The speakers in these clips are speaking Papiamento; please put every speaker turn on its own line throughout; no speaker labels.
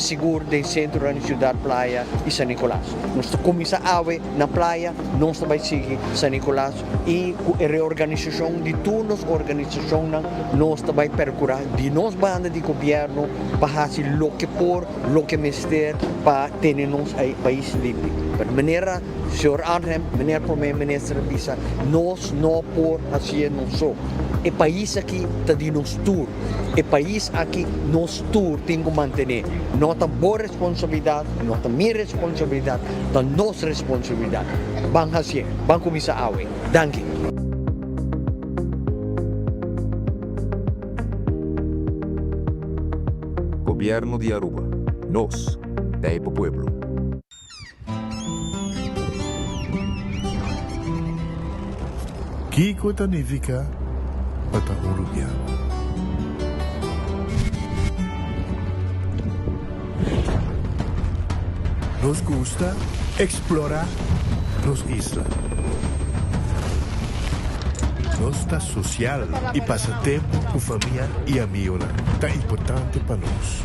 sigur den sentronan di Ciudad Playa y San Nicolas. Nos ta cuminsa awe na Playa, nos ta bay sigui San Nicolas y cu e reorganisacion di tur nos organisacionnan nos ta bay percura di nos banda di gobierno pa haci loke por, loke mester pa tene nos pais limpi. Pero manera Señor Arnhem, meneer Prome Minister a bisa, nos no por hacié nos so. E pais aki ta di nos tur. E pais aki nos tur tin cu mantene. No ta bo responsabilidad, no ta mi responsabilidad, ta nos responsabilidad. Ban hacié, ban cuminsa awe. Danki.
Gobierno di Aruba. Nos ta e pa pueblo.
Kiko ta nifiká pa ta un rubiano? Nos gusta eksplorá nos isla. Nos ta sosial i pasa tempu ku famia i amigonan ta importante pa nos.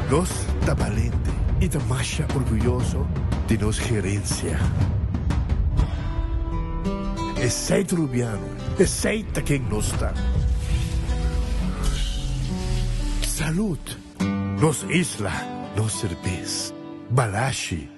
Nos ta balente i ta masha orguyoso di nos gerensia. Esei ta Rubiano, esei ta ken nos ta. Salud! Nos isla, nos serbes. Balashi.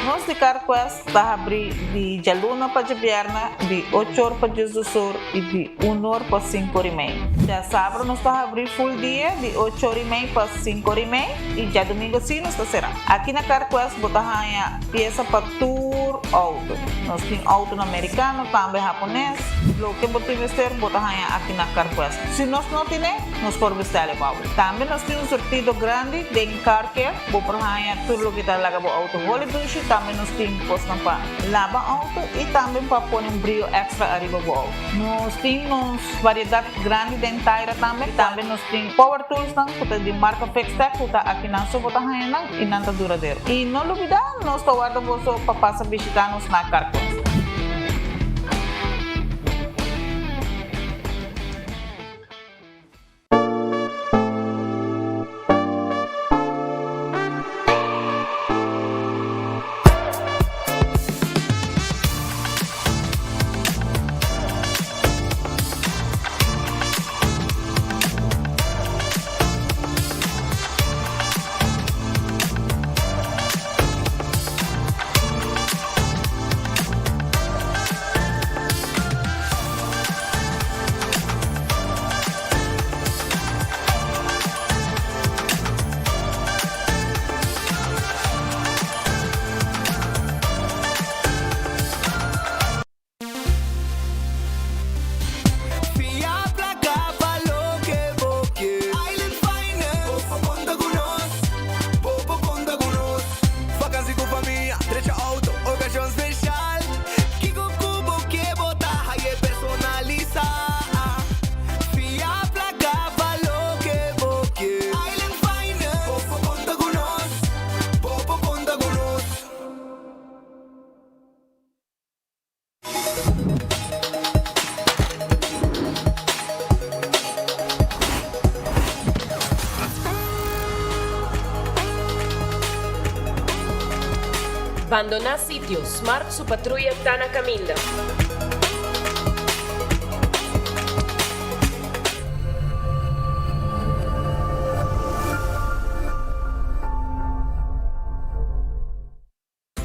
Nos di CarQuest ta habrí di djaluna pa djabièrnè di ocho or pa diesdos or i di un or pa sinku or i mei. Djasabra nos ta habrí ful dia di ocho or i mei pa sinku or i mei i djadumingu sí nos ta será. Aki na CarQuest bo ta haña piesa pa tur outo. Nos tin outonan merikano, tambe hapones. Loke bo tin mester bo ta haña aki na CarQuest. Si nos no tine, nos por bestèl e bou. Tambe nos tin un surtido grandi den car care. Bo por haña tur loke ta laga bo outo holi dushi. Tambe nos tin kosnan pa laba outo i tambe pa pone un brio èkstra ariba bo outo. Nos tin nos variedat grandi den taira tambe. Tambe nos tin power toolsnan ku ta di marka Fixtech ku ta akinan so bo ta haña nan i nan ta duradero. I no lubidá nos ta warda boso pa pasa bishitá nos na Carquest.
Fia placa pa loke bo ke. Island Finance. Bo por conta cu nos. Bo por conta cu nos. Vakantie cu famia, drecha auto, ocasion special. Kico cu bo ke bo ta haye personalisa. Fia placa pa loke bo ke. Island Finance. Bo por conta cu nos. Bo por conta cu nos.
Bandoná sitio, Smart su patruya ta na kaminda.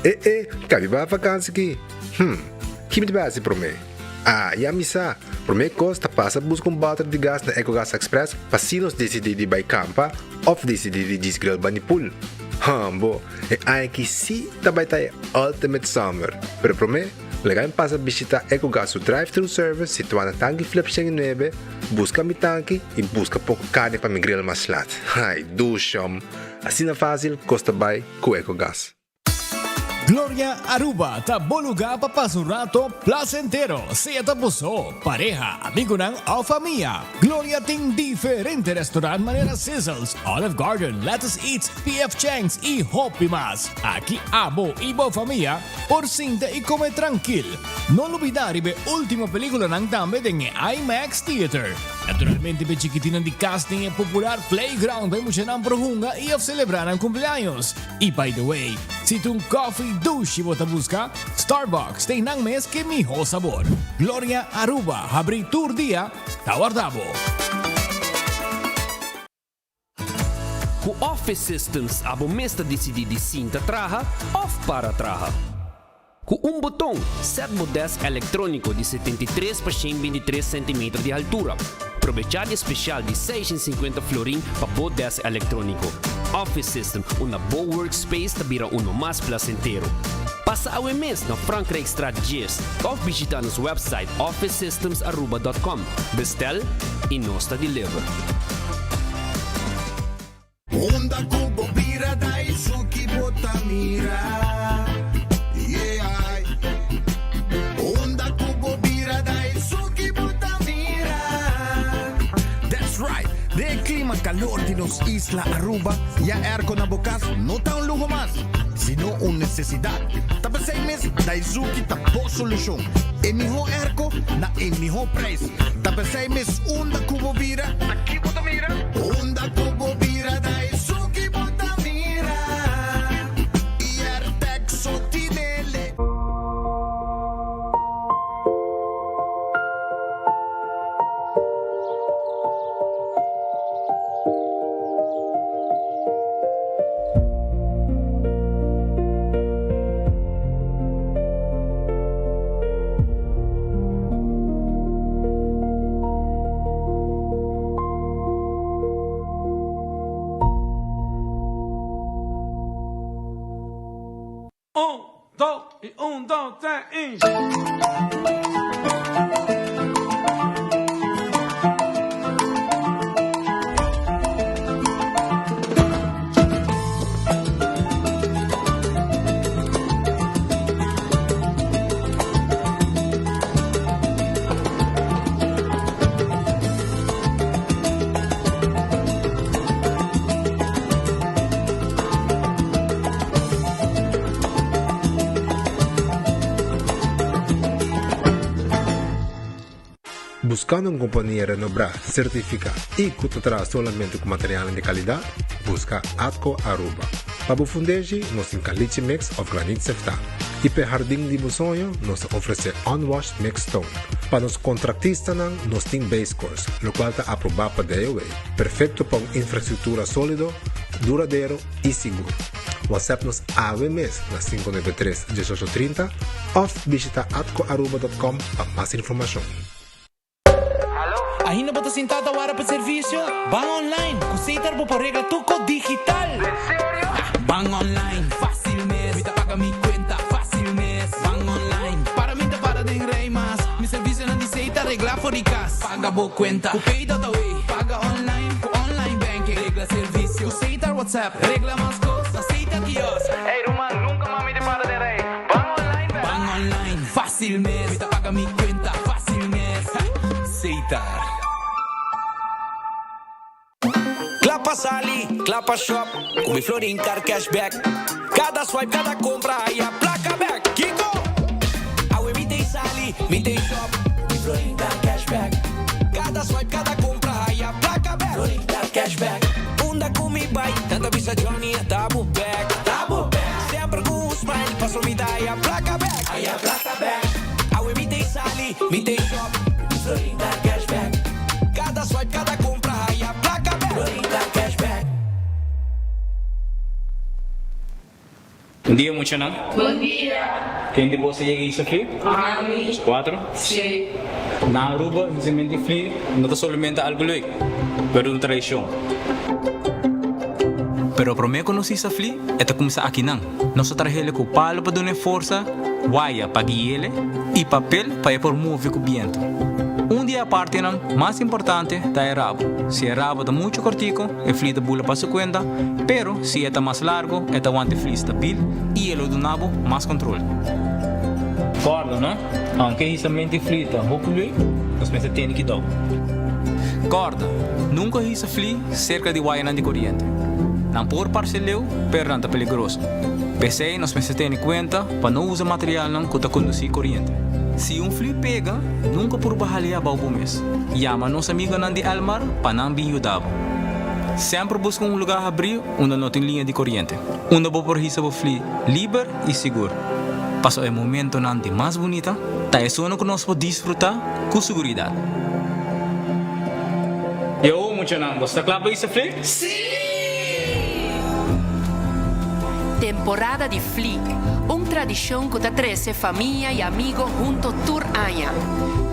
E e, ka biba vakansi ki? Hm, ki mi ta bai hasi promé? Ah, ya mi sa! Promé kos ta pasa buska un bòter di gas na Ecogas Express pa si nos disidí di bai kampa òf disidí di djis grill bani pool. Hm, bo, e aña aki sí ta bai ta e ultimate summer! Pero promé, laga mi pasa bishitá Ecogas su drive-thru service situá na Tanki Flip 109, buska mi tanki i buska poko karni pa mi grill mas lat. Ai, dushom! Asina fásil kos ta bai ku Ecogas.
Gloria Aruba ta bo lugar pa pasa un rato placentero, sea ta bo so, pareha, amigonan of famia. Gloria tin diferente restaurant manera Sizzles, Olive Garden, Lettuce Eats, PF Chang's y hopi mas. Aki abo y bo famia por sinta y come trankil. No lubida riba e ultimo peliculanan tambe den e IMAX Theater. Naturalmente p'e chikitinnan di cas tin e popular playground pa e muchanan por hunga y of celebra nan cumpleaños. Y by the way, si ta un coffee dushi bo ta busca, Starbucks tin nan mes ke miho sabor. Gloria Aruba habri tur dia ta warda bo.
Ku Office Systems abo mes ta disidí di sinta traha òf para traha. Ku un boton, sèt bo dèsk elektróniko di 73 pa 123 sentimeter di haltura. Probechá di e spesial di 650 florin pa bo dèsk elektróniko. Office System, unda bo workspace ta bira uno mas plasentero. Pasa awe mes na Frankrijkstraat 10 òf bishitá nos wèpsait officesystemsaruba.com. Bestèl i nos ta deliver.
Unda ku bo bira da esun ki bo ta mira, yeah. Unda ku bo bira da esun ki bo ta mira.
That's right! Den e klima kalor di nos isla Aruba, ya airco na bo kas no ta un luho mas, sino un nesesidat. Ta p'esei mes Daizuki ta bo solushon. E mihó airco na e mihó prijs. Ta p'esei mes unda ku bo bira, ta ki bo ta mira?
Unda ku bo bira ta esun ki bo ta mira. Airtec so tinele.
Un, dos i un, dos, tres i.
Buscando un compania renobrá, certificá y cu ta traha solamente cu materialnan di calidad? Busca Atco Aruba. Pa bo fundeshi, nos tin caliche mix of granit seftá. Y p'e hardin di bo soño, nos ta ofrece unwashed mixed stone. Pa nos contractistanan, nos tin base course, locual ta aprobá pa DOW. Perfecto pa un infrastructura solido, duradero y sigur. WhatsApp nos awe mes na 593 1830 of bishita atcoaruba.com pa mas informacion.
Ainda bo ta sinta ta wara pa servicio? Ban online! Cu Setar bo por regla tur cos digital! En serio? Ban online, facil mes! Mi ta paga mi cuenta facil mes! Ban online, para mi ta para den rij mas! Mi servicionan di Setar regla for di cas! Paga bo cuenta cu Pay.awe! Paga online cu online banking! Regla servicio cu Setar WhatsApp! Regla mas cos na Setar kiosk! Ey ruman, nunca mas mi ta para den rij! Ban online bek! Ban online, facil mes! Mi ta paga mi cuenta facil mes! Setar.
Kla pa sali, kla pa shop, ku mi Florin Card Cashback. Kada swipe, kada kompra, haya plaka bek. Kiko? Awe mi t'ei sali, mi t'ei shop, mi Florin Card Cashback. Kada swipe, kada kompra, haya plaka bek. Florin Card Cashback. Unda ku mi bai, nan ta bisa Johnny a ta bo bek. Ta bo bek. Semper ku un smile, paso mi ta haya plaka bek. Haya plaka bek. Awe mi t'ei sali, mi t'ei shop, mi Florin Card Cashback. Kada swipe, kada kompra, haya plaka bek. Florin Card Cashback.
Bon dia muchanan.
Bon dia.
Ken di boso yega Isla Fli?
Ami.
Cuatro?
Si.
Na Aruba, huzamento di fli no ta solamente algo leuk, pero un tradicion. Pero prome cu nos hisa fli, e ta cuminsa akinan. Nos ta trahele cu palo pa dun'e forsa, waya pa guiele y papel pa e por move cu biento. Un di e apartenan mas importante ta e rabo. Si e rabo ta muchu kortiku, e fli ta bula pa su kuenta, pero si e ta mas largu, e ta wanta e fli stabil i e lo duna bo mas kontrol. Kòrda no, aunke hisamento di fli ta hopi leuk, nos mester tene kidou. Kòrda, nunka hisa fli serka di wayanan di koriente. Nan por parse leu, pero nan ta peligroso. P'esei nos mester tene kuenta pa no usa materialnan ku ta kondusí koriente. Si un fli pega, nunka purba hal'é abou bo mes. Yama nos amigonan di Elmar pa nan bin yuda bo. Semper buska un lugá habrí unda no tin liña di koriente, unda bo por hisa bo fli liber i sigur. Pasobra e momentonan di mas bunita ta esunnan ku nos por disfrutá ku siguridat. Yo, muchanan, boso ta kla pa hisa fli?
Sí! Temporada di Fli, un tradishon ku ta trese famia i amigo hunto tur aña.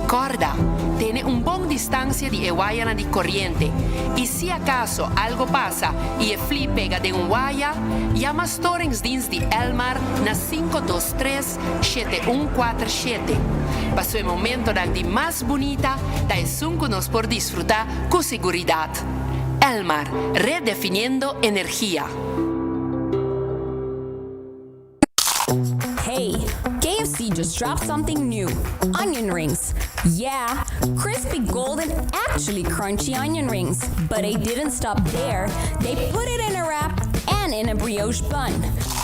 Kòrda, tene un bon distansia di e wayanan di koriente i si akaso algo pasa i e fli pega den un waya, yama Storingsdienst di Elmar na 523 7147. Paso e momentonan di mas bunita ta esun ku nos por disfrutá ku siguridat. Elmar, redefiniendo energia.
Hey, KFC just dropped something new. Onion rings. Yeah, crispy golden, actually crunchy onion rings. But they didn't stop there. They put it in a wrap and in a brioche bun.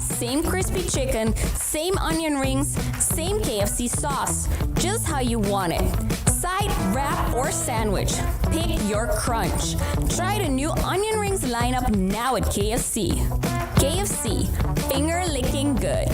Same crispy chicken, same onion rings, same KFC sauce. Just how you want it. Side, wrap, or sandwich. Pick your crunch. Try the new onion rings lineup now at KFC. KFC, finger licking good.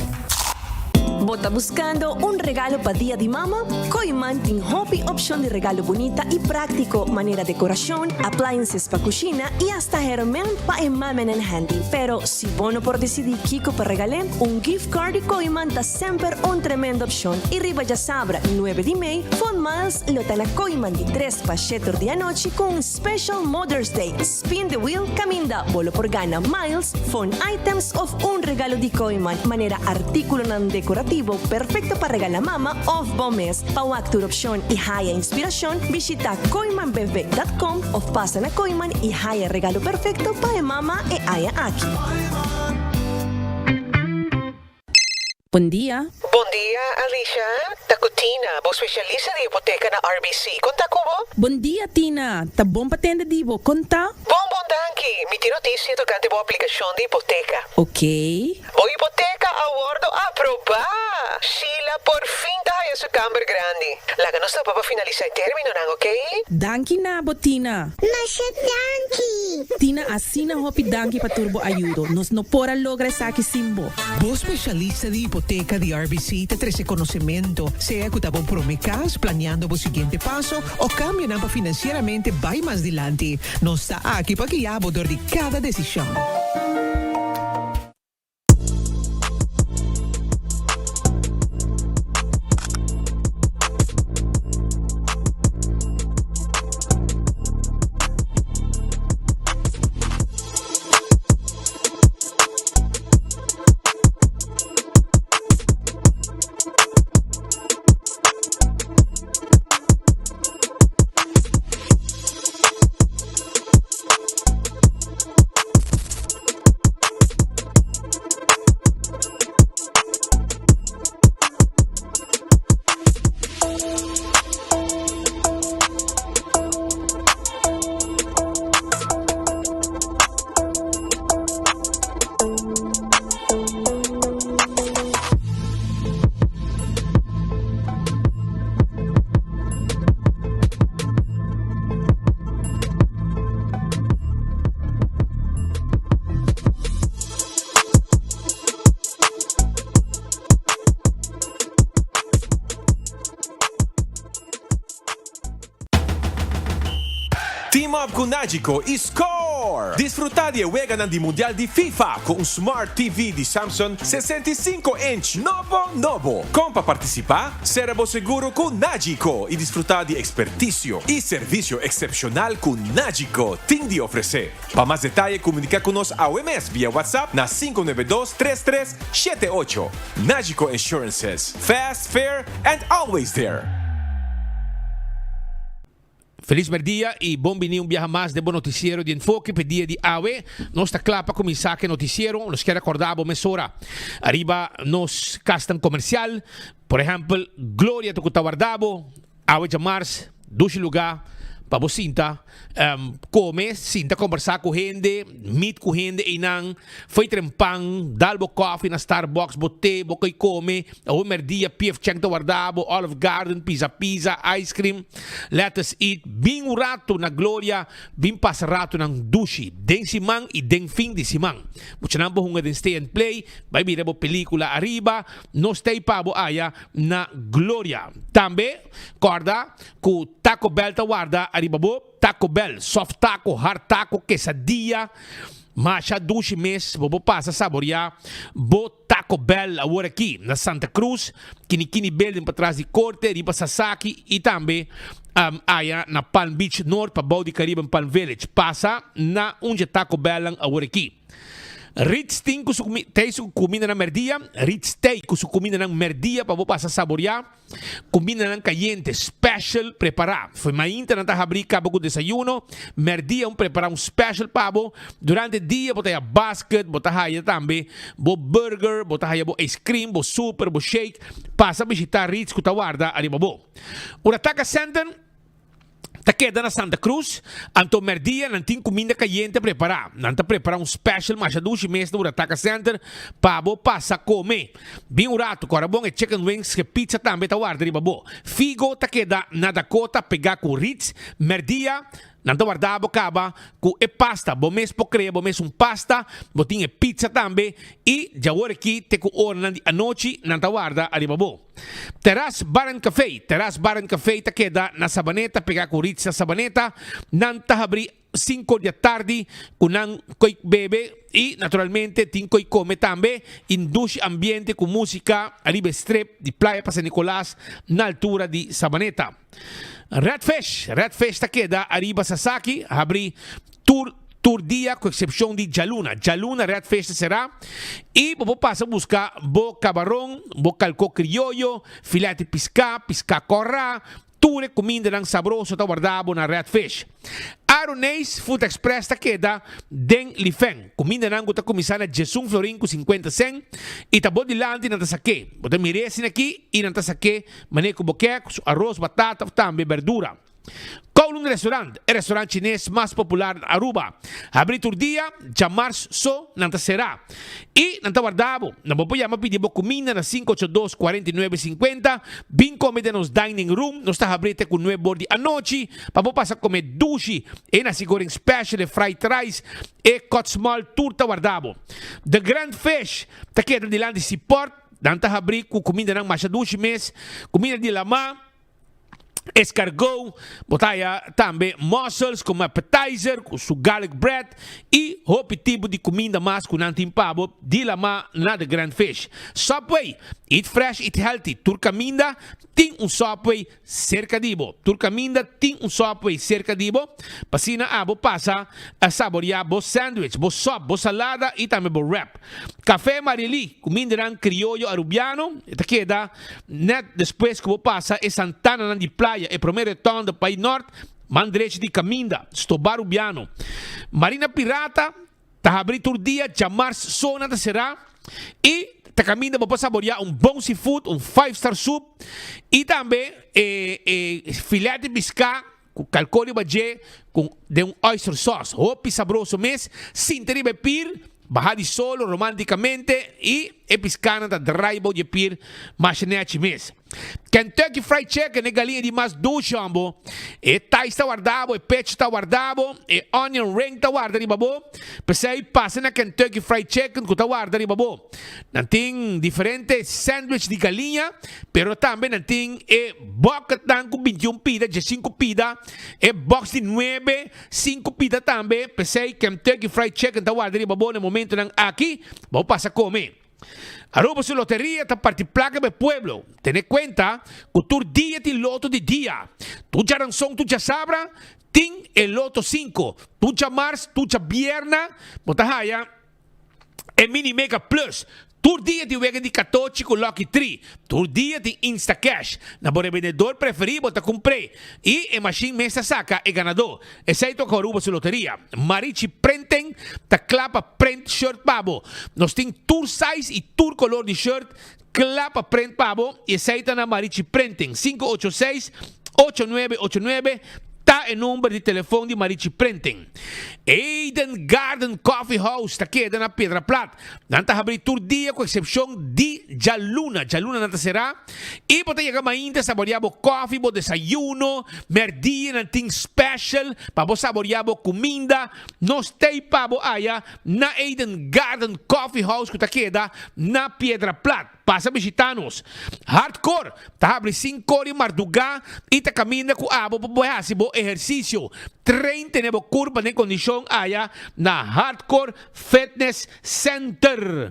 Bo ta buscando un regalo pa Dia di Mama? Kooyman tin hopi opcion di regalo bunita y practico manera decoracion, appliances pa cushina y hasta herment pa e mamanan handy. Pero si bo no por dicidi kico pa regal'e, un gift card di Kooyman ta semper un tremendo opcion y riba djasabra nuebe di mei, Fun Miles lo ta na Kooyman di tres pa shetor di anochi cu un Special Mother's Day Spin the Wheel caminda bo lo por gana miles, phone items of un regalo di Kooyman manera articulonan decorativo perfecto pa regala mama of bo mes. Pa wak tur opcion y haya inspiracion bishita kooymanbv.com of pasa na Kooyman y haya regalo perfecto pa e mama e aña aki.
Bon dia.
Bon dia, Alicia. Ta cu Tina, bo specialista di hipoteca na RBC. Con ta cu bo?
Bon dia, Tina. Ta bon pa tende di bo. Con ta?
Bon, bon, danki. Mi tin noticia tocante bo aplicacion di hipoteca.
Ok.
Bo hipoteca a wordo aproba! Sheila por fin ta haya su camber grandi. Laga nos topa pa finalisa e terminonan, ok?
Danki na bo, Tina.
Masha danki!
Tina, asina hopi danki pa tur bo ayudo. Nos no por a logra esaki sin bo.
Bo specialista di hipoteca di RBC ta trece conocemento, sea cu ta bo prome cas, planeando bo siguiente paso o cambionan pa financieramente bay mas dilanti. Nos ta aki pa guia bo dor di cada decision.
Team up ku Nagico i score! Disfruta di e weganan di Mundial di FIFA ku un Smart TV di Samsung 65 inch nobo nobo. Kon pa partisipa? Sera bo seguro ku Nagico i disfruta di ekspertisio i servisio eksepshonal ku Nagico tin di ofresé. Pa mas detaye komunika ku nos awe mes via WhatsApp na 592 33 78. Nagico Insurances, fast, fair and always there!
Felis merdia y bon bini un biaha mas den bo noticiero di Enfoke p'e dia di awe. Nos ta cla pa cuminsa cu e noticiero. Nos kier acorda bo mesora ariba nos casnan comercial. Por ehempel, Gloria ta cu ta warda bo awe djamars, dushi luga pa bo sinta come, sinta combersa cu hende, meet cu hende eynan, fo'i tren pan, dal bo coffee na Starbucks, bo te, bo coy come. Awe merdia PF Chang ta warda bo, Olive Garden, Pizza Pizza, ice cream, Let us eat, bin un rato na Gloria, bin pasa ratonan dushi den siman y den fin di siman. Muchanan por hunga den Stay and Play, bay mira bo pelicula ariba, nos ta ey pa bo aya na Gloria. Tambe corda cu Taco Bell ta warda ariba bo. Taco Bell, soft taco, hard taco, quesadilla, masha dushi mes, bo por pasa saborea bo Taco Bell awor aki na Santa Cruz, Kinikini Building patras di Corte, riba Sasaki y tambe aya na Palm Beach Noord pabou di Caribbean Palm Village. Pasa na un dje Taco Bellnan awor aki. Ritz tin cu su tey su cumindanan merdia, Ritz tey cu su cumindanan merdia pa bo pasa saborea. Kumindanan kayente, special, prepará. Fo'i mainta nan ta habrí kaba ku desayuno, mèrdia un prepará un special pa bo. Durante dia bo ta haya basket, bo ta haya tambe bo burger, bo ta haya bo ice cream, bo super, bo shake. Pasa bishitá Ritz ku ta warda ariba bo. Urataka Center. Ta keda na Santa Cruz, anto merdia nan tin kuminda kayente prepará. Nan ta prepará un special masha dushi mes na Urataka Center pa bo pasa kome. Bin un ratu, kòrda bon e chicken wings ke pizza tambe ta warda riba bo. Figo ta keda na Dakota pegá ku Ritz. Merdia nan ta warda bo kaba ku e pasta. Bo mes por krea bo mes un pasta. Bo tin e pizza tambe i djawor aki te ku oranan di anochi nan ta warda ariba bo. Terras Bar and Café, Terras Bar and Café ta keda na Sabaneta, pegá ku Ritz na Sabaneta. Nan ta habrí sinku di atardi ku nan koi bebe i naturalmente tin koi kome tambe. I dushi ambiente ku músika ariba e strip di Playa pa San Nicolas na altura di Sabaneta. Red Fish, Red Fish ta keda ariba Sasaki, habrí tur tur dia ku eksepshon di djaluna. Djaluna Red Fish ta será i bo por pasa buska bo kabaron, bo kalkó krioyo, filèt di piská, piská kòrá, tur e kumindanan sabroso ta warda bo na Red Fish. Aroneis Food Express ta keda den Lifen. Kumindanan ku ta kuminsá na djesun florin ku sinkuenta sèn i ta bo dilanti nan ta sak'é. Bo ta mir'é asina aki i nan ta sak'é manera ku bo ke, ku su aros, batata òf tambe bèrdura. Kowloon Restaurant, e restaurant chines mas popular na Aruba. Habri tur dia, djamars so nan ta sera. I nan ta warda bo. Nan bo por yama pidi bo kuminda na 582 49 50. Bin kome den nos dining room. Nos ta habri te ku nuebe or di anochi pa bo pasa kome dushi. E nasi goreng special, e fried rice, e kòt small tur ta warda bo. The Grand Fish ta keda dilanti Seaport. Nan ta habri ku kumindanan masha dushi mes. Kuminda di lama. Escargot, bo ta haya tambe mussels como appetizer cu su garlic bread y hopi tipo di cuminda mas cu nan tin pa bo di lama na The Grand Fish. Subway, eat fresh, eat healthy, tur caminda tin un Subway cerca di bo. Tur caminda tin un Subway cerca di bo pa asina abo pasa a saborea bo sandwich, bo sub, bo salada y tambe bo wrap. Café Mariely, cumindanan crioyo Arubiano, e ta keda Net despues ku bo pasa e santananan di playa, e promé retònde pa e nòrt, man drechi di kaminda, Stobá Rubiano. Marina Pirata ta habrí tur dia, djamars so nan ta será i ta kaminda bo por saboriá un bon seafood, un five star soup i tambe e e filet di piská ku kalkó riba dje ku den un oyster sauce. Hopi sabroso mes, sinta riba e pir, baha di solo romanticamente y e piscanan ta draai bou di e pir masha nechi mes. Kentucky Fried Chicken, e galiña di mas dushi hombo. E tais ta warda bo, e pecho ta warda bo, e onion ring ta warda riba bo. P'esei pasa na Kentucky Fried Chicken ku ta warda riba bo. Nan tin diferente sandwich di galiña, pero tambe nan tin e bucketnan ku bintiun pida, diesinku pida, e box di nuebe, sinku pida tambe. P'esei Kentucky Fried Chicken ta warda riba bo na e momentonan aki pa bo pasa kome. Aruba su loteria ta parti plaka pa e pueblo. Tene kuenta ku tur dia tin loto di dia. Tur djaranson, tur djasabra tin e loto sinku. Tur djamars, tur djabierna bo ta haya. E Mini Mega Plus. Tur dia tin wega di katochi ku Lucky Tree. Tur dia tin Instacash. Na bo rebendedor preferí bo ta kumpr'é i e mashin mes ta saka e ganadó. Esei toka Aruba su loteria. Marichi Printing ta kla pa print shirt pa bo. Nos tin tur size i tur kolor di shirt kla pa print pa bo i esei ta na Marichi Printing. 586 8989 ta e number di telefon di Marichi Printing. Eden Garden Coffee House ta keda na Piedra Plat. Nan ta habrí tur dia ku eksepshon di djaluna. Djaluna nan ta será i bo ta yega mainta saboriá bo kòfi, bo desayuno. Mèrdia nan tin special pa bo saboriá bo kuminda. Nos t'ei pa bo aya na Eden Garden Coffee House ku ta keda na Piedra Plat. Pasa bishitá nos. Hardcore ta habri sinkor di mardugá i ta kaminda ku abo pa bo hasi bo ehersisio. Train tene bo kurpa den kondishon aya na Hardcore Fitness Center.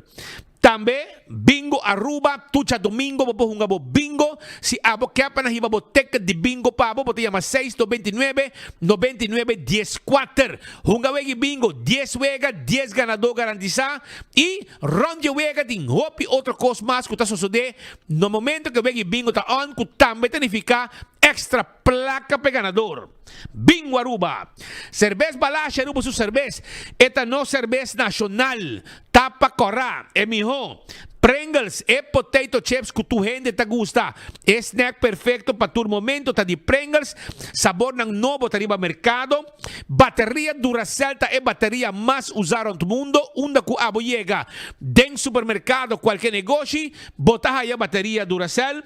Tambe Bingo Aruba, tur djadomingo bo por hunga bo bingo. Si abo ke pa nan hiba bo ticket di bingo pa bo, bo ta yama seis 99 99 14. Hunga wega i bingo, dies wega, dies ganadó garantisá i Rond dje wega tin hopi otro kos mas ku ta sosodé na momento ku e wega di bingo ta on ku tambe ta nifiká èkstra plaka pa e ganador. Bingo Aruba! Serbes Balashi Aruba su serbes, e ta nos serbes nashonal, tapa kòrá, e mihó. Pringles, e potato chips ku tur hende ta gusta, e snack perfekto pa tur momento ta di Pringles, sabornan nobo ta riba merkado. Bateria Duracell ta e bateria mas usá rond mundo, unda ku abo yega den supermerkado kualke negoshi, bo ta haya bateria Duracell.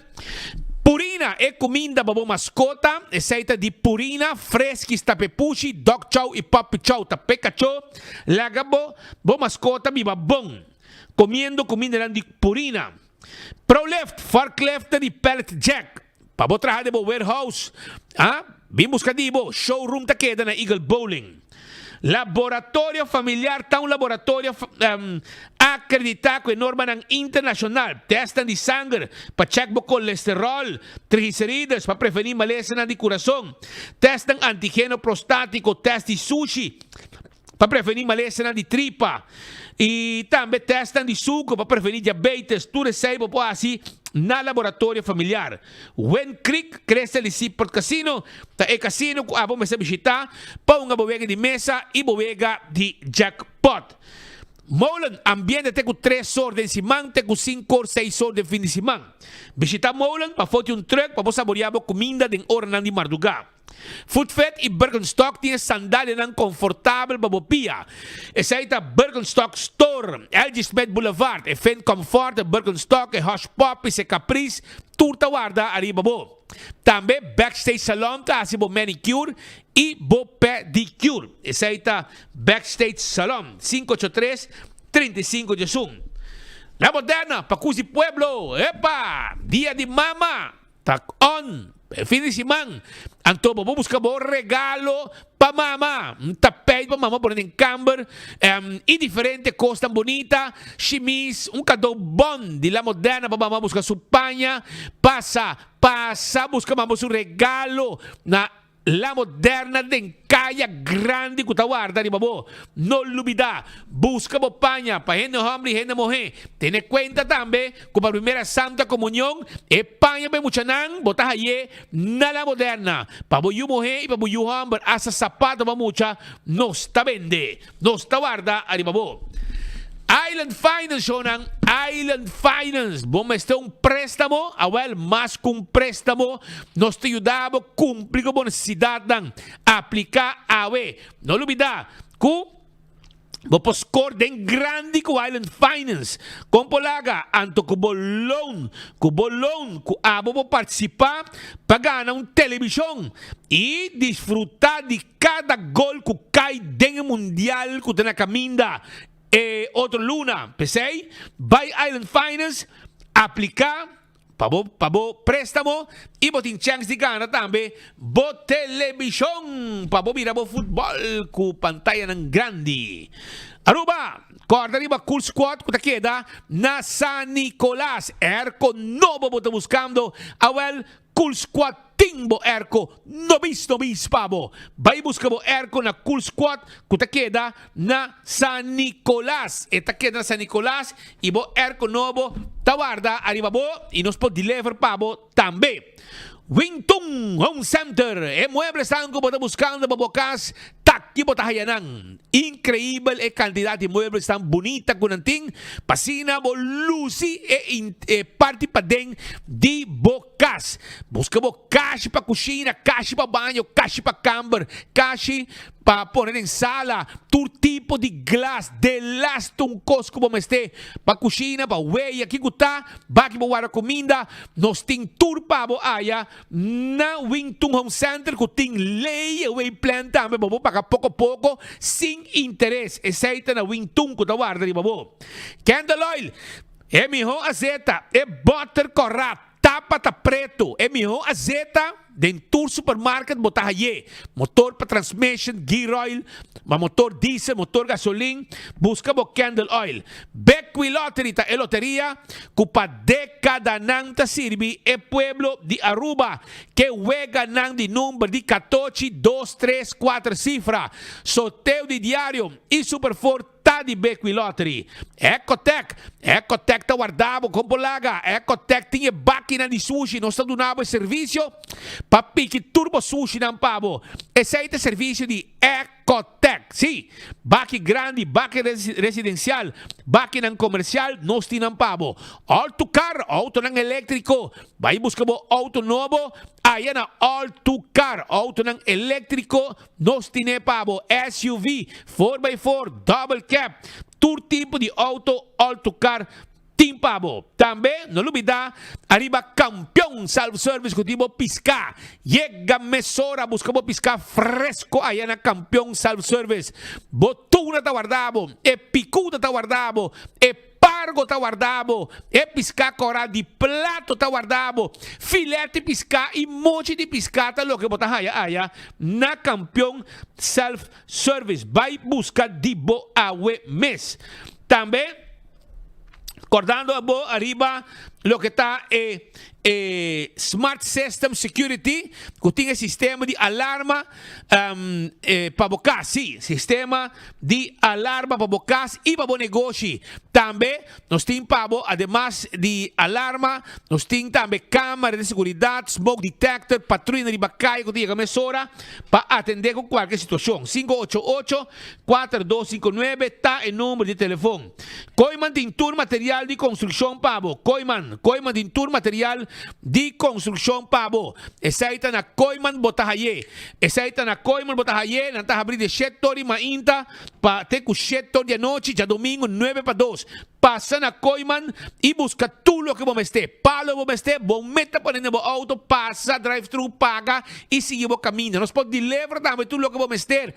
Purina, e kuminda pa bo maskota, esei ta di Purina, Friskies ta p'e pushi, Dog Chow i Puppy Chow ta p'e kachó. Laga bo bo maskota biba bon, komiendo kumindanan di Purina. Prolift, forklift ta di Pallet Jack. Pa bo traha den bo warehouse, a bin buska di bo. Showroom ta keda na Eagle Bowling. Laboratorio Familiar ta un laboratorio akreditá ku e normanan internashonal. Tèstnan di sanger pa chèk bo kolesteròl, triglicerides pa prevení malesanan di kurason, tèstnan antigeno prostátiko, tèst di sushi pa prevení malesanan di tripa i tambe tèstnan di suku pa prevení diabetes. Tur esei bo por hasi na Laboratorio Familiar. Wind Creek Crystal di Seaport Casino ta e casino ku abo mester bishitá pa hunga bo wega di mesa i bo wega di jackpot. Molen, ambiente te ku tres or den siman te ku sinku or seis or den fin di siman. Bishitá Molen pa foti un trùk pa bo saboriá bo kuminda den oranan di mardugá. Footfit i Birkenstock tin e sandalianan konfortabel pa bo pia. Esei ta Birkenstock Store, LG Smith Boulevard, e Finn Comfort, e Birkenstock, e Hush Puppies, e Caprice, tur ta warda ariba bo. Tambe Backstage Salon ta hasi bo manicure i bo pedicure. Esei ta Backstage Salon, 583 35 11. La Moderna, pa Cusi Pueblo! Epa! Dia di Mama! Ta on e fin di siman, anto bo por buska bo regalo pa mama, un tapijt pa mama pone den kamber, i diferente kosnan bunita, shimis, un kado bon di La Moderna pa mama buska su paña, pasa, pasa buska mama su regalo na La Moderna den kaya grandi ku ta warda riba bo. No lubidá, buska bo paña pa hende hòmber i hende muhé. Tene kuenta tambe ku pa Primera Santa Komunion e paña pa e muchanan bo ta hay'é na La Moderna. Pa bo yu muhé i pa bo yu hòmber asta sapato pa mucha nos ta bende. Nos ta warda ariba bo. Island Finance shownan, Island Finance, bo mester un préstamo? Awel, mas ku un préstamo, nos ta yuda bo kumpli ku bo nesesidatnan. Apliká awe. No lubidá ku bo por skor den grandi ku Island Finance. Kon por laga anto ku bo loan, ku bo loan ku abo por partisipá pa gana un televishon i disfrutá di Kada gol ku kai den e mundial ku ta na kaminda e otro luna. P'esei, bai Island Finance, apliká pa bo pa bo préstamo i bo tin chèns di gana tambe bo telebishon pa bo mira bo futbòl ku pantayanan grandi. Aruba, kòrda riba Cool Squad ku ta keda na San Nicolas. Airco nobo bo ta buskando? Awèl, Cool Squad tin! tin bo airco nobis nobis pa bo. Bai busca bo airco na Cool Squad cu ta keda na San Nicolas. E ta keda na San Nicolas y bo airco nobo ta warda ariba bo y nos por deliver pa bo tambe. Wingtung Home Center, e mueblesnan cu bo ta buscando pa bo cas ta aki bo ta haya nan. Increibel e cantidad di mueblesnan bunita cu nan tin pa asina bo luci e e parti paden di bo cas. Busca bo kashi pa cushina, kashi pa baño, kashi pa camber, kashi pa pone den sala, tur tipo di glas, delaste un cos cu bo mester pa cushina, pa weya, kico ta, baki bo warda cuminda, nos tin tur pa bo aya na Wingtung Home Center cu tin layaway plan tambe bo por paga poco poco sin interes, esey ta na Wingtung cu ta warda riba bo. Candle oil, e miho azeta, e boter cora. Tapa ta preto, e miho azeta den tur supermarket bo ta haye. Motor pa transmission, gear oil, pa motor diesel, motor gasolin, busca bo candle oil. Bequi Lottery ta e loteria cu pa decadanan ta sirbi e pueblo di Aruba ke weganan di number di catochi, dos, tres, cuater cifra, soteo di diario y super four Ta di Bequi Lottery. Ecotec, Ecotec ta warda bo kon por laga. Ecotec tin e bakinan di sushi. Nos ta duna bo e servisio pa piki tur bo sushinan pa bo. Esei ta e servisio di Ecotec. Sí, baki grandi, baki residensial, bakinan komersial, nos tin nan pa bo. All to Car, outonan eléktriko. Bai buska bo outo nobo aya na All to Car, outonan eléktriko. Nos tine pa bo SUV, four by four, double cab, tur tipo di auto All To Car tin pa bo. Tambe no lubida ariba Campeon Self Service cu tin bo pisca. Yega mesora busca bo pisca fresco aya na Campeon Self Service. Bo tuna ta warda bo, e picuda ta warda bo, e. Pargo ta warda bo, e piská kòrá di plato ta warda bo, filèt di piská i mochi di piská ta loke bo ta haya aya na Kampion Self Service. Bai buska di bo awe mes. Tambe kòrdando abo ariba loke ta e e Smart System Security ku tin e sistema di alarma pa bo kas, sí, sistema di alarma pa bo kas i pa bo negoshi. Tambe nos tin pa bo, ademas di alarma, nos tin tambe kamera di seguridat, smoke detector, patruya riba kaya ku ta yega mesora pa atendé ku kualke situashon. 588 4259 ta e number di telefon. Kooiman tin tur material di konstrukshon pa bo. Kooiman, Kooiman tin tur material di konstrukshon pa bo. Esei ta na Kooiman bo ta hay'é. Esei ta na Kooiman bo ta hay'é. Nan ta habrí di shet or di mainta pa te ku shet or di anochi, djadomingo nuebe pa dos. Pasa na Kooiman i buska tur loke bo mester. Palo bo mester, bo meta pone den bo auto, pasa drive thru, paga i sigui bo kaminda. Nos por deliver tambe tur loke bo mester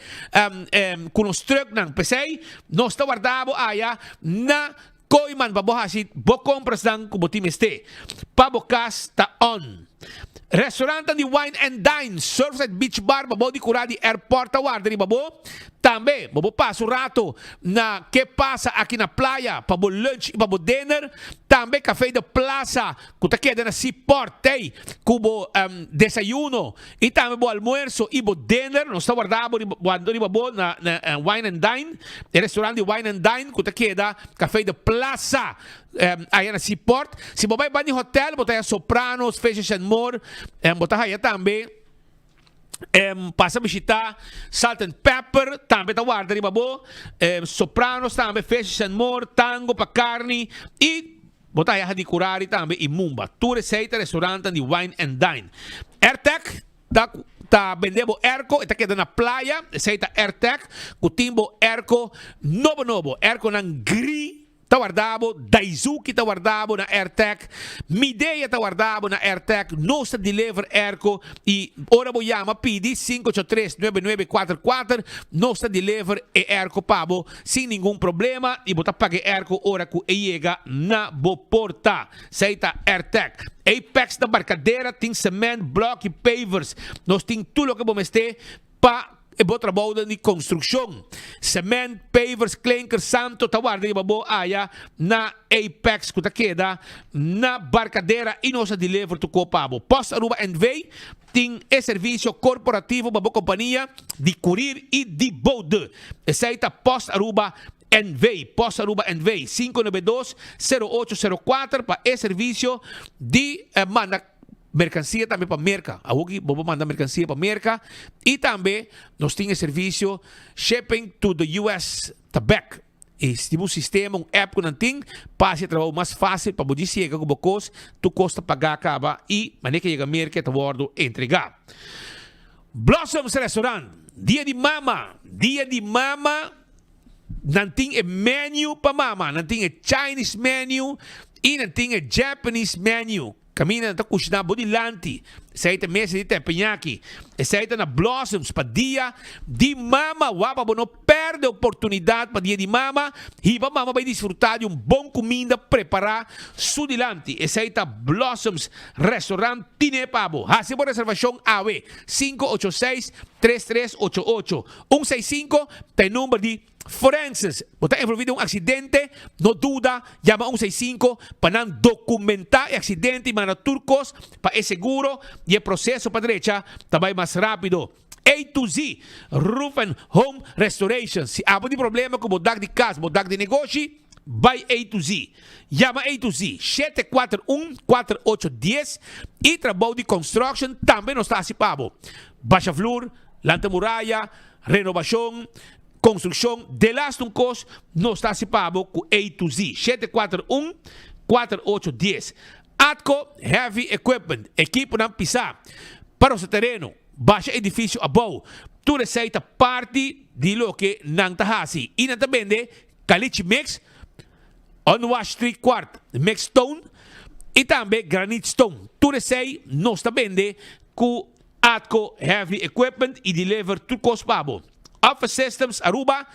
ku nos trucknan. P'esei nos ta warda bo aya na Kooiman pa bo hasi bo komprasnan ku bo tin mester pa bo kas ta on. Restaurantnan di Wine and Dine, Surfside Beach Bar pa bo di kura di airport ta warda riba bo. Tambe bo por pasa un rato na Ke Pasa aki na playa pa bo lunch i pa bo dinner. Tambe Café de Plaza ku ta keda na Seaport tei ku bo desayuno i tambe bo almuerso i bo dinner. Nos ta warda bo riba bo na Wine and Dine, e restaurant di Wine and Dine ku ta keda Café de Plaza aya na Seaport. Si bo bai banda di hotel bo ta haya Sopranos, Fishes and More, bo ta haya tambe. Pasa bishita Salt and Pepper tambe ta warda riba bo. Sopranos tambe, Fishes and More, Tango pa carni y bo ta haya Hadicurari tambe y Mumba. Tur esey ta restaurantan di Wine and Dine. Airtec ta ta bende bo airco, e ta keda na playa. Esey ta Airtec cu tin bo airco nobo nobo, airconan gri. Ta warda bo, Daizuki ta warda bo na Airtec, Midea ta warda bo na Airtec, nos ta deliver airco y ora bo yama pidi 583 9944 nos ta deliver e airco pa bo sin ningun problema y bo ta paga e airco ora cu e yega na bo porta. Esey ta Airtec. Apex na Barcadera tin cement, blok y pavers. Nos tin tur loke bo mester pa e bo trabounan di konstrukshon. Sement, pavers, klinker, santo ta warda riba bo aya na Apex ku ta keda na Barcadera i nos a deliver tur ko pa bo. Post Aruba NV. tin e servisio korporativo pa bo kompania di kurir i di bode. Esei ta Post Aruba NV. Post Aruba NV, 592 0804 pa e servisio di manda merkansia tambe pa Merka. Awoki bo por manda merkansia pa Merka i tambe nos tin e servisio shipping to the US ta bek. E tin un sistema, un app ku nan tin pa hasi e trabou mas fásil pa bo djis yega ku bo kos, tur kos ta pagá kaba i manera ke yega Merka e ta wòrdu entregá. Blossoms Restaurant, Dia di Mama, Dia di Mama nan tin e menu pa mama, nan tin e Chinese menu i nan tin e Japanese menu. Kaminda nan ta kushiná bo dilanti. Esei ta mesa di teppanyaki. Esei ta na Blossoms pa Dia di Mama. Wak pa bo no pèrdè oportunidat pa Dia di Mama. Hiba mama bai disfrutá di un bon kuminda prepará su dilanti. Esei ta Blossoms Restaurant tine pa bo. Hasi bo reservashon awe, 586 3388. 165 ta e number di. Forenses, bo ta envolví den un aksidente? No duda, yama un seis sinku pa nan dokumentá e aksidente i manda tur kos pa e seguro i e proseso pa drecha ta bai mas rápido. A to Z Roof and Home Restoration, Si abo tin problema ku bo dak di kas, bo dak di negoshi, bai A to Z. Yama A to Z, 741 4810 i trabou di construction tambe nos ta hasi pa bo. Basha flur, lanta muraya, Renobashon, konstrukshon, delaste un kos nos ta hasi pa bo ku A to Z, 741 4810. Atco Heavy Equipment, ekiponan pisá pa rosa tereno, basha edifisio abou, tur esei ta parti di loke nan ta hasi i nan ta bende caliche mix, unwashed tri kwart mix stone i tambe granite stone. Tur esei nos ta bende ku Atco Heavy Equipment y deliver tur cos pa bo. Office Systems Aruba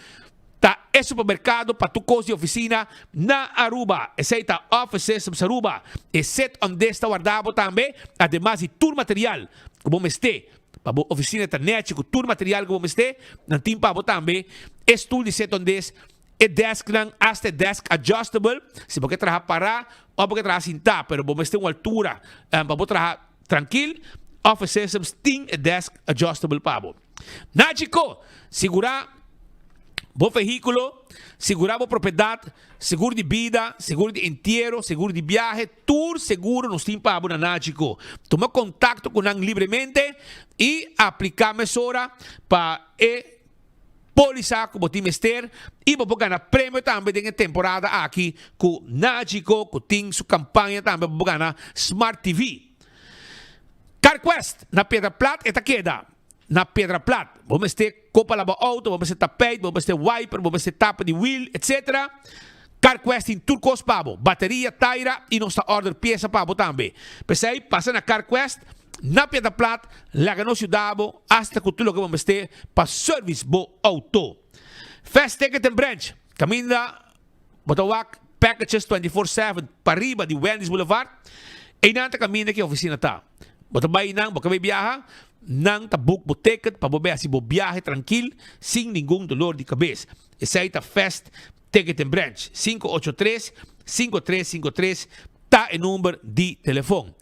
ta e supermercado pa tur cos di oficina na Aruba. Esey ta Office Systems Aruba. E set on disk ta warda bo tambe, ademas di tur material cu bo mester pa bo oficina ta nechi cu tur material cu bo mester. Nan tin pa bo tambe e stoel di set on disk, e desknan, hasta e desk adjustable, si bo ke traha para of bo ke traha sinta, pero bo mester un altura pa bo traha. Trankil, Office Systems tin e desk adjustable pa bo. Nachico, Sigurá bo vehíkulo, sigurá bo propiedat, seguro di bida, seguro di entiero, seguro di biahe, tur seguro nos tin pa bo na Nachico. Tuma kontakto ku nan libremente i apliká mesora pa e Polisa ku bo tin mester i bo por gana premio tambe den e temporada aki ku Nagico ku tin su kampaña tambe bo por gana Smart TV. CarQuest na Piedra Plat e ta keda na Piedra Plat. Bo mester kopa laba outo, bo mester tapijt, bo mester wiper, bo mester tapa di wiel etc. CarQuest tin tur kos pa bo, bateria, taira i nos ta order piesa pa bo tambe. P'esei pasa na CarQuest na Piedra Plat, laga nos yuda bo hasta ku tur loke bo mester pa service bo outo. Fast Ticket and Branch, kaminda bo ta wak packages 24/7 pariba di Wendy's Boulevard, einan ta kaminda ku e ofisina ta. Bo ta bai einan, bo ka bai biaha, nan ta book bo ticket pa bo bai hasi bo biahe trankil sin ningun dolor di kabes. Esei ta Fast Ticket and Branch, 583 5353 ta e number di telefon.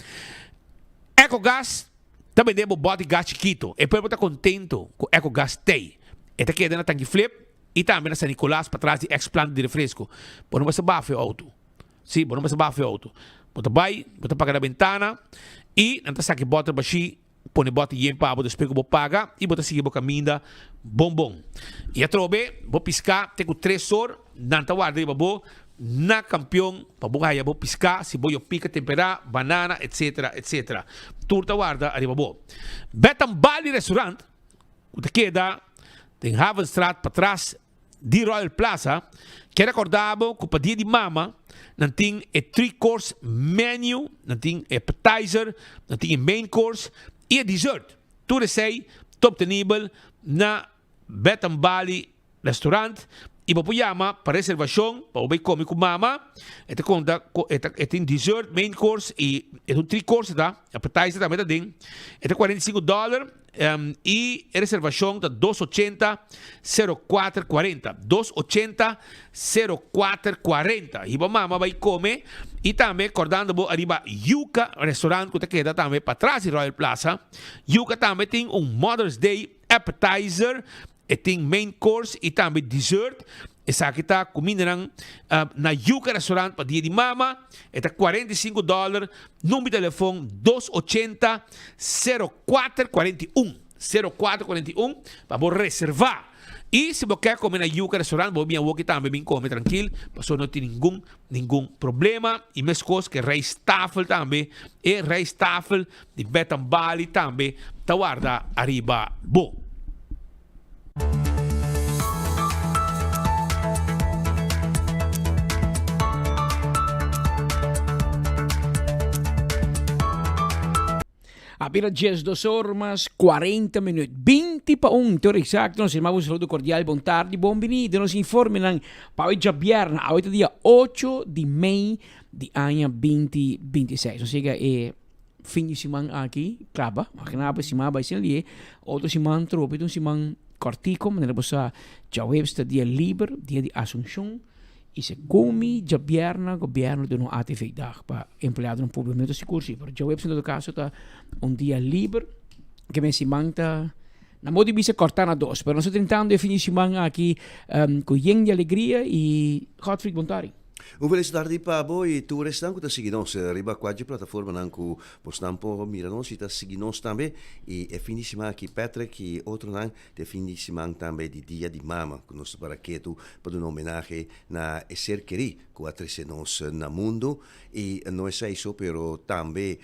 Ecogas ta bende bo bòt di gas chikito. E pueblo ta kontento ku Ecogas t'ei. E ta keda na Tanki Flip i tambe na San Nicolas patras di ex planta di refresco. Bo no mester bafa e outo. Si, bo no mester bafa e outo. Bo ta bai, bo ta paga na bentana i nan ta saka e bòter bashí. Pone bòt yen pa bo despues ku bo paga i bo ta sigui bo kaminda bon bon. I atrobe bo piská te ku tres or nan ta warda riba bo na kampion pa bo haya bo piská si bo yo pika temperá, banana etc. Etc. Tur ta warda ariba bo. Betan Bali Restaurant ku ta keda den Havenstraat patras di Royal Plaza kier recorda bo cu pa dia di mama nan tin e three course menu, nan tin e appetizer, nan tin e main course y e dessert. Tur esey ta obtenibel na Bed and Bali Restaurant y bo por yama pa reservacion pa bo bay come cu mama. E ta conta cu e ta e tin dessert, main course y e ta un three course ta, appetizer tambe ta den. E ta 45 dollar. I e reservashon ta 280 04 40. 280 04 40. Hiba mama bai kome i tambe kordando bo ariba Yuca Restaurant ku ta keda tambe patras di Royal Plaza. Yuca tambe tin un Mother's Day appetizer, e tin main course i tambe dessert. Esaki ta kumindanan na Yuca Restaurant pa dia di mama. E ta 45 dollar. Number di telefon 280 04 41. 04 41 pa bo reserva. I si bo ke kome na Yuca Restaurant bo bin awoki tambe bin kome trankil pasobra no tin ningun ningun problema. I meskos ke rijsttafel tambe e rijsttafel di Betanbali tambe ta warda ariba bo.
A bira 12 or mas 40 minuut. 20 pa un, te ora exacto. Nos hermano un saludo cordial, bon tarde, bon bini. De nos informenan pa hoy djabierna, awe ta dia 8 di mei di aña 2026. Nos llega e fin di siman aki kaba, magina pa siman bai sin lie, otro siman tropi ta un siman kortiko, manera bo sa djaweps ta dia liber, dia di Asunshon, i segun mi djabierna gobierno duna un ATV dag pa empleadonan publico, mi no ta sigur si, pero djaweps en todo caso ta un dia liber, ke men siman ta na modo di bisa korta na dos, pero nos ta tentando e fin di siman aki ku yen di alegria i Godfried Bontari.
Un felis tardi pa bo i tur esnan ku ta sigui nos riba kualke plataformanan ku bosnan por mira nos i ta sigui nos tambe. I e fin di siman aki Patrick i otronan ta e fin di siman tambe di Dia di Mama ku nos ta para ketu pa duna homenahe na e ser kerí ku a trese nos na mundu. I no esei so pero tambe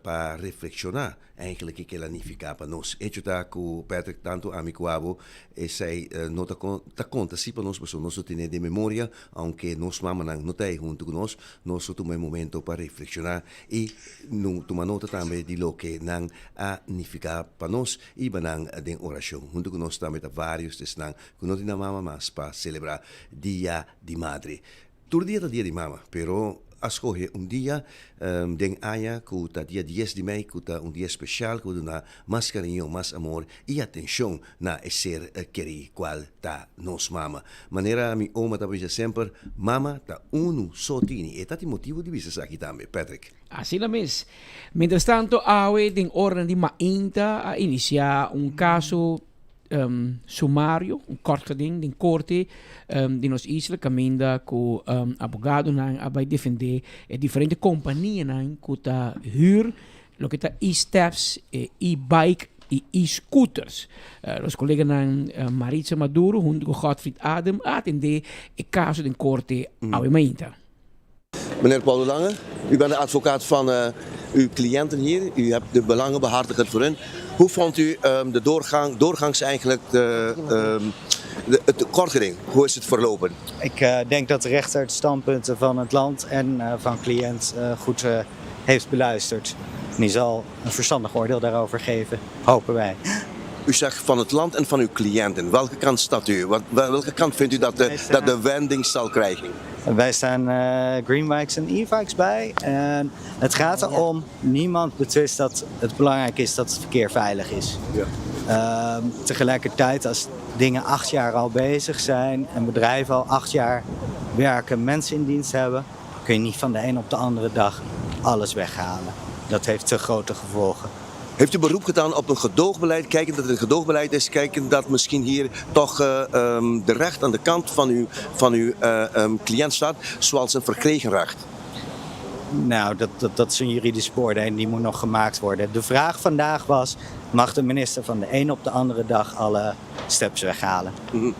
pa reflekshoná Eigenlijk kiko el a nifiká pa nos. Hecho ta ku Patrick tantu ami ku abo esei no ta ta konta si pa nos pasobra nos lo tene den memoria aunke nos mamanan no ta ei huntu ku nos, nos lo tuma e momento pa reflekshoná i tuma nota tambe di loke nan a nifiká pa nos i ba nan den orashon. Huntu ku nos tambe ta vários di esnan ku no tin nan mama mas pa selebrá Dia di Madre. Tur dia ta dia di mama, pero a scoge un dia den aña cu ta dia dies di mei cu ta un dia special cu duna mas cariño, mas amor y atencion na e ser keri cual ta nos mama. Manera mi oma ta bisa semper, mama ta unu so tini. E ta tin motibo di bisa esaki tambe, Patrick.
Asina mes. Mientrastanto awe den oranan di mainta a inicia un caso sumario, un kort geding den korte di nos isla kaminda ku abogadonan a bai defendé e diferente kompanianan ku ta hür loke ta e-steps, e e-bike i e-scooters. Nos koleganan Maritza Maduro huntu ku Godfried Adem a atendé e kaso den korte awe mainta.
Meneer Paul de Lange, u bent de advocaat van uh, uw cliënten hier. U hebt de belangen behartigd voor hun. Hoe vond u um, de doorgang, doorgangs eigenlijk de, um, de, het kortgeding? Hoe is het verlopen?
Ik uh, denk dat de rechter het standpunten van het land en uh, van cliënt uh, goed heeft beluisterd. En die zal een verstandig oordeel daarover geven, hopen wij.
U zegt van het land en van uw cliënten. Welke kant staat u? Wat, welke kant vindt u dat de, dat de wending zal krijgen?
Wij staan uh, greenbikes en e-bikes bij. En het gaat erom, niemand betwist dat het belangrijk is dat het verkeer veilig is.
Ja.
Uh, tegelijkertijd, als dingen acht jaar al bezig zijn en bedrijven al acht jaar werken, mensen in dienst hebben, kun je niet van de een op de andere dag alles weghalen. Dat heeft te grote gevolgen.
Heeft u beroep gedaan op een gedoogbeleid? Kijken dat het een gedoogbeleid is, kijken dat misschien hier toch uh, um, de recht aan de kant van uw, van uw uh, um, cliënt staat, zoals een verkregen recht?
Nou, dat, dat, dat is een juridische beoordeling die moet nog gemaakt worden. De vraag vandaag was: mag de minister van de een op de andere dag alle steps weghalen?
Mm -hmm.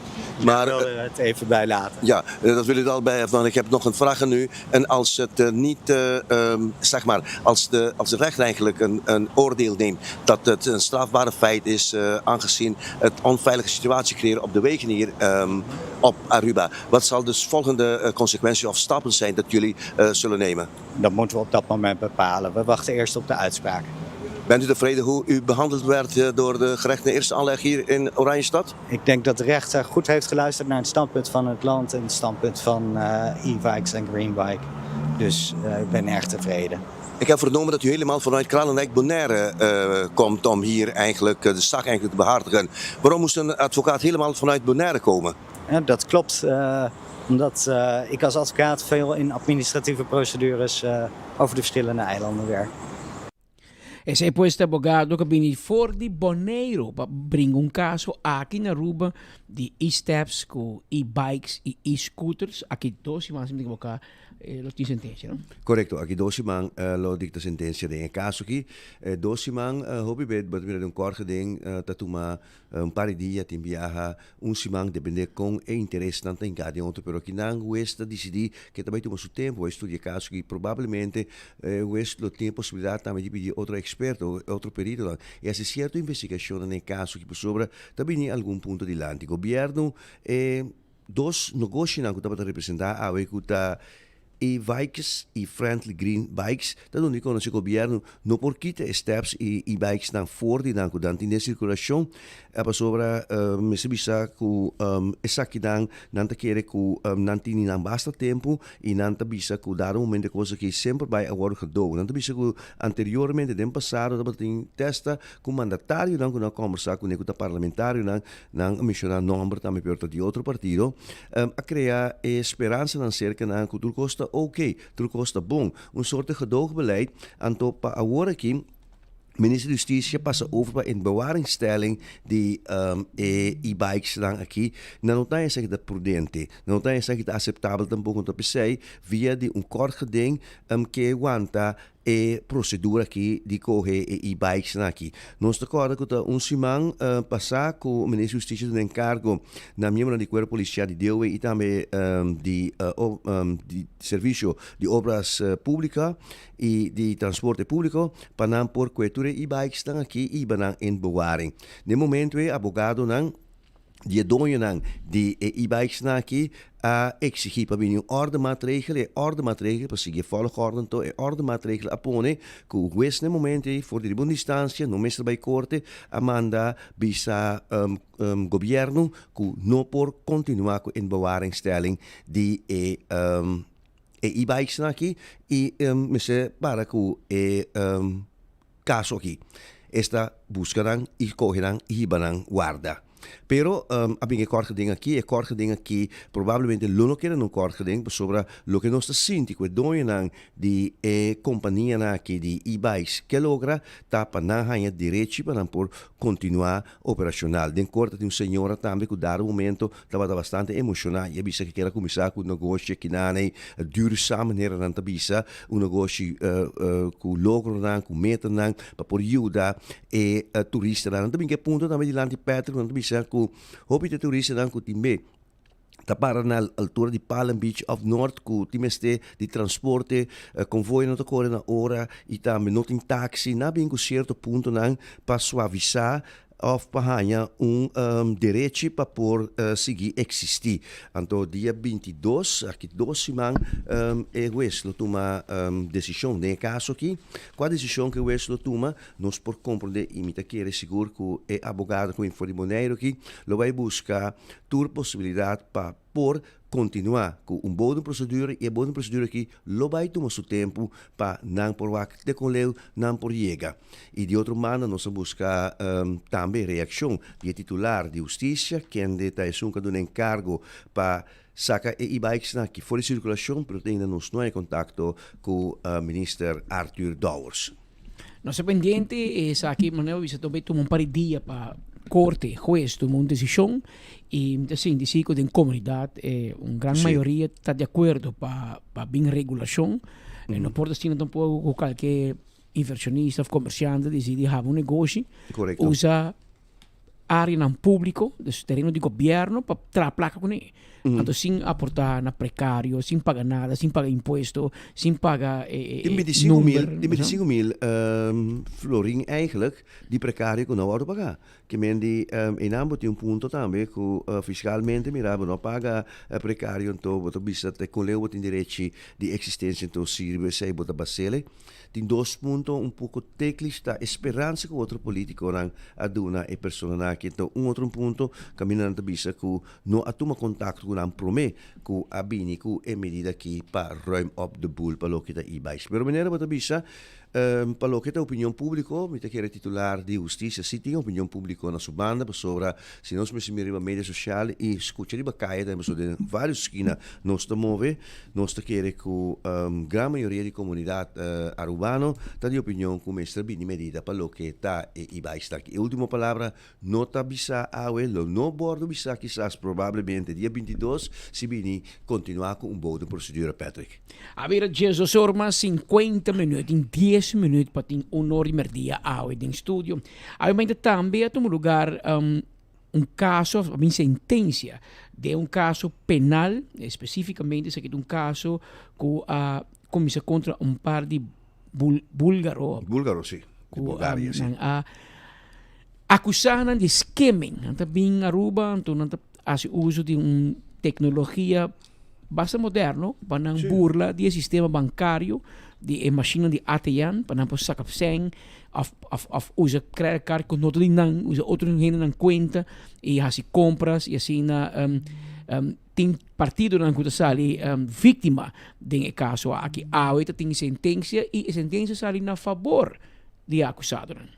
Maar
Daar willen we het even bij laten.
Ja, dat wil ik al bij. Want ik heb nog een vraag aan u. En als het uh, niet, uh, um, zeg maar, als de, als de rechter eigenlijk een, een oordeel neemt dat het een strafbare feit is, uh, aangezien het onveilige situatie creëren op de wegen hier um, op Aruba. Wat zal dus volgende consequentie of stappen zijn dat jullie zullen nemen?
Dat moeten we op dat moment bepalen. We wachten eerst op de uitspraak.
Bent u tevreden hoe u behandeld werd door de gerecht in eerste aanleg hier in Oranjestad?
Ik denk dat de rechter goed heeft geluisterd naar het standpunt van het land en het standpunt van uh, e-bikes en Greenbike. Dus uh, ik ben erg tevreden.
Ik heb vernomen dat u helemaal vanuit Kralendijk Bonaire komt om hier eigenlijk de zaak eigenlijk te behartigen. Waarom moest een advocaat helemaal vanuit Bonaire komen?
Ja, dat klopt. Omdat ik als advocaat veel in administratieve procedures over de verschillende eilanden werk.
Esei pues ta abogado ku a bini for di Boneiru pa bringa un kaso aki na Aruba di e-steps ku e-bikes i e-scooters. Aki dos siman si mi ta ekiboká lo tin sentensia, no?
Korekto, aki dos siman lo dikta sentensia den e kaso aki. Dos siman hopi bet bo ta mira den un kort geding ta tuma Un par di dia tin biaha un siman depende kon e interesnan ta hinká den otro pero kinan hues ta disidí ke ta bai tuma su tempu bai studia e kaso aki probablemente e hues lo tin e posibilidat tambe di pidi otro eksperto otro peritonan i hasi sierto investigashonnan den e kaso aki pasobra ta bini algun punto dilanti gobièrnu e dos nogoshinan ku tabata representá awe ku ta E-bikes i Friendly Green Bikes ta duna di konosé gobièrnu no por kita e steps i e-bikesnan for di nan ku nan tin den sirkulashon pasobra mester bisa ku esakinan nan ta kere ku nan tini nan basta tempu i nan ta bisa ku dado momento e kos aki semper bai a wòrdu gedogen. Nan ta bisa ku anteriormente den pasado tabatin testa ku mandatarionan ku nan a kòmbersá kuné ku ta parlamentarionan Nan a menshoná nòmber tambe pero ta di otro partido. A krea e speransanan serka nan ku tur kos ta oke, tur kos ta bon. Un sorte gedoogbeleid. Anto pa awor aki Minister di Hustisia pasa over pa inbewaringstelling di e e-bikesnan aki. Nan no ta esaki ta prudente, nan no ta esaki ta aseptabel tampoko. Anto p'esei via di un kort geding ke wanta E procedura aki di coge e e-bikesnan aki. Nos ta corda cu ta un siman pasa cu Minister di Husticia duna encargo na miembronan di Cuerpo Policial di DOW y tambe di di Servicio di Obras Publica y di Transporte Publico pa nan por coge tur e e-bikesnan aki y hiba nan in bewaring. Na e momento e abogadonan di e doñonan di e e-bikesnan aki a exigí pa bini un ordemaatregel. E ordemaatregel pa sigui e volgorde anto e ordemaatregel a pone ku hues na e momento ei for di riba un distansia no mester bai korte a manda bisa gobièrnu ku no por kontinuá ku inbewaringstelling di e e e-bikesnan aki i mester para ku e Kaso aki, esta buska nan i kohe nan i hiba nan warda. Pero a bin e kort geding aki, e kort geding aki probablemente lo no keda na un kort geding pasobra loke nos ta sinti ku e doñonan di e kompanianan aki di e-bikes ke logra ta pa nan haña derechi pa nan por kontinuá operashonal. Den korte tin un señora tambe ku dado momento tabata bastante emoshoná i a bisa ku e kier a kuminsá ku negoshi akinanei duurzaam manera nan ta bisa, un negoshi ku logronan, ku metanan pa por yuda e turistanan. Nan ta bin ku e punto tambe dilanti Patrick, nan ta bisa ku hopi di e turistanan ku tin be ta para na altura di Palm Beach of Noord ku tin mester di transporte, konvoi no ta kore na ora i tambe no tin taxi. Nan a bin ku sierto puntonan pa suavisá òf pa haña un derechi pa por sigui eksistí. Anto dia 22, aki dos siman, e hues lo tuma desishon den e kaso aki. Kua desishon ku e hues lo tuma, nos por komprondé i mi ta kere sigur ku e abogado ku bin for di Boneiru aki lo bai buska tur posibilidat pa por kontinuá ku un bodemprocedure i e bodemprocedure aki lo bai tuma su tempu pa nan por wak te kon leu nan por yega. I di otro banda nos a buska tambe reakshon di e titular di hustisia kende ta esun ku a duna enkargo pa saka e e-bikesnan aki for di sirkulashon pero te ainda nos no a kontakto ku minister Arthur Dowers.
Nos ta pendiente esaki manera bo bisa ta bay tuma un par di dia pa corte, hues tuma un decision y mi ta sinti si cu den comunidad un gran mayoria ta di acuerdo pa pa bin regulacion. No por ta asina tampoco cu cualke inversionista of comerciante dicidi habi un negoshi usa areanan públiko, dus tereno di gobièrnu pa traha plaka kuné. Anto sin aportá na prekario, sin paga nada, sin paga impuesto, sin paga e
Tin 25 mil,
number.
tin 25 mil florin eigenlijk di prekario ku no a wòrdu pagá. Ke men di einan bo tin un punto tambe ku fiskalmente mirá bo no paga prekario anto bo ta bisa te kon leu bo tin derechi di eksistensia anto sirbi esei bo ta basele. Tin dos punto un poko teklish ta e speransa ku otro politikonan a duna e personanan aki. Esaki ta un otro punto kaminda nan ta bisa ku no a tuma kontakto ku nan promé ku a bini ku e medida aki pa ruim op de boel pa loke ta e-bikes. Pero manera bo ta bisa, pa loke ta opinion públiko, mi ta kere titular di hustisia si tin opinion públiko na su banda pasobra si nos mester mira riba media sosial i skucha riba kaya tambe pasobra den vários skina nos ta move, nos ta kere ku gran mayoria di komunidat arubano ta di opinion ku mester bini medida pa loke ta e e-bikes aki. E último palabra No ta bisa awe, lo no bordo bisa kisas probablemente dia 22 si bini kontinuá ku un bou den prosedura, Patrick.
A bira diesdos or mas sinkuenta minuut, tin dies minuut pa tin un or di merdia awe den studio. Awe mainta tambe a tuma lugar un kaso, a bin sentensia den un kaso penal, espesífikamente esaki ta un kaso ku a kuminsá kontra un par di búlgaro.
Búlgaro, si. Di Bulgaria, si.
Nan a akusá nan di skimming. Nan ta bin Aruba, anto nan ta hasi uso di un teknologia basta moderno pa nan burla di e sistema bankario, di e mashinnan di ATM, pa nan por saka sèn òf òf òf usa credit card ku no ta di nan, usa otro hendenan kuenta i hasi kompras i asina Tin partidonan ku ta sali víktima den e kaso aki. Awe ta tin sentensia i e sentensia sali na fabor di e akusadonan.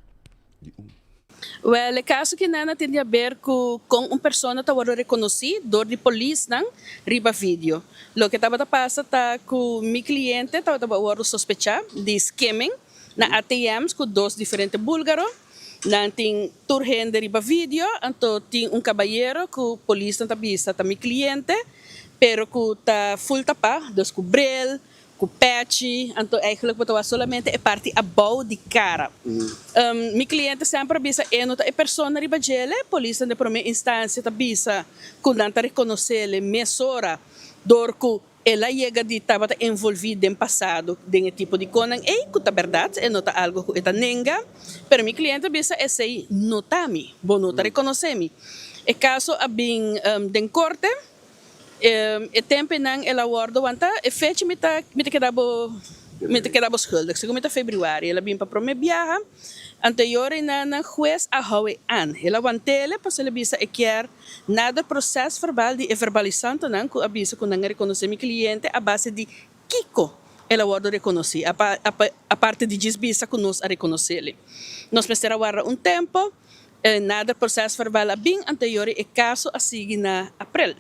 Wèl, e kaso kinan a tin di haber ku kon un persona ta wòrdu rekonosí dor di polisnan riba video. Loke tabata pasa ta ku mi kliente tabata wòrdu sospechá di skimming na ATM's ku dos diferente búlgaro. Nan tin tur hende riba video, anto tin un kabayero ku polisnan ta bisa ta mi kliente, pero ku ta ful tapá, dus ku bril, ku pèchi, anto eigenlijk bo ta wak solamente e parti abou di kara. Mi kliente semper a bisa e no ta e persona riba djele, polisnan den promé instansia ta bisa ku nan ta rekonosele mesora dor ku El a yega di tabata envolví den pasado den e tipo di konan ei, ku ta bèrdat, e no ta algu ku e ta nenga, pero mi kliente a bisa esei no ta mi, bo no ta rekonosé mi. E kaso a bin den korte, e tempenan el a wòrdu wantá, e fecha mi ta mi ta keda bo mi ta keda bo schuldig, segun mi ta febrüari el a bin pa promé biaha, anterior einan nan hues a hou e an, el a want'é pasobra el a bisa e kier Nader proces verbal di e verbalisantonan cu a bisa cu nan a reconoce mi cliente a base di kico el a wordo reconoci, aparte di djis bisa cu nos a reconocele. Nos mester a warda un tempo, e nader proces verbal a bin anterior y e caso a sigui na april.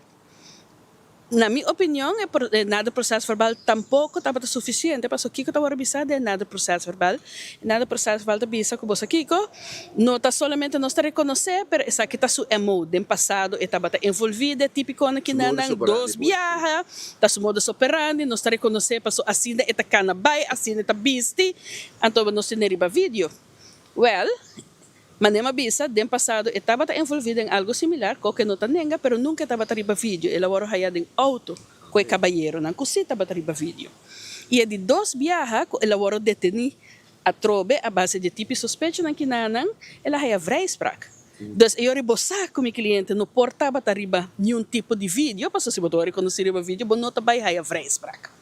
Na mi opinion e nader proces verbal tampoco tabata suficiente pasobra kico ta worde bisa den e nader proces verbal? E nader proces verbal ta bisa cu bo sa kico no ta solamente nos ta reconoce pero esaki ta su MO. Den pasado e tabata envolvi den tipiconan kinanan dos biaha, ta su modus operandi, nos ta reconoce pasobra asina e ta cana bay, asina e ta bisti, anto nos tene riba video. Well, Manera m'a bisa, den pasado e tabata envolví den algo similar, ko ke no ta nenga, pero nunka e tabata riba video. El a wòrdu hayá den outo ku e kabayeronan ku sí tabata riba video. I e di dos biaha ku el a wòrdu detení atrobe a base di e tipi sospechonan kinanan, el a haya vrijspraak. Dus e yori bo sa ku mi kliente no por tabata riba niun tipo di video, pasobra si bo ta wòrdu rekonosí riba video bo no ta bai haya vrijspraak.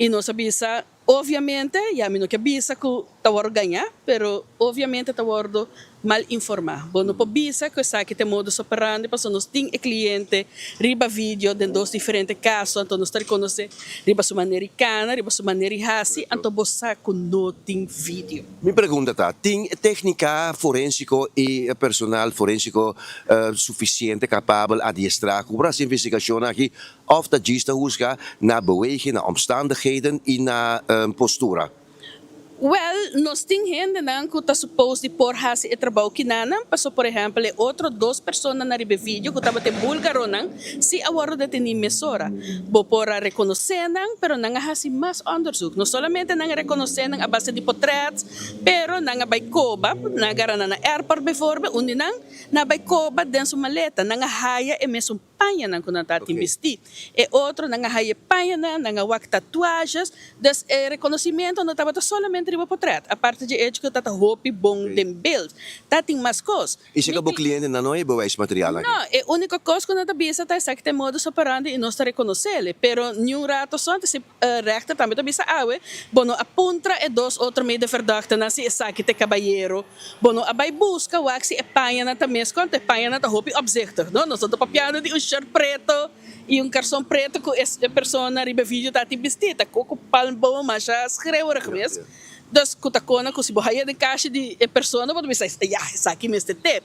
I nos a bisa. Obviamente, ya mi no ke bisa ku ta wòrdu gañá, pero obviamente ta wòrdu mal informá. Bo no por bisa ku esaki ta e modus operandi pasobra nos tin e kliente riba video den dos diferente kaso, anto nos ta rekonosé riba su manera di kana, riba su manera di hasi, anto bo sa ku no tin video.
Mi pregunta ta, tin téknika forensiko i personal forensiko sufisiente kapabel adiestrá ku por hasi investigashon aki Of ta djis ta husga na beweging, na omstandigheden i na postura?
Wèl, nos tin hendenan ku ta supos di por hasi e trabou kinanan, paso por ehèmpel e otro dos personanan riba e video ku tabata e búlgaronan sí a wòrdu detení mesora. Bo por a rekonosé nan, pero nan a hasi mas òndersuk. No solamente nan a rekonosé nan a base di potrèt, pero nan a bai koba, nan a gara nan na airport bijvoorbeeld, un di nan, nan a bai koba den su maleta, nan a haya e mesun. pañanan ku nan tabatin bistí. E otro nan a haya e pañanan, nan a wak tatuajes. Dus e reconocimiento no tabata solamente riba potret, aparte dje hecho cu ta ta hopi bon den beeld, ta tin mas cos.
Y si bo clientenan no e bewijsmateriaal aki?
No, e unico cos cu nan ta bisa ta esaki ta e modus operandi y nos ta reconocele, pero niun rato so antes e rechter tambe ta bisa awe, bo no a puntra e dos otro medeverdachten si esaki ta e cabayero, bo no a bay busca wak si e pañanan ta mes con, e pañanan ta hopi opzichtig, no, nos no ta papiando di un shirt preto. Y un carson preto cu e persona riba e video ta tin bisti ta cu palmboom masha schreeuwerig mes. Dus cu ta cona cu si bo haya den cashi di e persona bo ta bisa ya esaki mester te.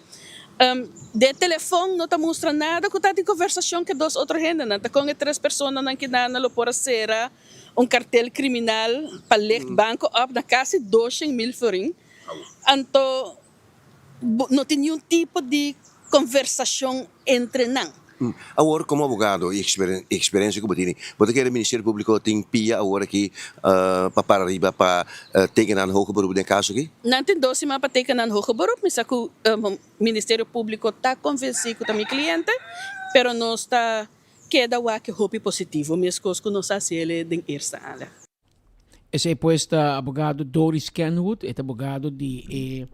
Den telefon no ta mustra nada cu ta tin conversacion cu e dos otro hendenan. Ta con e tres personanan kinan lo por a cera un cartel criminal pa licht banco op na casi 200,000 florin. Anto No tin niun tipo di conversacion entre nan.
Awor, como abogado y experiencia cu bo tini, bo ta kere Ministerio Publico tin pia awor aki pa para riba pa teken nan hoger beroep den e caso aki?
Nan tin dos siman pa teken nan hoger beroep. Mi sa cu Ministerio Publico ta convenci cu ta mi cliente, pero nos ta keda wak hopi positivo, mescos cu nos a haci el den eerste aanleg.
Esei pues ta abogado Doris Kenwood, e ta abogado di e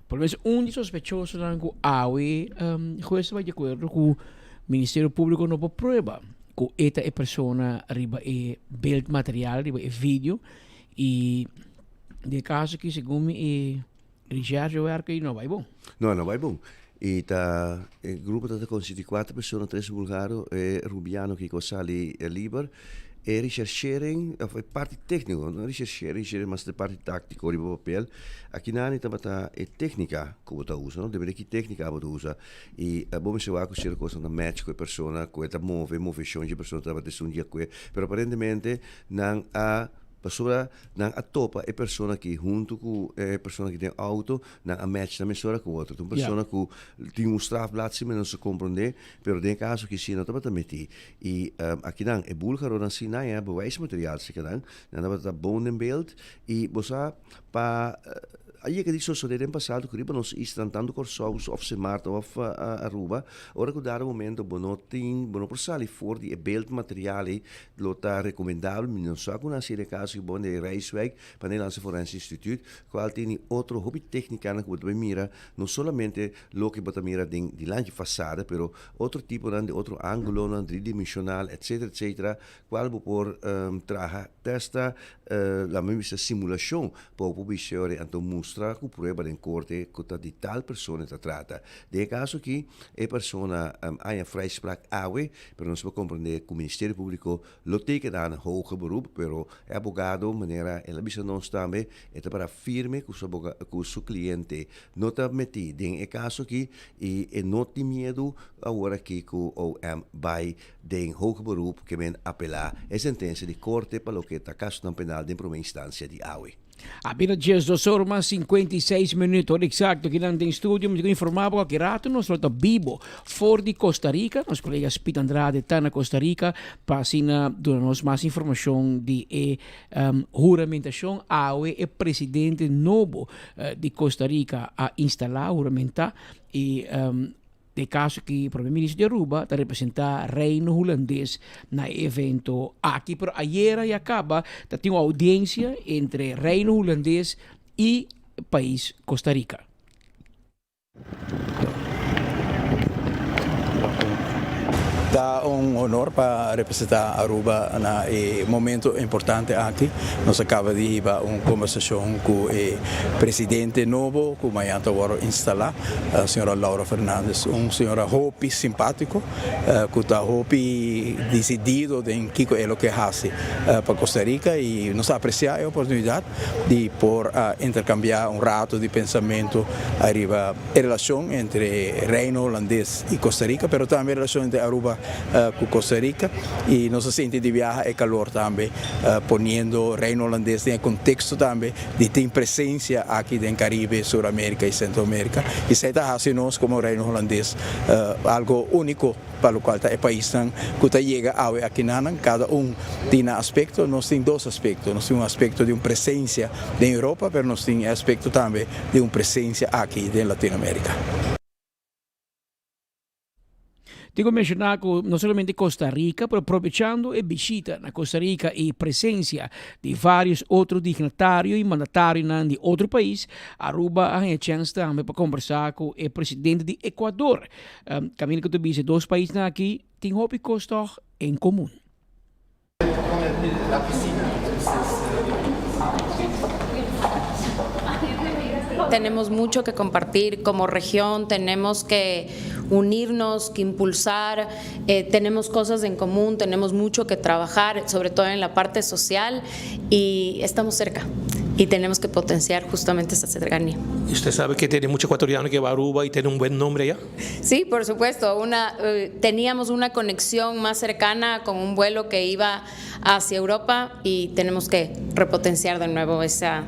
por lo menos un di sospechosonan ku awe um, hues ta bai di akuerdo ku Ministerio Públiko no por prueba ku e ta e persona riba e beeldmateriaal, riba e video i den e kaso aki segun mi e Recherche werk ei no bai bon.
No, no bai bon. I ta e grupo ta ta konsistí kuater persona, tres bulgaro, e rubiano ki ku a sali liber. E recherchering, of e parti tékniko, no recherchering, recherchering mas e parti táktiko riba papel. Akinani tabata e téknika ku bo ta usa, no? Depende ki téknika bo ta usa. I bo mester wak ku sierto kosnan ta match ku e persona, ku e ta move, moveshon dje persona tabata esun dia ku e. Pero aparentemente nan a. Pasobra nan a topa e persona aki huntu ku e persona aki den auto, nan a match nan mesora ku otro. Ta un persona ku tin un strafblad si, men no sa komprondé, pero den e kaso aki si no tabata metí. I akinan e búlgaronan si nan a bewijsmateriaal serka nan, nan tabata bon den beeld i bo sa pa a yega di sosodé den pasado ku riba nos islanan tantu Kòrsou òf Sint Maarten òf Aruba, ora ku dado momento bo no tin, bo no por sali for di e beeldmateriaal ei Lo ta recomendabel, mi no sa cu nan haci e caso bon di Rijswijk pa Nederlandse Forensisch Instituut, cual tini otro hopi tecnicanan cu bo ta bay mira, no solamente loke bo ta mira den dilanti fasada, pero otro tiponan di otro angulonan, dridimensional, etcetera, etcetera, cual bo por traha, testa, laat mi bisa simulacion pa bo por bisa ora anto mustra cu prueba den corte cu ta di tal persona ta trata. Den e caso aki, e persona haña vrijspraak awe, Pero nos por comprende cu Ministerio Publico lo teken aan hoger beroep, pero e abogado, manera el a bisa nos tambe, e ta para firme cu su aboga, cu su cliente no ta meti den e caso aki y e no tin miedo awor aki cu OM bay den hoger beroep ke men apela e sentencia di corte pa loke ta casonan penal den prome instancia di awe.
A bira diesdos or mas 56 minuut, hora exacto kinan den studio. Mi ta informa bo aki rato nos lo ta bibo for di Costa Rica. Nos colega Speed Andrade ta na Costa Rica pa asina duna nos mas informacion di e um, huramentacion. Awe e presidente nobo uh, di Costa Rica a instala, huramenta y um, Den caso aki Prome Minister di Aruba ta representa Reino Hulandes na e evento aki. Pero ayera ya caba ta tin un audiencia entre Reino Hulandes y pais Costa Rica.
Ta un honor pa representa Aruba na e momento importante aki. Nos a caba di hiba un conversacion cu e presidente nobo cu mañan ta worde instala. Señora Laura Fernandez, un señora hopi simpatico cu ta hopi decidido den kico e lo ke haci pa Costa Rica y nos ta aprecia e oportunidad di por a intercambia un rato di pensamento ariba e relacion entre Reino Holandes y Costa Rica pero tambe e relacion entre Aruba cu Costa Rica y nos a sinti di biaha e calor tambe poniendo Reino Holandes den e contexto tambe di tin presencia aki den Caribe, Sur America y Centro America y esey ta haci nos como Reino Holandes algo unico pa locual ta e paisnan cu ta yega awe akinanan, cada un tin nan aspecto, nos tin dos aspecto, nos tin un aspecto di un presencia den Europa pero nos tin e aspecto tambe di un presencia aki den Latino America.
Tin ku menshoná ku no solamente Costa Rica, pero probechando e bishita na Costa Rica i presensia di vários otro dignatario i mandatarionan di otro pais, Aruba a haña chèns tambe pa kombersá ku e presidente di Ecuador. Kaminda ku ta bisa e dos paisnan aki tin hopi kos tòg en komun.
Tenemos mucho que compartir como región, tenemos que unirnos, que impulsar, eh, tenemos cosas en común, tenemos mucho que trabajar, sobre todo en la parte social, y estamos cerca y tenemos que potenciar justamente esa cercanía.
¿Y usted sabe que tiene mucho ecuatoriano que va a Aruba y tiene un buen nombre allá?
Sí, por supuesto. Una, eh, teníamos una conexión más cercana con un vuelo que iba hacia Europa y tenemos que repotenciar de nuevo esa,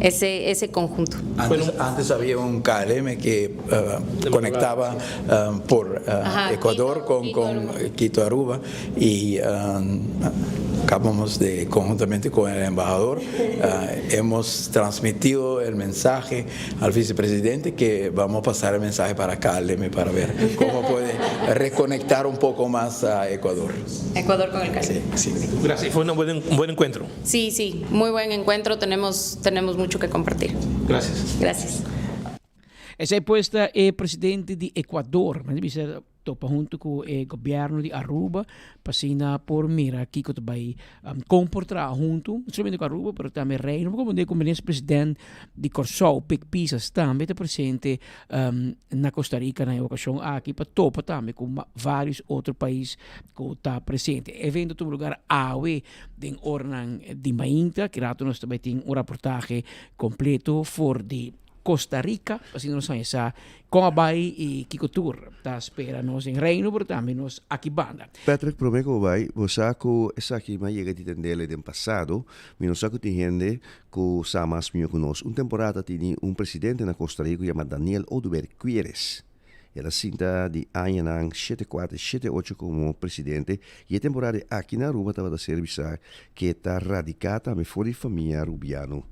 ese, ese conjunto.
Antes, antes había un KLM que uh, conectaba uh, por uh, Ajá, Ecuador Quito, con, Quito, con Aruba. Quito Aruba y acabamos de, conjuntamente con el embajador, hemos transmitido el mensaje al vicepresidente que vamos a pasar el mensaje para KLM para ver cómo puede reconectar un poco más a Ecuador.
Ecuador con el KLM.
Sí, sí.
Gracias, fue un buen, un buen encuentro.
Sí, sí, muy buen encuentro, tenemos, tenemos mucho que compartir.
Gracias.
Gracias.
Esei pues ta e presidente di Ecuador. Men bisa topa hunto ku e gobierno di Aruba pa asina por mira kiko ta bai um, kon por traha hunto, no solamente ku Aruba pero tambe Reino, como de ku minister president di Kòrsou Pik Pisas tambe ta presente um, na Costa Rica na e okashon aki pa topa tambe ku varios otro pais ku ta presente. E evento tuma lugar awe den oranan di mainta, ki rato nos ta bai tin un raportahe kompleto for di Costa Rica, asina nos haña sa kon a bai i kiko tur ta spera nos den Reino, pero tambe nos aki banda.
Patrick, prome ku bo bai, bo sa ku esaki mi a yega di tendele den pasado, mi no sa ku tin hende ku sa mas mihó ku nos. Un temporada tini un presidente na Costa Rica ku yama Daniel Oduber Quieres. El a sinta di añanan shete kuater, shete ocho komo presidente i e temporada aki na Aruba tabata ser bisa ke ta radiká tambe for di famia Arubiano.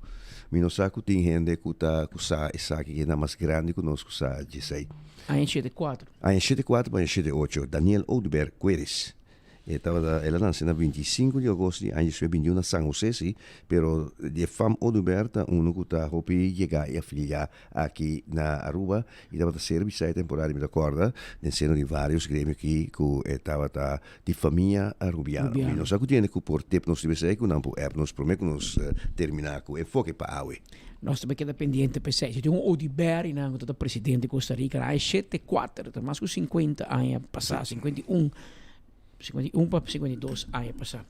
Mi no sa ku tin hende ku ta ku sa esaki ke na mas grandi ku nos ku sa djesei.
Aña shete kuater.
Aña shete kuater pa aña shete ocho, Daniel Oduber Cueres. E tabata, el a nase na 25 di agosto di aña 1921 na San Jose, si, pero di e fam Oduber ta unu ku ta hopi yega i afiliá aki na Aruba i tabata ser bisá e temporada, mi ta kòrda, den seno di vários gremio aki ku e tabata di famia Arubiano. Mi no sa ku tin hende ku por tip nos riba esei ku nan por app nos promé ku nos terminá ku enfoke pa awe.
Nos ta bai keda pendiente pa esei. Si tin un Oduber i nan ku tabata presidente di Costa Rica na aña shete kuater, ta mas ku sinkuenta aña pasá, 51. 51 pa 52 aña pasá.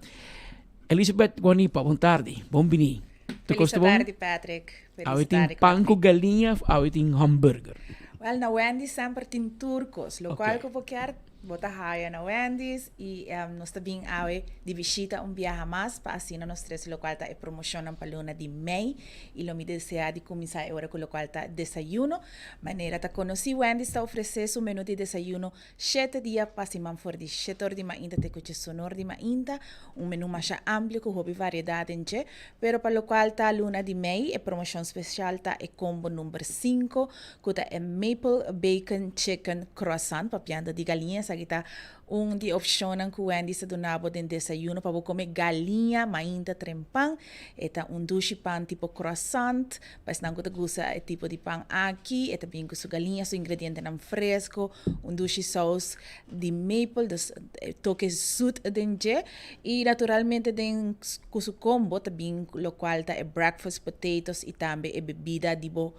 Elizabeth Guanipa, bon tardi, bon bini.
Te
kosta
Feliz
bon?
tardi, Patrick. Feliz
Awe tin
tardi,
pan ku galiña of awe tin hamburger?
Wel, na Wendy's semper tin turcos, lo
Ok.
cual cu bo kier bo ta haya na Wendy's y em, nos ta bin awe di bishita un biaha mas pa asina nos trece lo cual ta e promocionnan pa luna di mei y lo mi desea di cuminsa e ora cu lo cual ta desayuno. Manera ta conoci, Wendy's ta ofrece su menu di desayuno Shete dia pa siman for di shete or di mainta te ku djesonor di mainta, un menu masha amplio ku hopi variedat den dje, pero pa lokual ta luna di mei e promoshon spesial ta e kombo number sinku ku ta e Maple Bacon Chicken Croissant papiando di galiña esaki ta un di e opshonnan ku Wendy's ta duna bo den desayuno pa bo kome galiña mainta trempan e ta un dushi pan tipo croissant Pa esnan ku ta gusta e tipo di pan aki, e ta bin ku su galiña, su ingredientenan fresco, un dushi saus di maple, dus e toke zoet den dje. I naturalmente den ku su combo ta bin lokual ta e breakfast potatoes i tambe e bebida di bo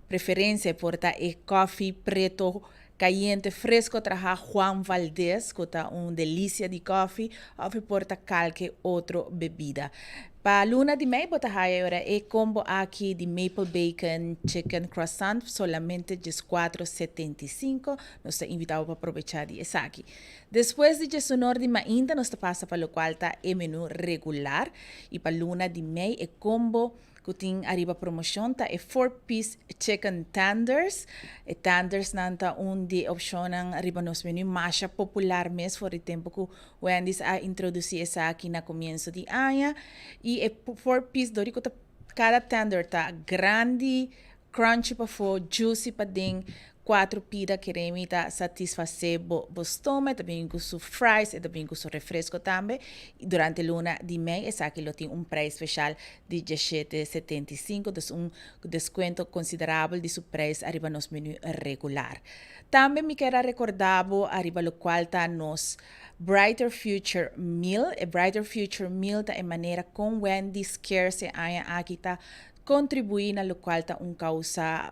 preferencia, e por ta e koffie preto cayente fresco traha Juan Valdez cu ta un delicia di koffie of e por ta calke otro bebida. Pa luna di mei bo ta haya e ora e combo aki di Maple Bacon Chicken Croissant solamente djescuatro setenta i cinco. Nos ta invita bo pa probecha di esaki. Despues di djesunor di mainta nos ta pasa pa locual ta e menu regular y pa luna di mei e combo Ku tin ariba promoshon ta e four piece chicken tenders. E tendersnan ta un di e opshonnan riba nos menu masha popular mes for di tempu ku Wendy's a introdusí esaki na komienso di aña. I e four piece dor di ku ta kada tender ta grandi, crunchy pafó, juicy paden. Cuatro pida keremi ta satisface bo bo stoma, e ta bin cu su fries, e ta bin cu su refresco tambe. Y durante luna di mei esaki lo tin un prijs special di diashete setenta i sinku, dus un descuento considerabel di su prijs ariba nos menu regular. Tambe mi kier a recorda bo ariba locual ta nos Brighter Future Meal. E Brighter Future Meal ta e manera con Wendy's Cares e aña aki ta Contribui na locual ta un causa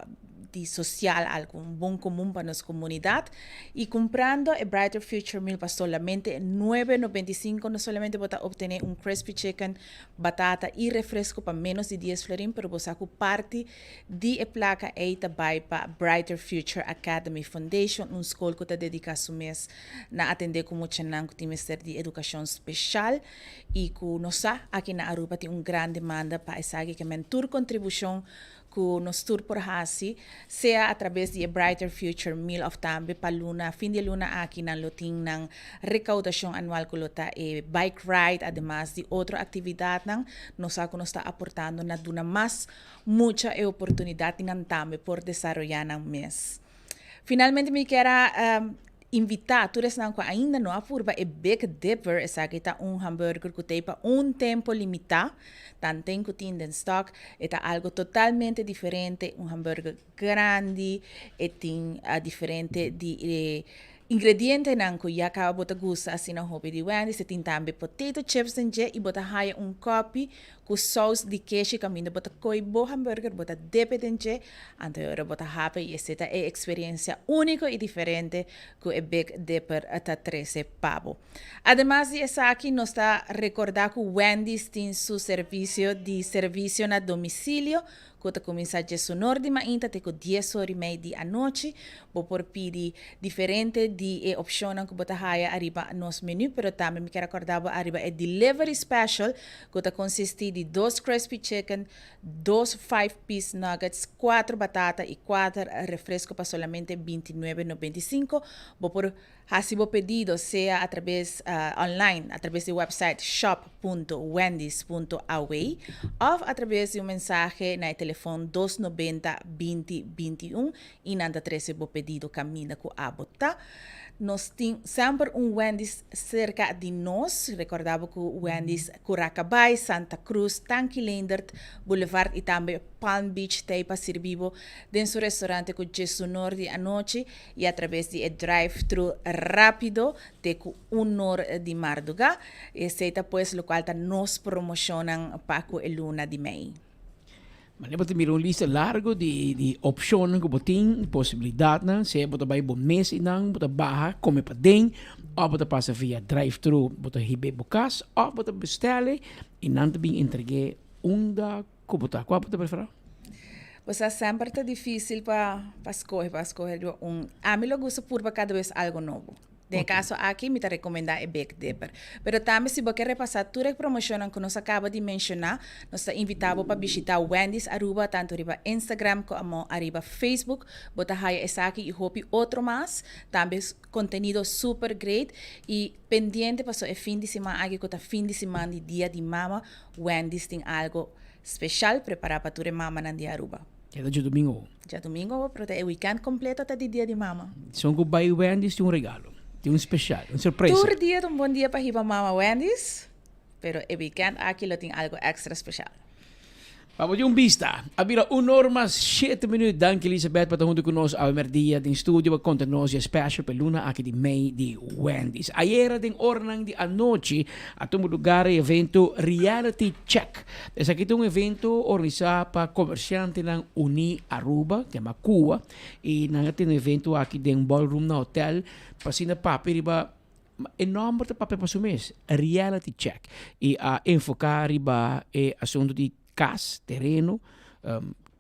di social, algo un bon comun pa nos comunidad. Y cumprando e Brighter Future Meal pa solamente nuebe noventa i sinku, no solamente bo ta obtene un crispy chicken, batata y refresco pa menos di dies florin, pero bo sa cu parti di e placa ey ta bay pa Brighter Future Academy Foundation, un scol cu ta dedica su mes na atende cu muchanan cu tin mester di educacion special. y cu nos sa aki na Aruba tin un gran demanda pa esaki ke men tur contribucion cu nos tur por haci sea a traves di e Brighter Future Meal of tambe pa luna fin di e luna aki nan lo tin nan recaudacion anual cu lo ta e bike ride ademas di otro actividadnan nos sa cu nos ta aportando na duna mas mucha e oportunidad di nan tambe por desaroya nan mes. Finalmente mi kier a invitá tur esnan ku ainda no a purba e Big Dipper, esaki ta un hamburger ku t'ei pa un tempo limitá, tanten ku tin den stock, e ta algo totalmente diferente, un hamburger grandi, e tin diferente di e ingredientenan ku ya kaba bo ta gusta asina hopi di Wendy's, e tin tambe potato chips den dje i bo ta haya un kopi Ku sous di keshi kaminda bo ta koi bo hamburger, bo ta depe den dje, anto e ora bo ta hape i esei ta e eksperensia úniko i diferente ku e Big Dipper ta trese pa bo. Ademas di esaki nos ta rekordá ku Wendy's tin su servisio di servisio na domisilio ku ta kuminsá djesunor di mainta te ku dies or i mei di anochi. Bo por pidi diferente di e opshonnan ku bo ta haya ariba nos menu, pero tambe mi kier a kòrda bo ariba e delivery special ku ta konsistí di dos crispy chicken, dos five piece nuggets, kuater batata i kuater refresco pa solamente bintinuebe nobenta i sinku. Bo por hasi bo pedido sea atrabes online atrabes di website shop punto wendys punto aw òf atrabes di un mensahe na e telefon dos nobenta binti binti un i nan ta trese bo pedido kaminda ku abo ta. Nos tin semper un Wendy's serka di nos. Rekorda bo ku Wendy's Curacabai, Santa Cruz, Tanki Leendert Boulevard i tambe Palm Beach ta ei pa sirbi bo den su restaurante ku djesunor di anochi i atrabes di e drive-thru rápido te ku unor di marduga. Esei ta pues lokual ta nos promoshonnan pa ku e luna di mei.
Manera bo ta mira un lista largo di di opshonnan ku bo tin, posibilidatnan, sea bo ta bai bo mes einan, bo ta baha kome paden, òf bo ta pasa via drive-thru, bo ta hib'é bo kas, òf bo ta bestèl'e i nan ta bin entreg'é unda ku bo ta. Kua bo ta preferá?
Bo sa semper ta difísil pa pa skohe, pa skohe riba un. Ami lo gusta purba kada bes algo nobo. Den e kaso aki mi ta rekomendá e Big Dipper. Pero tambe si bo ke repasá tur e promoshonnan ku nos a kaba di menshoná, nos ta invitá bo pa bishitá Wendy's Aruba tantu riba Instagram komo ariba Facebook. Bo ta haya esaki i hopi otro mas. Tambe kontenido super great i pendiente pasobra e fin di siman aki ku ta fin di siman di Dia di Mama, Wendy's tin algo speshal prepará pa tur e mamanan di Aruba.
E ta djadumingu.
Djadumingu awo, pero ta e weekend completo ta di dia di mama.
Son cu bay Wendy's tin un regalo, tin un special, un sorpresa.
Tur dia ta un bon dia pa hiba mama Wendy's, pero e weekend aki lo tin algo extra special.
Pa bo tin un bista. A bira un or mas shete minuut. Danki Elizabeth pa ta hunto cu nos awe merdia den studio pa conta nos di e special pa e luna aki di mei di Wendy's. Ayera den oranan di anochi a tuma lugar e evento Reality Check. Esaki ta un evento organisá pa komersiantenan Uní Aruba, yama CUA, i nan a tene un evento aki den ballroom na hotel pa asina papia riba, e nòmber ta papia pa su mes, Reality Check, i a enfoká riba e asuntu di kas, tereno,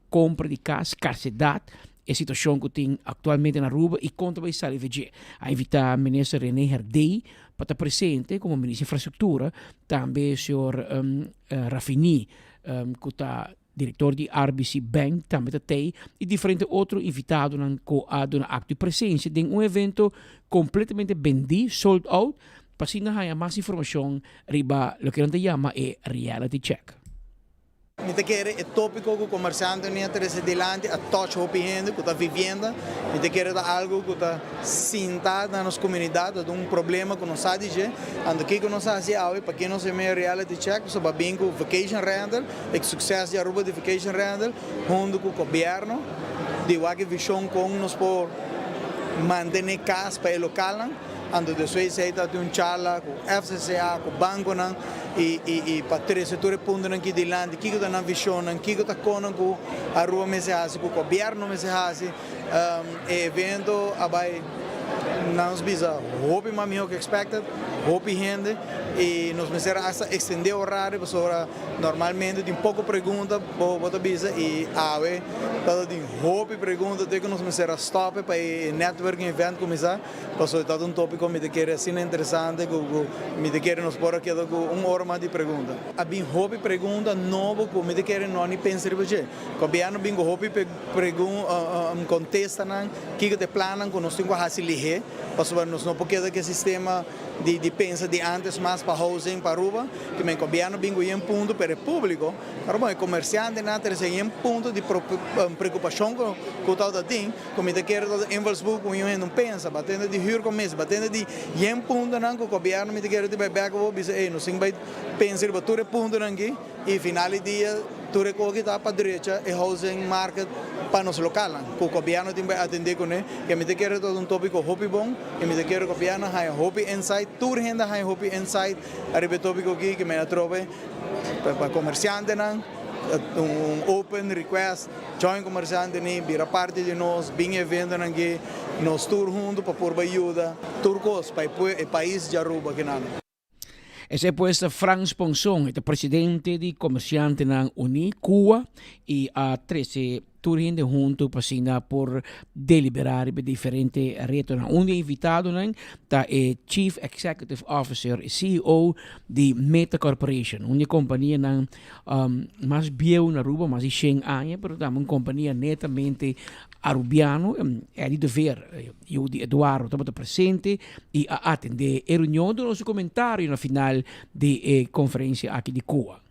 Compra di cas, scarsedad, e situacion cu tin actualmente na Aruba y con ta bay sali di dje. A invita Minister Rene Herdé pa ta presente como Minister di Infrastructura, tambe señor Rafini cu ta director di RBC Bank tambe ta tey y diferente otro invitadonan cu a duna acto di presencia den un evento completamente bendi, sold out, pa asina haya mas informacion riba loke nan ta yama e reality check.
Mi ta kere e tópiko ku komersiantenan a trese dilanti a touch hopi hende ku ta vivienda. Mi ta kere ta algu ku ta sinta na nos komunidat, ta un problema ku nos sa di dje. Anto kiko nos a hasi awe pa ke nos e mei reality check pasobra a bin ku vacation rental, e sukses di Aruba di vacation rental huntu ku gobièrnu di wak e vishon kon nos por mantené kas pa e lokalnan. Anto despues ei ta tin un charla ku FCCA, ku bankonan i i pa trese tur e puntonan aki dilanti, kiko ta nan vishonnan, kiko ta konan ku Aruba mester hasi, ku gobièrnu mester hasi. E evento a bai nan nos bisa hopi mas mihó ku expected, hopi hende i nos mester hasta ekstendé orario pasobra normalmente tin poko pregunta bo ta bisa i awe tabata tin hopi pregunta te ku nos mester a stòp pa e networking event kuminsá. Pasobra e ta un tópiko mi ta kere asina interesante ku ku mi ta kere nos por a keda ku un ora mas di pregunta. A bin hopi pregunta nobo ku mi ta kere no a ni pensa riba dje. Gobièrnu bin ku hopi pregun kontestanan kiko ta e plannan ku nos tin ku hasi lihé pasobra nos no por keda ku e sistema di di pensa di antes mas pa housing pa Aruba. Ke men gobièrnu bin ku yen punto pero e públiko. Pero bon e komersiantenan ta resibi yen punto di preokupashon ku tabata tin. Ku mi ta kere ta invalsboek ku un hende un pensa, batende di huurcommissie, batende di yen puntonan ku gobièrnu mi ta kere ti bai bèk awor bisa ey nos tin bai pensa riba tur e puntonan aki i final di dia tur e koki ta pa drecha e housing market pa nos lokalnan ku gobièrnu tin bai atendé kuné ke mi ta kere ta un topiko hopi bon i mi ta kere gobièrnu haña hopi insight tur hende haña hopi insight ariba e topiko aki ke mi a trobe pa komersiantenan un open request. Join komersiante ni bira parti di nos, bin eventonan aki, nos tur hunto pa por bai yuda tur kos pa e pais di Aruba kinan.
Esei pues ta Frans Ponson, e ta presidente di Komersiantenan Uní, cua, i a trese tur hende hunto pa asina por deliberá riba e diferente retonan. Un di e invitadonan ta e Chief Executive Officer, e CEO, di Meta Corporation, un di e kompanianan mas bieu na Aruba, mas di shen aña, pero tambe un kompania netamente Arubiano. Eddie de Veer, yu di Eduardo, tabata presente i a atendé e reunion, duna su komentario na final di e konferensia aki di Cuba.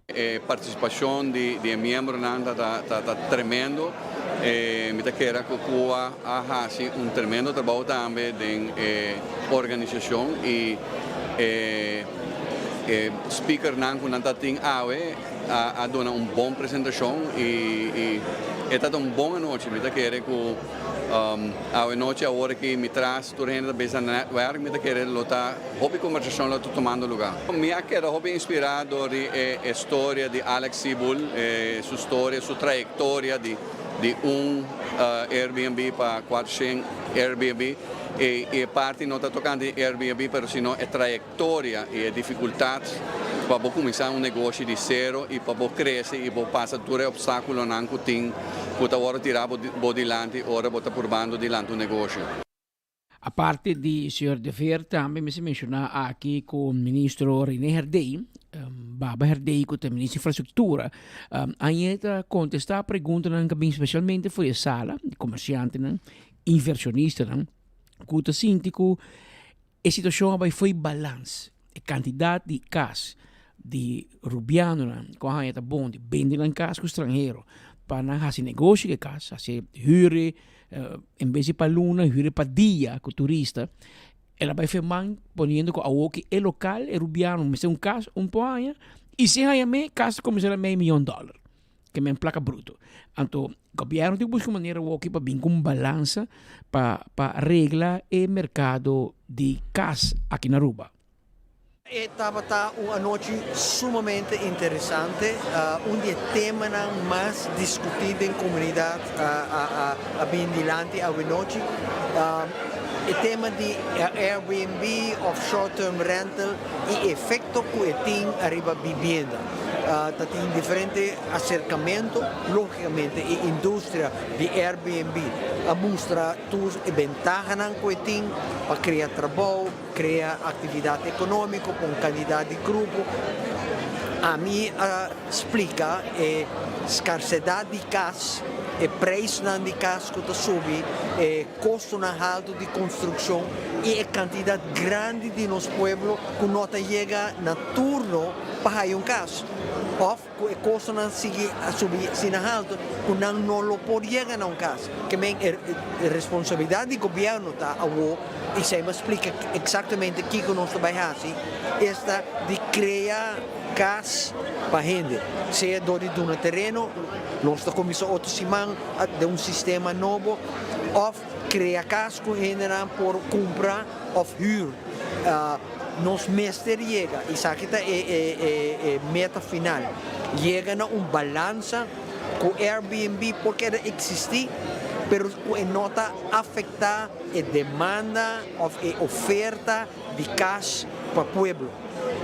E partisipashon di e miembronan ta ta tremendo. Mi ta kere ku Cuba a hasi un tremendo trabou tambe den e organisashon i e speakernan ku nan ta tin awe a duna un bon presentashon i e ta ta un bon anochi. Mi ta kere ku awe nochi awor aki mi tras tur hende ta bisa netwerk mi ta kere lo ta Hopi kombersashon lo ta tumando lugá. Mi a keda hopi inspirá dor di e storia di Alex Sibul, su storia, su trayektoria di di un Airbnb pa kuatroshen Airbnb. I e parti no ta tokante di Airbnb pero sino e trayektoria i e difikultat pa bo kuminsá un negoshi di sero i pa bo krese i bo pasa tur e opstákulonan ku tin ku ta wòrdu tirá bo dilanti ora bo ta purbando di lanta un negoshi.
Aparte di señor De Veer tambe mester menciona aki cu ministro Rene Herdé, Baba Herdé cu ta ministro di infrastructura, añe ta contesta preguntanan cu a bin specialmente for di e sala, di comerciantenan, inversionistanan, cu ta sinti cu e situacion a bay fo'i balans. E cantidad di cas di Rubianonan cu a haña ta bon di bende nan cas cu stranhero pa nan haci negoshi cu e cas, haci huur en bes di pa luna, huur pa dia cu turista, el a bay fe man poniendo cu awoki e local, e Rubiano mester un cas un por haña y si haña me, cas ta cuminsa na mei miyon dollar. Ke men plaka bruto. Anto gobierno tin ku buska un manera woki pa bin ku un balansa pa pa regla e merkado di kas aki na Aruba.
E tabata un anochi sumamente interesante. Un di e temanan mas diskutí den komunidat a bin dilanti awenochi. E tema di Airbnb òf short term rental i efekto ku e tin ariba bibienda. Ta tin diferente aserkamentu, lógikamente e industria di Airbnb a mustra tur e bentahanan ku e tin pa krea trabou, krea aktividat ekonómiko pa un kandidat di grupo. Ami a splika e skarsedat di kas. E prijsnan di kas ku ta subi, e kostonan haltu di konstrukshon i e kantidat grandi di nos pueblo ku no ta yega na turno pa haya un kas òf ku e kostonan sigui a subi asina haltu ku nan no lo por yega na un kas. Ke men e responsabilidat di gobièrnu ta awor i esei mi a splika eksaktamente kiko nos ta bai hasi, esta di krea kas pa hende, sea dor di duna tereno, nos ta kuminsá otro siman den un sistema nobo, òf krea kas ku hendenan por kumpra òf hür. Nos mester yega, esaki ta e meta final, yega na un balansa ku Airbnb por keda eksistí, pero ku e no ta afektá e demanda òf e oferta di kas pa pueblo.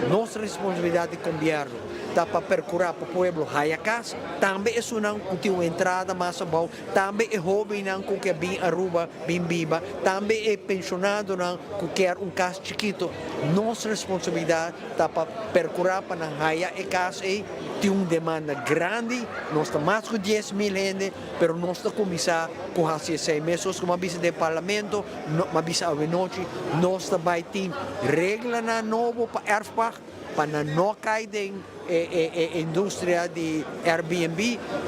Nos responsabilidad di gombierno ta pa percura pa pueblo haya cas, tambe esunnan cu tin un entrada mas abao, tambe e hobennan cu kier bin Aruba bin biba, tambe e pensionadonan cu kier un cas chikito. Nos responsabilidad ta pa percura pa nan haya e cas ey. Tin un demanda grandi, nos ta mas cu 10,000 hende, pero nos ta cuminsa cu haci esey. Mescos cu mi a bisa den parlamento, No, m'a bisa awenochi, nos ta bai tin reglanan nobo pa erfpacht, pa nan no kai den e e industria di Airbnb,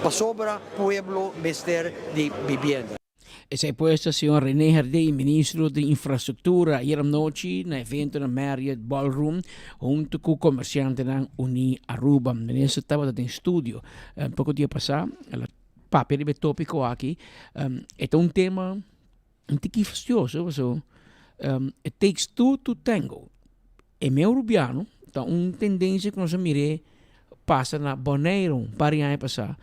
pasobra pueblo mester di bibienda.
Esei pues ta señor Rene Herdé, ministro di Infrastructura, ayer anochi na evento na Marriott Ballroom hunto cu comerciantenan Uní Aruba. Minister tabata den studio poco dia pasa, el a papia riba e topico aki. E ta un tema. Un tiki fastioso paso it takes two to tango. E meu rubiano ta un tendencia ku nos a mir'é pasa na Bonaire un par di aña pasá.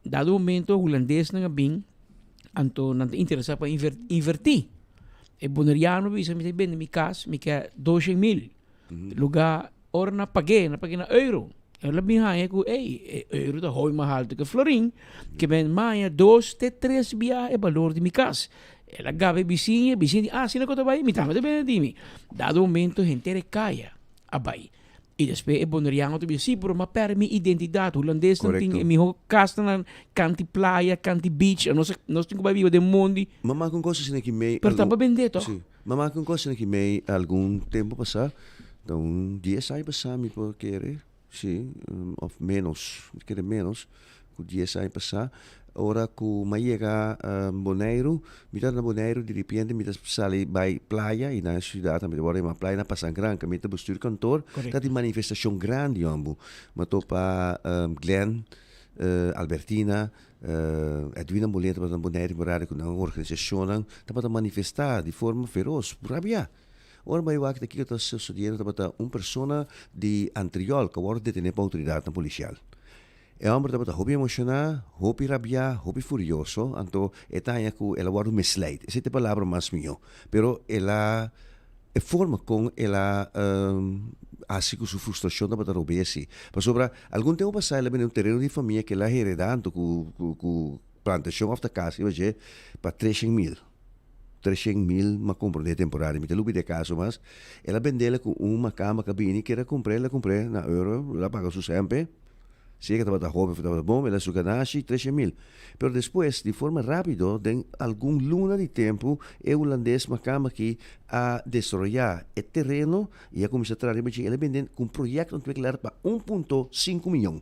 Dado momento hulandesnan a bin anto nan ta interesá pa invertí. E boneriano a bisa mi ta bende mi kas mi ke doshen mil. Lugá ora nan pag'é nan pag'é na euro. El a bin haña ku ey e euro ta hopi mas haltu ku e florin, ke men maña dos te tres bia e balor di mi kas. El a gaba e bisiña, e bisiña di, ah asina ku ta bai, mi tambe ta bende di mi. Dado momento henter e kaya a bai. I despues e boneriano ta bisa, si, pero mi a pèrdè mi identidat, hulandesnan tin e mihó kasnan na kanti playa, kanti beach, anos nos tin ku bai biba den mondi.
Mama ku un kos asina ki mei.
Pero ta pa bendé tòg.
Si. Mama ku un kos asina ki mei algun tempu pasá. Ta un dies aña pasá mi por kere, si, of menos, mi ta kere menos ku dies aña pasá, ora ku mi a yega Boneiru, mi tabata na Boneiru di repente mi ta sali bai playa i na e siudat mi ta wòrdu yamá playa na Pasangran kaminda ta bestuur kantoor, ta tin manifestashon grandi yòmbu. Mi a topa Glenn, Albertina, Edwina Molina tabata na Boneiru temporada ku nan organisashonnan tabata manifestá di forma feros, rabia. Ora bai wak ta kiko ta sosodiendo tabata un persona di Antriol ku a wòrdu detené pa outoridatnan polisial. E hòmber tabata hopi emoshoná, hopi rabiá, hopi furioso, anto e ta haña ku el a wòrdu misleid. Esei ta e palabra mas mihó. Pero el a e forma kon el a hasi ku su frustrashon tabata robesi. Pasobra algun tempu pasá el a bini un tereno di famia ku el a heredá anto ku ku plantashon òf ta kas riba dje pa 300,000. 300,000 m'a cumpra den e temporada, mi ta lubida e caso mas, el a bendela cu un macamba cu a bini kier a cumpr'e, el a cumpr'e na euro, el a paga su sempe, si e que tabata hoben tabata bon, el a su ganashi 300,000. Pero despues, di forma rapido, den algun luna di tempo, e hulandes macamba aki a desroya e tereno y a cuminsa traha riba dje, el a bende cu un proyecto ontwikkelaar pa un punto sinku miyon.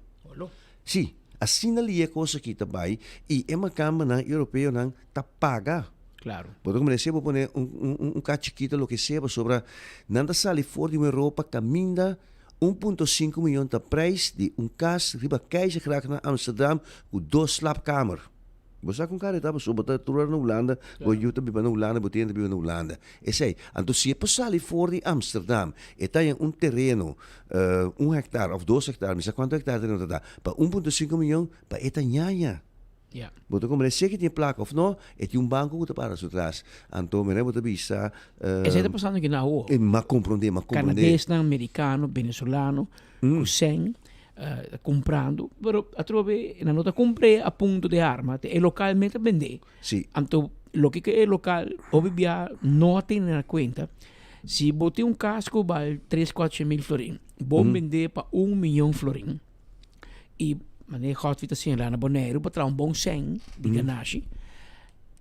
Sí, asina li e cos aki ta bay y e macambanan europeonan ta paga.
Claro.
Bo ta comprende? Sea bo pone un, un, un cas chikito, loke sea, pasobra nan ta sali for di un Europa caminda 1.5 miyon ta prijs di un cas riba Keizersgracht na Amsterdam cu dos slaapkamer. Bo sa con cara e ta pasobra bo ta tur ora na Hulanda, bo yu ta biba na Hulanda, bo tien ta biba na Hulanda. Esey. Anto si e por sali for di Amsterdam, e ta haña un tereno, un hectare of dos hectare, mi sa cuanto hectare tereno ta ta, pa 1.5 miyon, pa e ta ñaña. Bo ta comprende sea ke tin e plaka of no, e tin un banco ku ta para su tras. Anto mira bo ta bisa.
Esei ta pasando aki na awo.
M'a comprende, m'a comprende.
Canadesnan, mericano, venezolano, ku sèn ta comprando, pero atrobe nan no ta compr'é a punto de arma, e local mes ta bendé.
Si.
Anto loke ke e local hopi bia no a tene na cuenta, si bo tin un cas ku bal tres, cuatrocientos mil florin, bo bendé pa un miyon florin. Y. Manera Godfrey ta señalá na Boneiru pa traha un bon sèn di ganashi.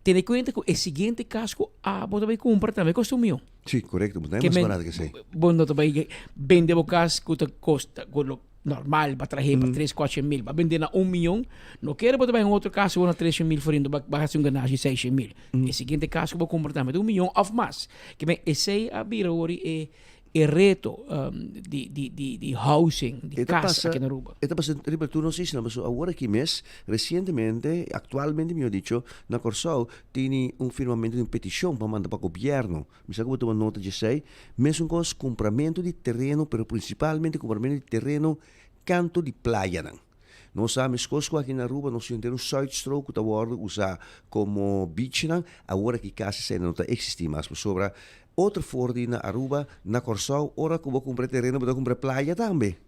Tene kuenta ku e siguiente kas ku abo ta bai kumpra tambe kosta un mion.
Sí, korekto, bo ta mas barato ke esei.
Bo no ta bai bende bo kas ku ta kosta ku lo normal pa trah'é pa tres kuatshen mil, bo a bende na un mion, no kere bo ta bai un otro kas ku na treshen mil forinto bo a hasi un ganashi di seishen mil. E siguiente kas ku bo kumpra tambe ta un mion òf mas. Ke men esei a bira wor e E reto di di di di housing, di kas aki na Aruba.
E ta pasa riba tur nos isla, pasobra awor aki mes, resientemente, aktualmente mihor dicho, na Kòrsou tini un firmamentu di un petishon pa manda pa gobièrnu. Mi sa ku bo tuma nota dje esei. Mesun kos kumpramentu di tereno, pero prinsipalmente kumpramentu di tereno kantu di playanan. Nos sa meskos ku aki na Aruba nos tin henter un Zuidstrook ku ta wòrdu usá komo beachnan, awor aki kasi esei no ta eksistí mas pasobra otro for di na Aruba, na Kòrsou ora ku bo kumpra e tereno bo ta kumpra e playa tambe.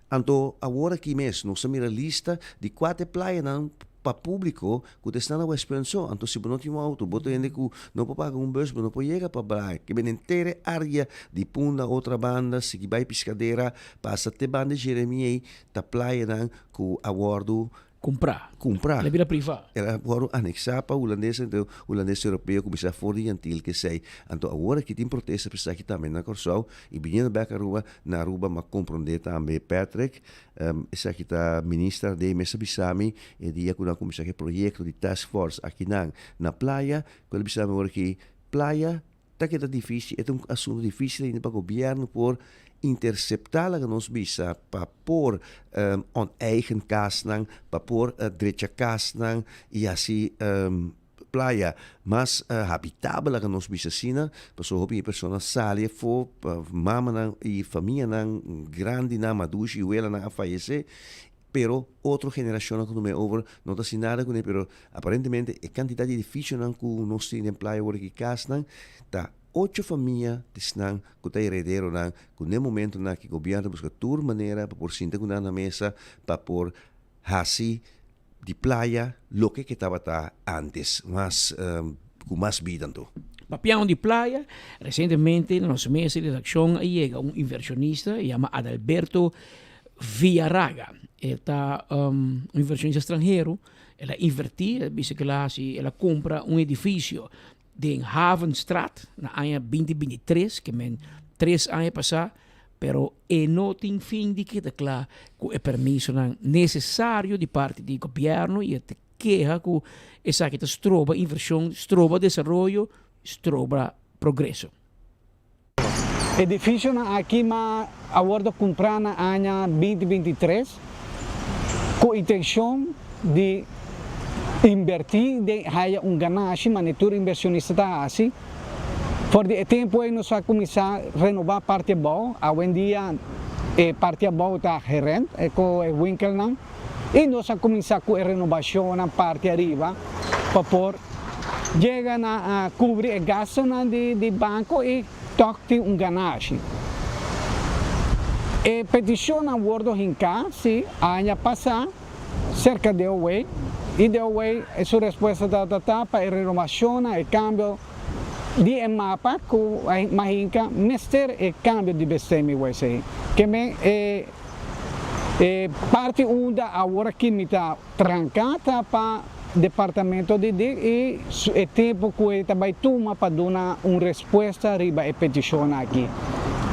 Anto awor aki mes nos ta mira lista di kua ta e playanan pa públiko ku ta esnan na Westpunt so. Anto si bo no tin un outo, bo ta hende ku no por paga un bus, bo no por yega pa Braai. Ke bini henter e área di Punda, Otrabanda, sigui bai Piscadera, pasa te banda Jeremia ei, Ta playanan ku a wòrdu
Kumprá.
Kumprá.
El a bira privá.
El a wòrdu aneksá pa hulandes, anto hulandes europeo kuminsá for di Antil kesei. Anto awor aki tin protesta pa esaki tambe na Kòrsou i biniendo bèk Aruba, na Aruba m'a komprondé tambe Patrick, esaki ta minister Ardey mes a bisa mi e dia ku nan a kuminsá ku e proyekto di task force akinan na playa, ku el a bisa mi awor aki playa Ta keda difícil, e ta un asunto difícil ainda pa gobierno por intercepta laga nos bisa pa por oneigen casnan, pa por drecha casnan y haci playa mas habitabel laga nos bisa asina, pasobra hopi persona sali afo, mamanan y famianan grandinan, madushi y welanan a fayece Pero otro generacionnan cu tuma e over no ta haci nada cune, pero aparentemente e cantidad di edificionan cu nos tin den playa awor aki casnan ta ocho famia di esnan cu ta herederonan cu n'e momentonan aki gobierno ta busca tur manera pa por sinta cu nan na mesa pa por haci di playa loke ke tabata antes mas cu mas bida anto.
Papiando di playa, recientemente na nos mesa di redaccion a yega un inversionista yama Adalberto Villarraga. E ta un inversionista stranhero, el a inverti, el a bisa ku el a hasi, el a kumpra un edifisio den Havenstraat na aña binti binti tres, ke men tres aña pasá, pero e no tin fin di keda kla ku e permisonan nesesario di parti di gobièrnu i e ta keha ku esaki ta stroba invershon, stroba desaroyo, stroba progreso.
Edificionan aki ma a wordo cumpra na aña binti binti tres cu intencion di inverti den haya un ganashi mane tur inversionista ta haci. For di e tempo ey nos a cuminsa renoba parti abao, awendia e parti abao ta gerent cu e winkelnan y nos a cuminsa cu e renobacionnan parti ariba pa por Yega na a kubri e gastunan di banko i tòg tin un ganashi. E petishonnan wordo hinká si aña pasá serka DOW i DOW su respuesta tabata ta pa e renovashonnan, e kambio di e mapa ku a hinka mester e kambio di bestemming wc. Ke men e parti unda awor aki mi ta Tranca ta pa Departamento di dig y e tempo cu e ta bay tuma pa duna un respuesta riba e peticion aki.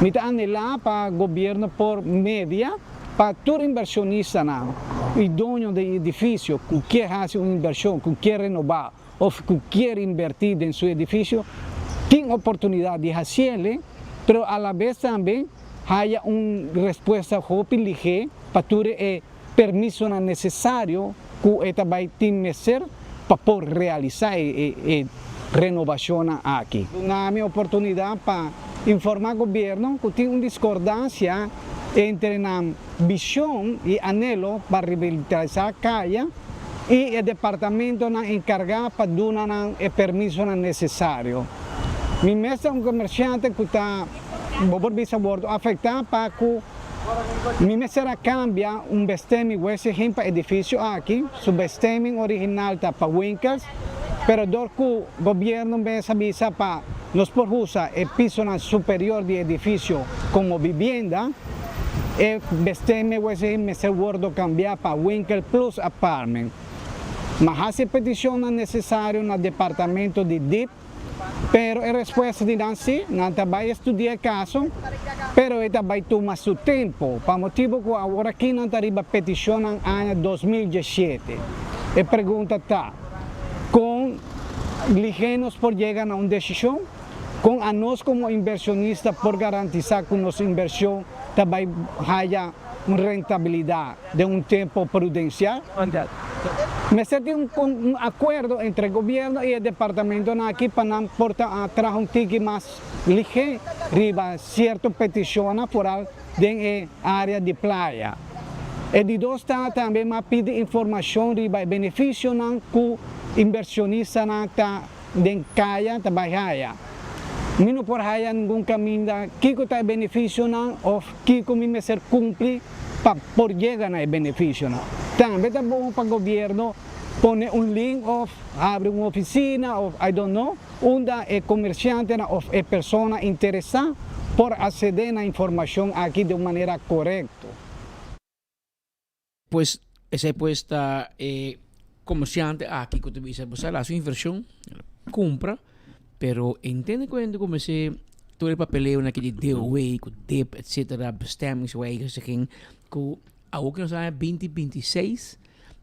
Mi ta anhela pa Gobierno por media pa tur inversionistanan y doño di edificio cu kier haci un inversion, cu kier renoba of cu kier inverti den su edificio tin oportunidad di haciele, pero alabes tambe haya un respuesta hopi lihe pa tur e permisonan nesesario ku e ta bai tin mester pa por realisá e renobashonnan aki. Duna mi oportunidat pa informá gobierno ku tin un diskordansia entre nan vishon i anhelo pa revitalisá kaya i e departamentonan enkargá pa duna nan e permisonan nesesario. Mi mes ta un komersiante ku ta, bo por bisa, wòrdu afektá pa ku Mi mester a cambia un bestemming wijziging pa edificio aki, su bestemming original ta pa winkels, pero dor cu gobierno mes a bisa pa nos por usa e pisonan superior di edificio como vivienda. E bestemmingswijziging mester wordo cambia pa winkel plus apartment. Ma haci e peticionnan necesario na departamento di dip, pero e respuesta di nan si, nan ta bay estudia e caso, pero e ta bay tuma su tempo, pa motibo cu aworaki nan ta riba peticionnan aña 2017. E pregunta ta, con lihe nos por yega na un decision? Con anos como inversionista por garantisa cu nos inversion ta bay haya un rentabilidad den un tempo prudencial? Mester tin un acuerdo entre gobierno y e departamentonan aki pa nan por ta traha un tiki mas lihe riba cierto peticionnan foral den e area di playa. E di dos ta tambe mas pidi informacion riba e beneficionan cu inversionistanan ta Den kaya ta bai haya. Mi no por haya ningun kaminda kiko ta e benefisionan òf kiko mi mester kumpli pa por yega na e benefisionan. Tambe ta bon pa gobierno pone un link òf habri un ofisina òf I don't know unda e komersiantenan òf e persona interesá por asedé na informashon aki di un manera korekto.
Pues esei pues ta e comerciante aki cu ta bisa bo sa haci un inversion, cumpra, pero entende cu hende cuminsa tur e papeleonan aki di DOW cu dip etcetera, bestemmingswijziging cu awor cu nos aña binti binti seis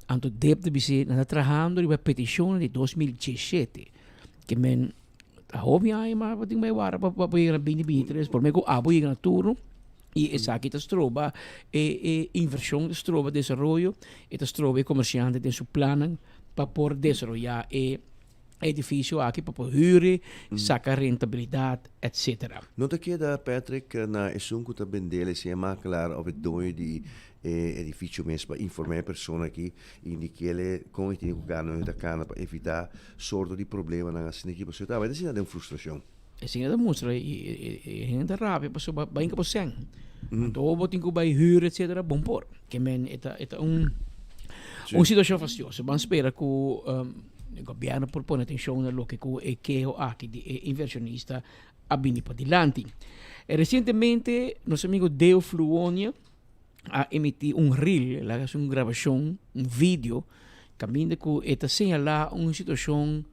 anto dip ta bisa nan ta trahando riba peticionnan di 2017 ke men ta hopi aña mas bo tin bay wara pa pa yega na binti binti tres prome cu abo yega na turno. I esaki ta stroba e e invershon, ta stroba desaroyo, e ta stroba e komersiante den su plannan pa por desaroyá e edifisio aki, pa por hür, saka rentabilidat, etsetera.
No ta keda, Patrick, na esun ku ta bendel esei e makelaar òf e doño di e edifisio mes pa informá e persona aki i indik'é kon e tin ku gana òf e ta kana pa evitá sorto di problemanan asina aki pasobra ta bai ta sinta den frustrashon.
E señor ta mustra y e hende ta rabia pasobra bo hinka bo sèn. Anto bo tin ku bai hür etcetera bon por. Ke men e ta e ta un un situacion fastioso. Ban spera ku gobierno por pone atencion na loke ku e keho aki di e inversionista a bini padilanti. Recientemente nos amigo Deo Fluonia a emití un reel, el a hasi un grabashon, un video kaminda ku e ta señalá un situacion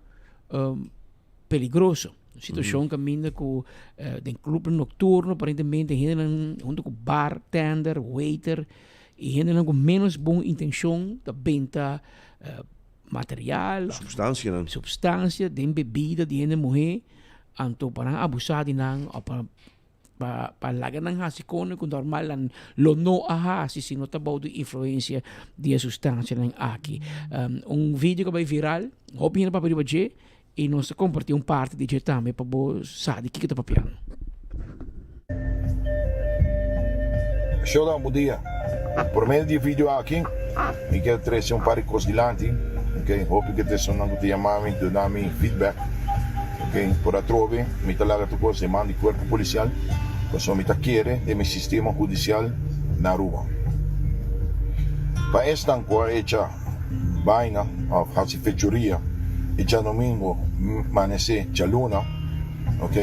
peligroso. Un situacion caminda cu den club nocturno aparentemente hendenan hunto cu bartender, waiter y hendenan cu menos bon intencion ta benta material,
Substancianan.
substancia den bebida di hende muhe anto pa nan abusa di nan of pa pa pa laga nan hasi kone ku normal nan lo no a hasi si no ta bou di influensia di e sustansianan aki. Un video ku a bai viral, hopi hende papia riba dje i nos ta kompartí un parti di dje tambe pa bo sa di kiko ta papiando.
Shodan, bon dia. Por medio di e video aki, mi kier trece un par di cos dilanti, ok. Hopi cu ta esunnan cu ta yama mi, duna mi feedback, ok. Por atrobe, mi ta laga tur cos den man di cuerpo policial, pasobra mi ta kere den mi sistema hudicial na Aruba. Pa esnan cu a echa baina of haci fechoria e djadomingo manece djaluna, Ok.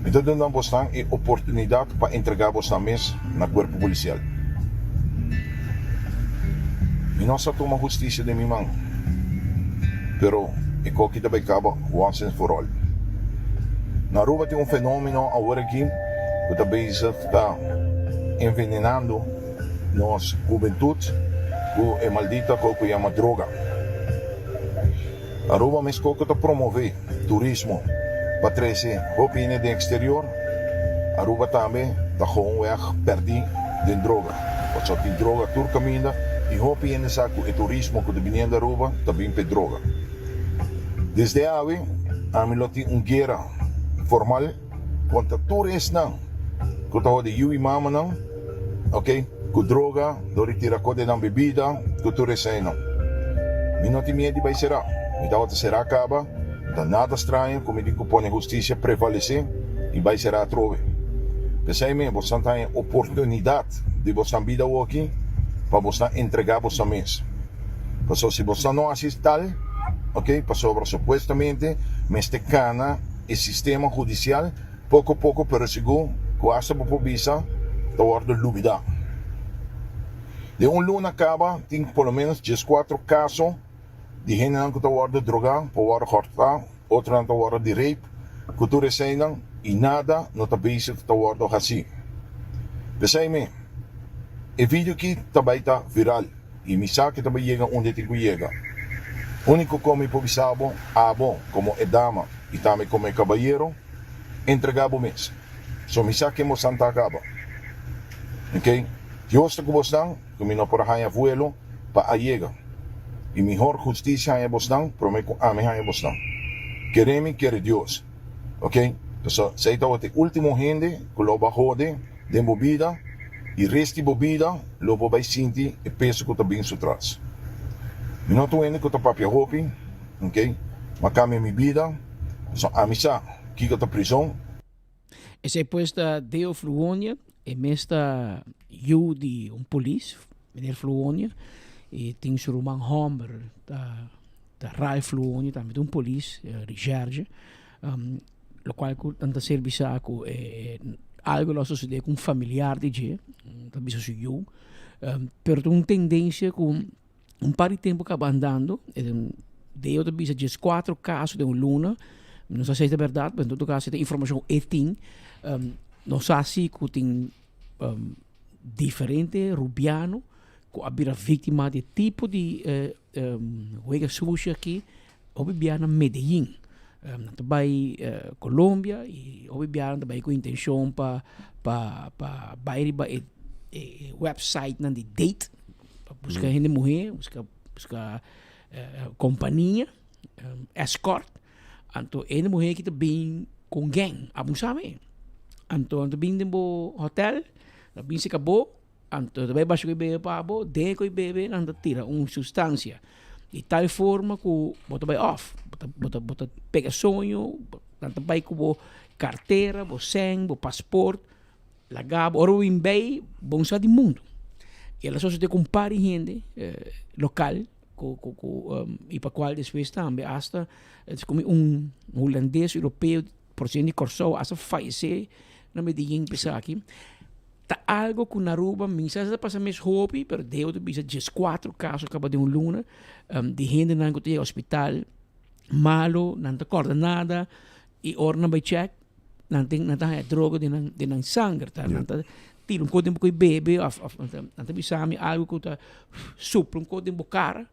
Mi ta duna bosnan e oportunidad pa entrega bosnan mes na Cuerpo Policial. Mi no sa tuma husticia den mi man, pero e koki ta bay caba once and for all. Na Aruba tin un fenomeno awor aki cu ta bezig ta envenenando nos hubentud cu e maldita co cu yama droga. Aruba mesco cu ta promove turismo pa trece hopi hende den exterior, Aruba tambe ta gewoonweg perdi den droga. Pasobra tin droga tur caminda y hopi hende sa cu e turismo cu ta biniendo Aruba ta bin p'e droga. Desde awe ami lo tin un guera formal contra tur esnan cu ta hode yu y mamanan, ok, cu droga, dor di tira cos den nan bebida, cu tur eseinan. Mi no tin miedu di bay cera. Mi tabata cera caba, ta nada straño cu mi tin cu pone husticia prevalece y bay cera atrobe. P'esei mi, bosan ta haña oportunidad di bosan bida awoki pa bosan entrega bosan mes. Pasobra si bosan no haci tal, ok, pasobra supuestamente mester cana e sistema hudicial, Poko poko pero sigur ku asta bo por bisa. ta wòrdu lubidá. Den un luna kaba tin por lo ménos dieskuatro kaso di hendenan ku ta wòrdu drogá por wòrdu hòrtá, otronan ta wòrdu di rape ku tur eseinan i nada no ta bezig ta wòrdu hasí. P'esei mi, e video aki ta bai ta viral i mi sa ku ta bai yega unda e tin ku yega. Úniko kon mi por bisa bo, abo komo e dama i tambe komo e kabayero, entregá bo mes. So mi sa ken bosan ta kaba. Ok, Dios ta ku bosnan, ku mi no por a haña vuelo pa a yega. I mihor hustisia haña bosnan promé ku ami haña bosnan. Kere mi, kere Dios. Ok, pasobra esei tabata e último hende ku lo bo a hode den bo bida, i rest di bo bida lo bo bai sinti e peso ku ta bin su tras. Mi no ta un hende ku ta papia hopi, ok, m'a kambia mi bida, pasobra ami sa kiko ta prizon.
Esei pues ta Deo Fluonia, e mes ta yu di un polis, meneer Fluonia, i tin su ruman hòmber ta ta Ralph Fluonia, tambe ta un polis, recherche, lokual ku nan ta ser bisa ku algu lo a sosodé ku un familiar di dje, ta bisa su yu, pero ta un tendensia ku Un par di tempu kaba andando, Deo ta bisa dieskuatro kaso den un luna, mi no sa si ta bèrdat, pero en todo kaso e ta informashon ku e tin. Nos sa si ku tin diferente rubiano ku a bira víktima di e tipo di wega sushi aki, hopi bia na Medellin. Nan ta bai Colombia i hopi bia nan ta bai ku intenshon pa pa pa bai riba e websitenan di date. Pa buska hende muhé, buska buska kompania, escort. Anto e hende muhé ki ta bin ku un gang, abusá mi. Anto nan ta bin den bo hotel, nan bin seka bo, anto ta bai basha ku e bebe pa bo, den ku e bebe nan ta tira un sustansia di tal forma ku bo ta bai off, bo ta bo ta bo ta pega soño, nan ta bai ku bo kartera, bo sèn, bo pasport. Laga bo ora bo bin bay bon sa di mundo. Y el a sosode cu un par di hende local cu cu cu y pa cual despues tambe hasta como un hulandes europeo procedente di Corsou hasta fayece na Medellin p'esaki. Ta algo cu na Aruba mi sa si ta pasa mes hopi pero deo ta bisa diescuatro caso caba den un luna di hendenan cu ta yega hospital malo nan ta corda nada y ora nan bay check Nan tin nan ta haña droga den nan den nan sanger ta nan ta tira un kos den bo koe bebe of of nan ta bisa mi algo ku ta supla un kos den bo kara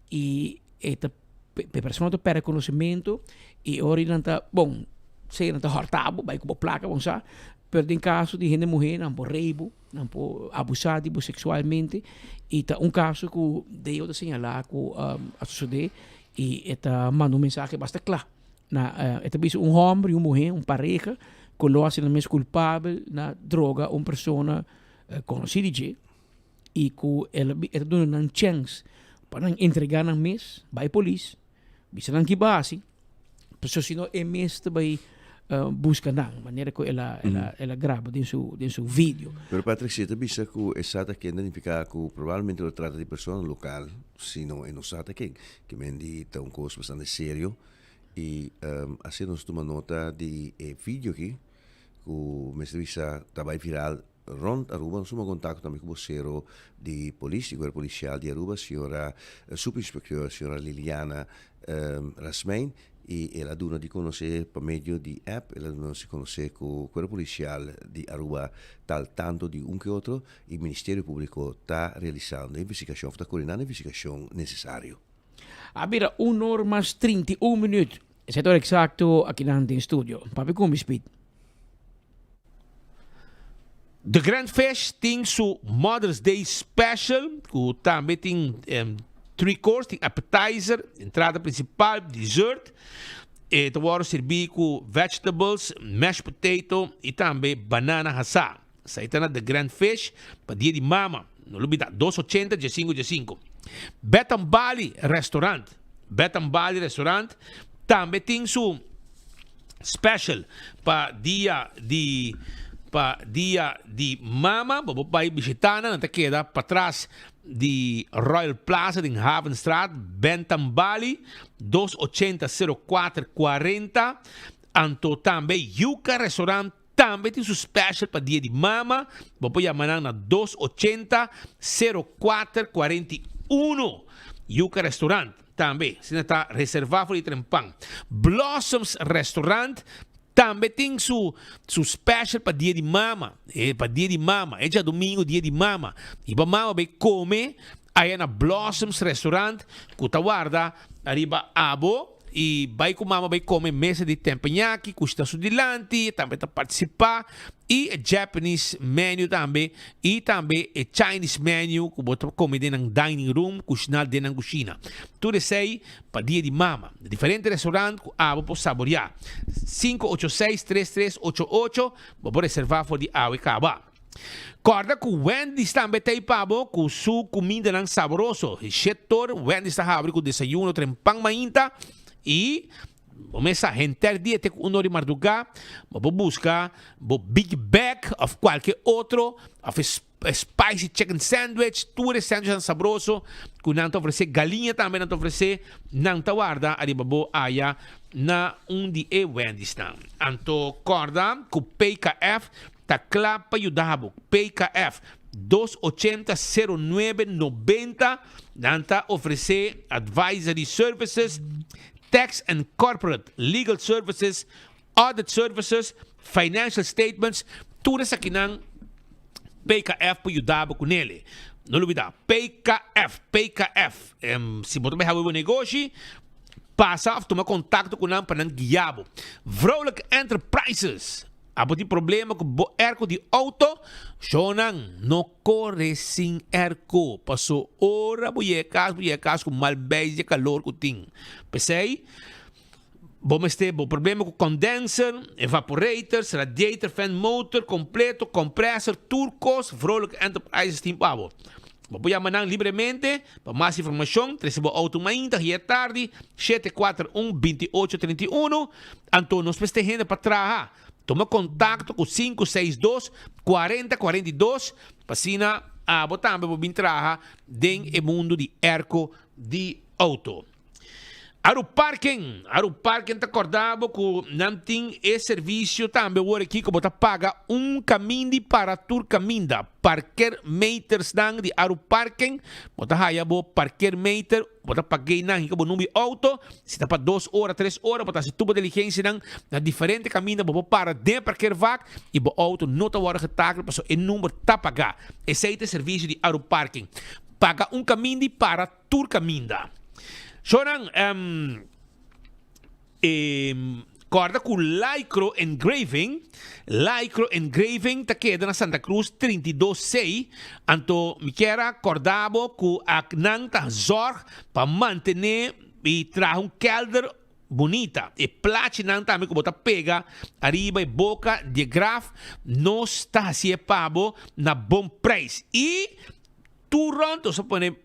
i e ta e persona ta perde konosementu i ora nan ta bon sea nan ta hòrta bo bai ku bo plaka bon sa pero den kaso di hende muhé nan por rei bo nan por abusá di bo seksualmente i ta un kaso ku Deo ta señalá ku a sosodé i e ta manda un mensahe basta kla. Na e ta bisa un hòmber i un muhé, un pareha, ku lo hasi nan mes kulpabel na droga un persona konosí di dje i ku el e ta duna nan chèns pa nan entregá nan mes bai polis, bisa nan ki bo a hasi, pasobra si no e mes ta bai buska nan, manera ku el a el a graba den su den su video.
Pero Patrick, si e ta bisa ku e sa ta ken ta nifiká ku probablemente lo trata di persona lokal, si no e no sa ta ken. Ke men di ta un kos bastante serio. Y asina nos tuma nota di e video aki cu mester bisa ta bay viral rond Aruba. Nos tuma contacto tambe cu vocero di polis, di Cuerpo Policial di Aruba, señora Subinspecteur, señora Liliana Rasmijn. Y el a duna di conoce pa medio di app, el a duna nos di conoce cu Cuerpo Policial di Aruba ta al tanto di un ke otro y Ministerio Publico ta realisando e investigacion of ta coordinando e investigacion necesario.
A bira un or mas 31 minuut. Esei ta ora eksakto akinan den studio. Papia ku mi, Speed.
The Grand Fish tin su Mother's Day Special ku tambe tin three course, tin appetizer, entrada principal, dessert. E ta wòrdu sirbí ku vegetables, mashed potato i tambe banana hasá. Esei ta na The Grand Fish pa dia di mama. No lubida, dos ochenta diesinco diesinco. Betam Bali Restaurant. Betam Bali Restaurant tambe tin su special pa dia di pa dia di mama. Bo por bai bishita nan. Nan ta keda patras di Royal Plaza den Havenstraat. Bentam Bali, dos ochenta sero kuater kuarenta. Anto tambe Yuca Restaurant. tambe tin su special pa dia di mama. Bo por yama nan na dos ochenta, sero kuater, kuarenta i uno. Yuca Restaurant tambe asina ta reserva for di trempan. Blossoms Restaurant tambe tin su su special pa dia di mama. E pa dia di mama, e djadumingu dia di mama. I bo mama bay come aya na Blossoms Restaurant cu ta warda ariba abo. I bai ku mama bai kome mesa di tempeñaki ku sta su dilanti, e tambe ta partisipá, i e Japanese menu tambe, i tambe e Chinese menu ku bo ta kome den nan dining room, kushiná den nan kushina. Tur esei pa dia di mama. Diferente restaurant ku abo por saboriá. 586 3388 bo por reservá for di awe kaba. Kòrda ku Wendy's tambe ta ei pa bo ku su kumindanan saboroso. Shetor Wendy's ta habri ku desayuno trempan mainta i bo mes sa henter dia te ku un or di mardugá bo por buska bo Big Bag òf kualke otro òf e spicy chicken sandwich. Tur e sandwichnan sabroso ku nan ta ofresé. Galiña tambe nan ta ofresé. Nan ta warda ariba bo aya na un di e Wendy'snan. Anto kòrda ku PKF Ta kla pa yuda bo. PKF, dos ochenta sero nuebe nobenta, Nan ta ofresé advisory services, tax and corporate legal services, audit services, financial statements, tur esakinan PKF por yuda bo ku nele. No lubida, PKF, PKF. Si bo ta bai habi bo negoshi, pasa of tuma kontakto ku nan pa nan guia bo. Vrolijk Enterprises. Abo tin problema ku bo erko di outo? Shownan, no kore sin erko, paso ora bo yega kas, bo yega kas ku mal beis di e kalor ku tin. P'esei, bo mester bo problema ku condenser, evaporators, radiator, fan motor kompleto, compressor, tur kos Vrolijk Enterprises tin pa bo. Bo por yama nan libremente pa mas informashon, trese bo outo mainta, hia tardi, 741 28 31. Anto nos mester hende pa traha. Tuma kontakto ku 562 40 42 pa asina abo tambe bo bin traha den e mundu di erko di outo. Aruparken, Aruparken ta korda bo ku nan tin e servisio tambe wor aki ku bo ta paga un kamindi para tur kaminda. Parkermetersnan di Aruparken, bo ta haya bo parkermeter, bo ta pag'é nan hinka bo number di outo, si ta pa dos ora, tres ora, bo ta hasi tur bo diligensianan na diferente kaminda, bo por para den e parkervak i bo outo no ta wòrdu getakeld pasobra e number ta pagá. Esei ta e servisio di Aruparken. Paga un kamindi para Tur kaminda. Shownan, e kòrda ku Lycro Engraving, Lycro Engraving ta keda na Santa Cruz 32 C, anto mi kier a kòrda bo ku ak nan ta zòrg pa mantené i traha un kèlder bunita. E plachinan tambe ku bo ta pega ariba e boka di e graf, nos ta hasié pa bo na bon preis. I Tur rond nos a pone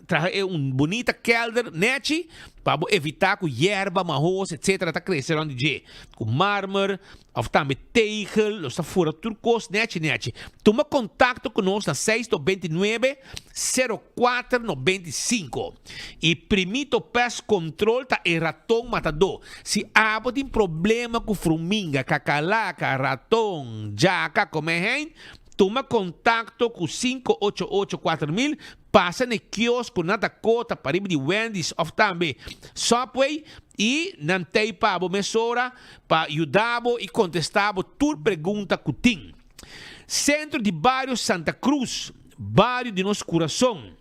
traha e un bunita kelder nechi pa bo evita cu yerba, mahos etc. Ta crece rond di dje. Cu marmer of tambe tegel nos ta fura tur cos nechi nechi. Tuma contacto cu nos na seis 99 04 95. Y Primito Pest Control ta e raton matador. Si abo tin problema cu fruminga, cacalaca, raton, djaca, comehein, Tuma kontakto ku 588 4000, pasa na e kiosko na Dakota pariba di Wendy's òf tambe Subway i nan t'ei pa bo mesora pa yuda bo i kontestá bo tur pregunta ku tin. Sentro di Bario Santa Cruz, bario di nos kurason,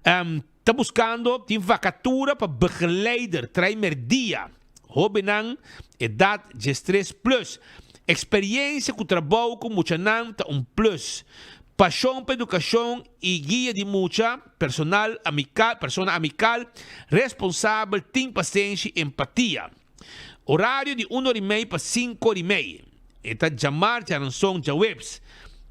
ta buskando tin vakatura pa begeleider trai merdia. Hóbennan, edat diestres plus. Eksperiencia ku trabou ku muchanan ta un plus. Pashon pa edukashon i guia di mucha, personal amikal, persona amikal, responsabel, tin pasenshi, empatia. Orario di un ora i mei pa sinku ora i mei. E ta djamar, djaranson, djaweps.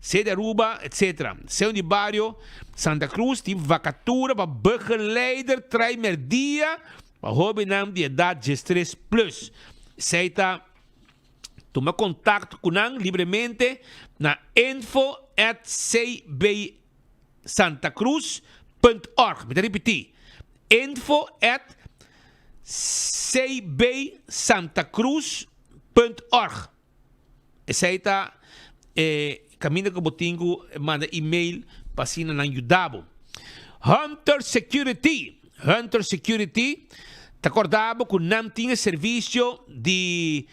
Sede Aruba, etc. Seun di bario Santa Cruz tin vakatura pa begeleider trai merdia Pa hóbennan di edat diestres plus, esei ta tuma kontakto ku nan libremente na info at cbsantacruz.org. Mi ta ripití, info at cbsantacruz.org. Esei ta e kaminda ku bo tin ku manda email pa asina nan yuda bo. Hunter Security, Hunter Security ta korda bo ku nan tin e servisio di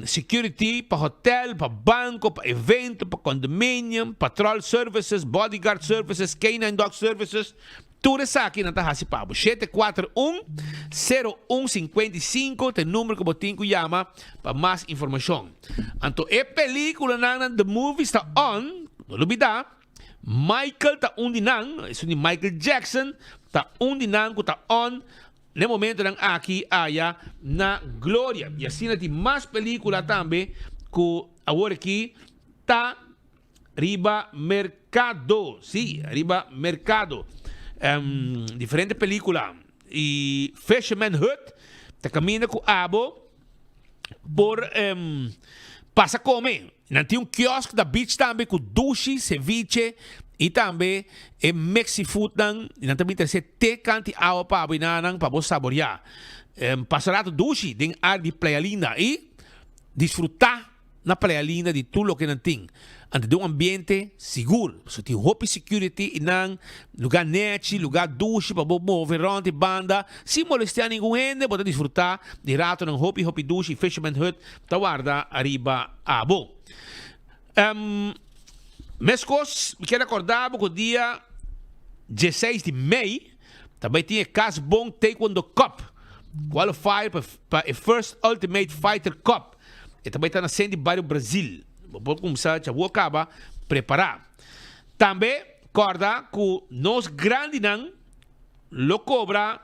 security pa hotel, pa banko, pa evento, pa condominium, patrol services, bodyguard services, K-nine dog services. Tur esaki nan ta hasi pa bo. 741 0155 ta e number ku bo tin ku yama pa mas informashon. Anto e pelikulanan nan The Movies ta on, no lubida, Michael ta un di nan, esun di Michael Jackson ta un di nan ku ta on n'e momentonan aki aya na Gloria. I asina tin mas pelikula tambe ku awor aki ta Riba mercado, sí, riba mercado. Um, diferente película. Y Fisherman Hut ta camina cu abo por um, pasa come. Nan tin un kiosk da beach tambe cu dushi, ceviche y tambe e mexi food nan. Y nan tambe trece te kanti awa pa abo y nan pa bo saborea. Um, pasa rato dushi den área di Playa Linda y disfruta Na Playa Linda di tur loke nan tin. Anto den un ambiente sigur. Pasobra tin hopi security y nan lugar nechi, lugar dushi pa bo move rond y banda sin molestia ningun hende. Bo ta disfruta di ratonan hopi hopi dushi y Fisherman Hut ta warda ariba abo. Mescos mi kier acorda bo cu dia dieseis di mei ta bay tin e Cas Bon Taekwondo Cup qualifier pa e First Ultimate Fighter Cup. E ta bai ta na sent di bario Brazil. Bo por kumsa djabu a kaba prepará. Tambe kòrda ku nos grandinan lo kobra,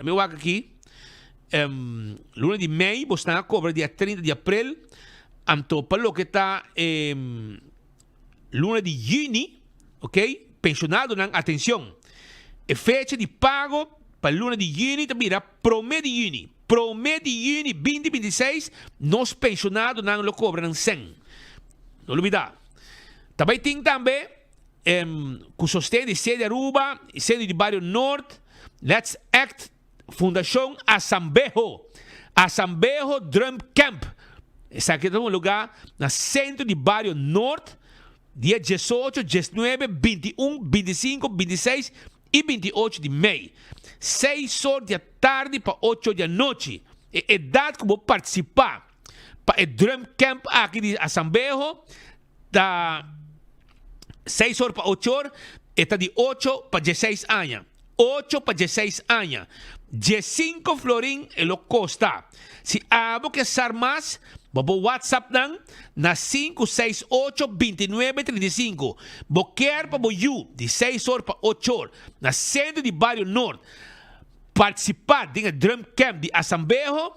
mi wak aki, luna di mei bosnan a kobra dia 30 di aprel, anto pa loke ta e luna di yüni, ok, penshonadonan atenshon, e fecha di pago pa luna di yüni ta bira promé di yüni. Prome di yüni 2026 nos penshonadonan lo kobra nan sèn. No lubidá. Ta bai tin tambe ku sosten di Sede Aruba i Sede di Bario Noord, Let's Act, Fundashon Asambeho, Asambeho Drum Camp. Esaki ta tuma lugá na sentro di Bario Noord dia 18, 19, 21, 25, 26 i 28 di mei, seis or di atardi pa ocho or di anochi. E edat ku bo partisipá pa e drum camp aki di Asambeho ta seis or pa ocho or, e ta di ocho pa dieseis aña. Ocho pa dieseis aña. Diesinko florin e lo kosta. Si abo ke sar mas, bo por whatsapp nan na 568 29 35. Bo kier pa bo yu di seis or pa ocho or na Centro di Bario Noord participa den e Drum Camp di Asambeho,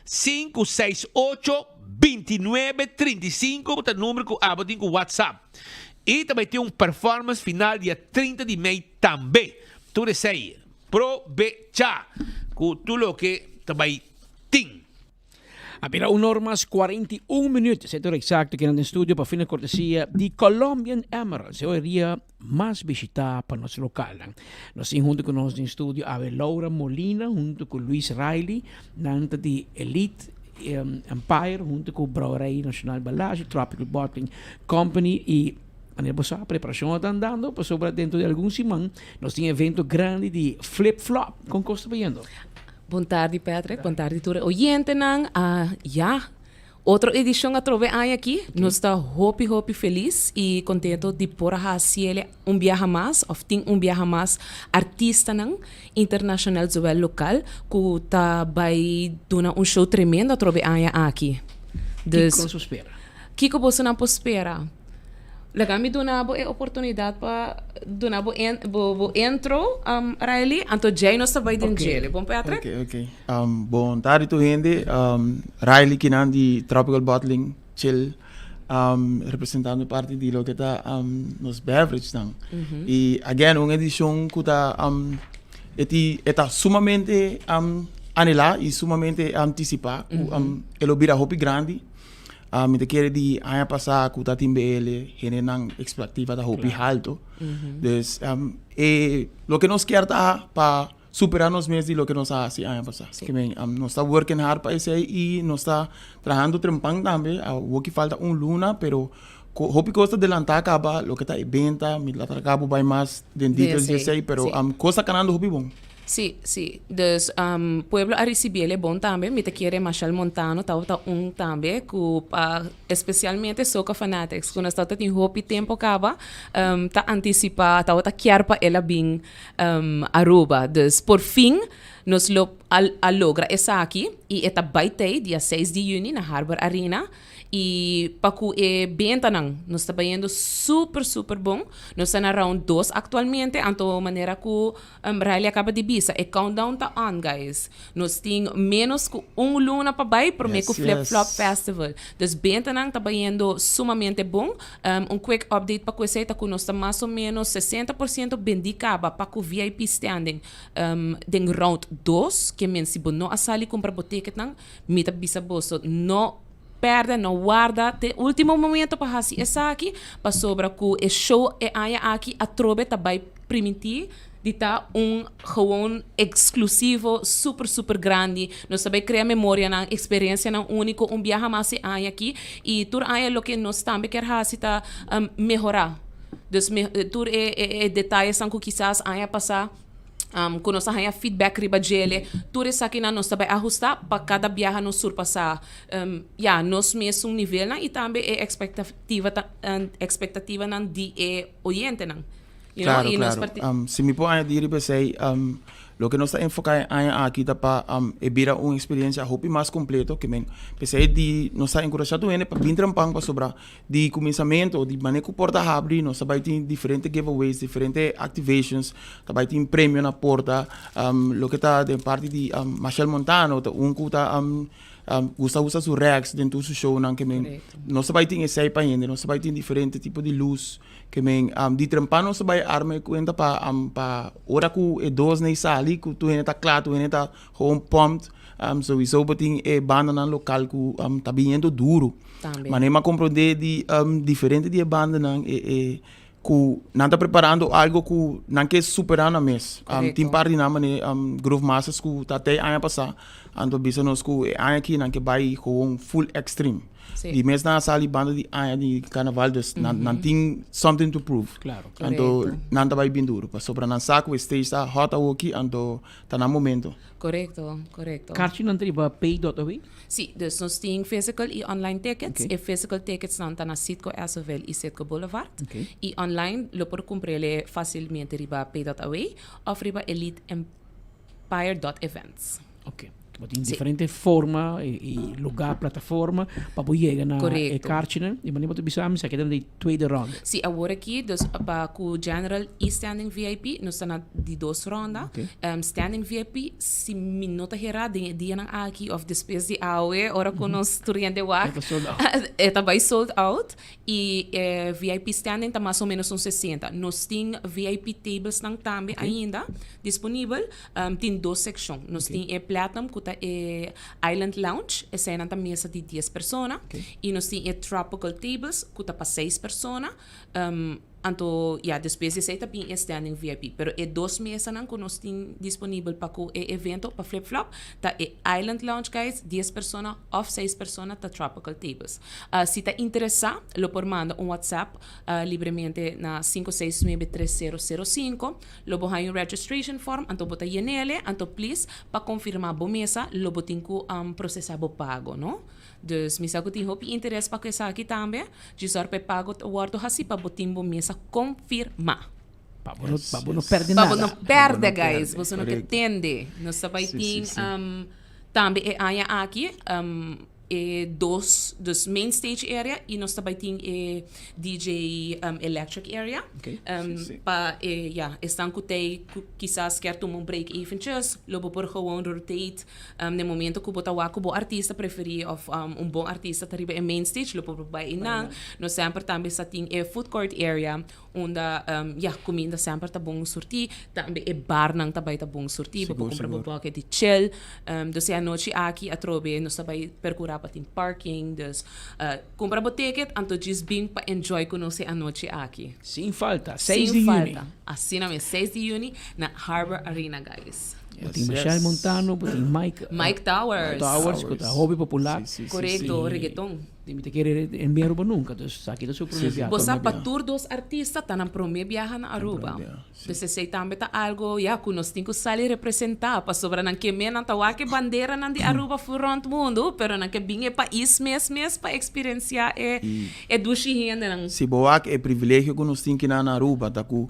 568 29 35 ta numero cu abo tin cu whatsapp. Y ta bay tin un performance final dia 30 di mei tambe. Tur esey probecha cu tur loke ta bay tin.
A bira un or mas 41 minuut, esei ta ora exacto kinan den studio pa fina cortesia di Colombian Emeralds, e hoeria mas bishita pa nos localnan. Nos tin hunto cu nos den studio awe Laura Molina hunto cu Luis Riley, nan ta di Elite Empire hunto cu Brouwerij Nacional Balashi, Tropical Bottling Company y manera bo sa preparacion a ta andando pasobra dentro di algun siman nos tin evento grandi di Flip Flop. Con cos ta bayendo?
Bon tardi Patrick, bon tardi tur e oyentenan. Ah, ya, otro edicion atrobe aña aki. Nos ta hopi hopi feliz y contento di por a haci un biaha mas of tin un biaha mas artistanan internacional zowel local cu ta bay duna un show tremendo atrobe aña aki. Dus,
Kico nos por spera?
Kico bosonan por spera? Laga mi duna bo e oportunidad pa duna bo en, bo, bo intro, um, Riley. Anto djei nos ta bai den
Ok.
djele. Bon, Patrick?
Ok, ok. Um, bon tardi tur hende. Um, Riley kinan di Tropical Bottling Chill. Um, representando parti di loke ta um, nos beverage nan.
Mhm.
Y again, un edicion ku ta um, e ti, e ta sumamente um, anhela y sumamente anticipa. Ku,
Mhm.
um, e lo bira hopi grandi. Mi ta kere di aña pasá ku ta tin BL hendenan ekspektativa ta hopi haltu. Dus e loke nos kier ta pa.
superá nos mes di loke nos a hasi aña pasá. Ke men nos ta working hard pa esei i nos ta trahando trempan tambe. Awor ki falta un luna pero hopi kos ta delantá kaba loke ta e benta. Mi ta laga bo bai mas den details di esei pero kos ta kanando hopi bon.
Sí, sí. Dus pueblo a ricibi el e bon tambe. Mi ta kere Machel Montano tabata un tambe cu pa especialmente Soca Fanatics cu nos tabata tin hopi tempo caba ta anticipa, tabata kier pa el a bin Aruba. Dus por fin nos lo a logra esaki y e ta bay tey dia seis di juni na Harbor Arena. Y pa cu e bentanan nos ta bayendo super super bon. Nos ta na round dos actualmente anto manera cu Riley a caba di bisa e countdown ta on guys. Nos tin menos cu un luna pa bay prome cu Flip Flop Festival. Dus bentanan ta bayendo sumamente bon. Un quick update pa cu esey ta cu nos ta mas o menos 60% bendi caba pa cu VIP standing den round dos. Ke men si bo no a sali cumpra bo ticketnan Mi ta bisa boso, no pèrdè, no warda te último momento pa hasi esaki, pasobra ku e show e aña aki atrobe ta bai primintí di ta un gewoon eksklusivo super super grandi. Nos ta bai krea memorianan, eksperensianan úniko un biaha mas e aña aki i tur aña loke nos tambe kier hasi ta mehorá. Dus tur e detayesnan ku kisas aña pasá. Ku nos a haña feedback riba djele. Tur esakinan nos ta bai ahustá pa kada biaha nos surpasá ya nos mesun nivelnan i tambe e ekspektativa ta ekspektativanan di e oyentenan. You know,
Claro,
i nos
claro.
parti.
Si mi por añadi riba esei, loke nos ta enfoká e aña aki ta pa e bira un eksperiencia hopi mas kompleto ke men. P'esei di nos ta enkurashá tur hende pa bin trempan pasobra Di kuminsamentu, di manera ku porta habri, nos ta bai tin diferente giveaways, diferente activations, ta bai tin premio na porta. Loke ta den parti di Machel Montano ta un ku ta gusta usa su racks den tur su shownan ke men. Nos ta bai tin esei pa hende, nos ta bai tin diferente tipo di lus ke men. Di trempan nos ta bai arma e kuenta pa pa ora ku e dos nei sali ku tur hende ta kla, tur hende ta gewoon pumped. Souiso bo tin e bandanan lokal ku ta biniendo duru.
Tambe.
Manera mi a comprende di diferente di e bandanan e e ku nan ta preparando algo ku nan ke supera nan mes.
Correcto.
Tin par di nan manera Groove Masters ku ta te aña pasa anto bisa nos ku e aña aki nan ke bai gewoon full extreme.
Sí.
Di mes nan a sali banda di aña di carnaval dus nan nan tin something to prove.
Claro.
Anto
Correcto.
nan ta bai bin duro pasobra nan sa ku e stage ta hot awoki anto ta nan momento.
Correcto, correcto.
Karchinan ta riba pay.aw?
Sí, dus nos tin physical y online tickets.
Oké.
E physical tickets nan ta na Citgo Essoville y Citgo Boulevard.
Oké.
Y online lo por cumprele facilmente riba pay.aw of riba eliteempire.events.
Oké. Bo tin
Sí.
diferente forma y, y lugar, plataforma pa bo yega na e
Correcto.
karchinan. Y manera bo ta bisa mi sa keda den tweede ronde.
Sí, awor aki, dus pa cu General y Standing VIP, nos ta na di dos ronda.
Oké.
Standing VIP, si mi no ta hera den e dianan aki of despues di awe, ora cu nos tur hende wak,
E ta sold out.
e ta bay sold out. Y e VIP standing ta mas o menos un 60. Nos tin VIP tablesnan tambe ainda disponibel. Tin dos seccion. Nos tin e Platinum cu ta e Island Lounge, eseinan ta mesa di dies persona. Y nos tin e Tropical Tables cu ta pa seis persona. Anto, ya, despues di esei ta bin e Standing VIP. Pero e dos mesanan cu nos tin disponibel pa cu e evento, pa Flip Flop, ta e Island Lounge guys, dies persona, of seis persona ta Tropical Tables. Si ta interesa, lo por manda un WhatsApp libremente na sinku seis nuebe tres sero sero sinku. Lo bo haña un registration form, anto bo ta yen'ele, anto please pa confirma bo mesa lo bo tin cu procesa bo pago, no? Dus mi sa ku tin hopi interes pa ku esaki tambe. Djis ora pa e pago ta wòrdu hasi pa bo tin bo mesa konfirmá.
Pa bo no, pa bo no pèrdè
Pa bo
nada.
no pèrdè, guys. Boso no ke tende. Nos ta bai tin tambe e aña aki e dos, dus main stage area i nos ta bai tin e DJ electric area. Pa e, ya, esnan ku t'ei ku kisas kier tuma un break eventjes, lo bo por gewoon rotate Na e momento ku bo ta wak ku bo artista preferí òf un bon artista ta riba e main stage lo por bai einan. Nos semper tambe sa tin e food court area unda ya kuminda semper ta bon surtí. Tambe e barnan ta bai ta bon surtí. Bo por kumpra bo bucket di chill. Dus e anochi aki atrobe nos ta bai perkurá pa tin parking. Dus kumpra bo ticket anto djis bin pa enjoy ku nos e anochi aki.
Sin falta, seis
Sin
di yüni.
falta. Asina mes, seis di yüni na Harbor Arena guys.
Bo tin Machel Montano, bo tin Mike
Mike Towers.
Towers, ku ta hopi popular.
Korekto, reggaeton.
I mi ta kere en bin Aruba nunka, dus esaki ta su prome biaha.
Bo sa pa tur dos artista ta nan prome biaha na Aruba. Dus esei tambe ta algo, ya, ku nos tin ku sali representá, pasobra nan ke men nan ta wak e banderanan di Aruba fu rònt mundu, pero nan ke bin e pais mes mes pa eksperensiá e e dushi hendenan.
Si bo wak e privilegio ku nos tin kinan na Aruba ta ku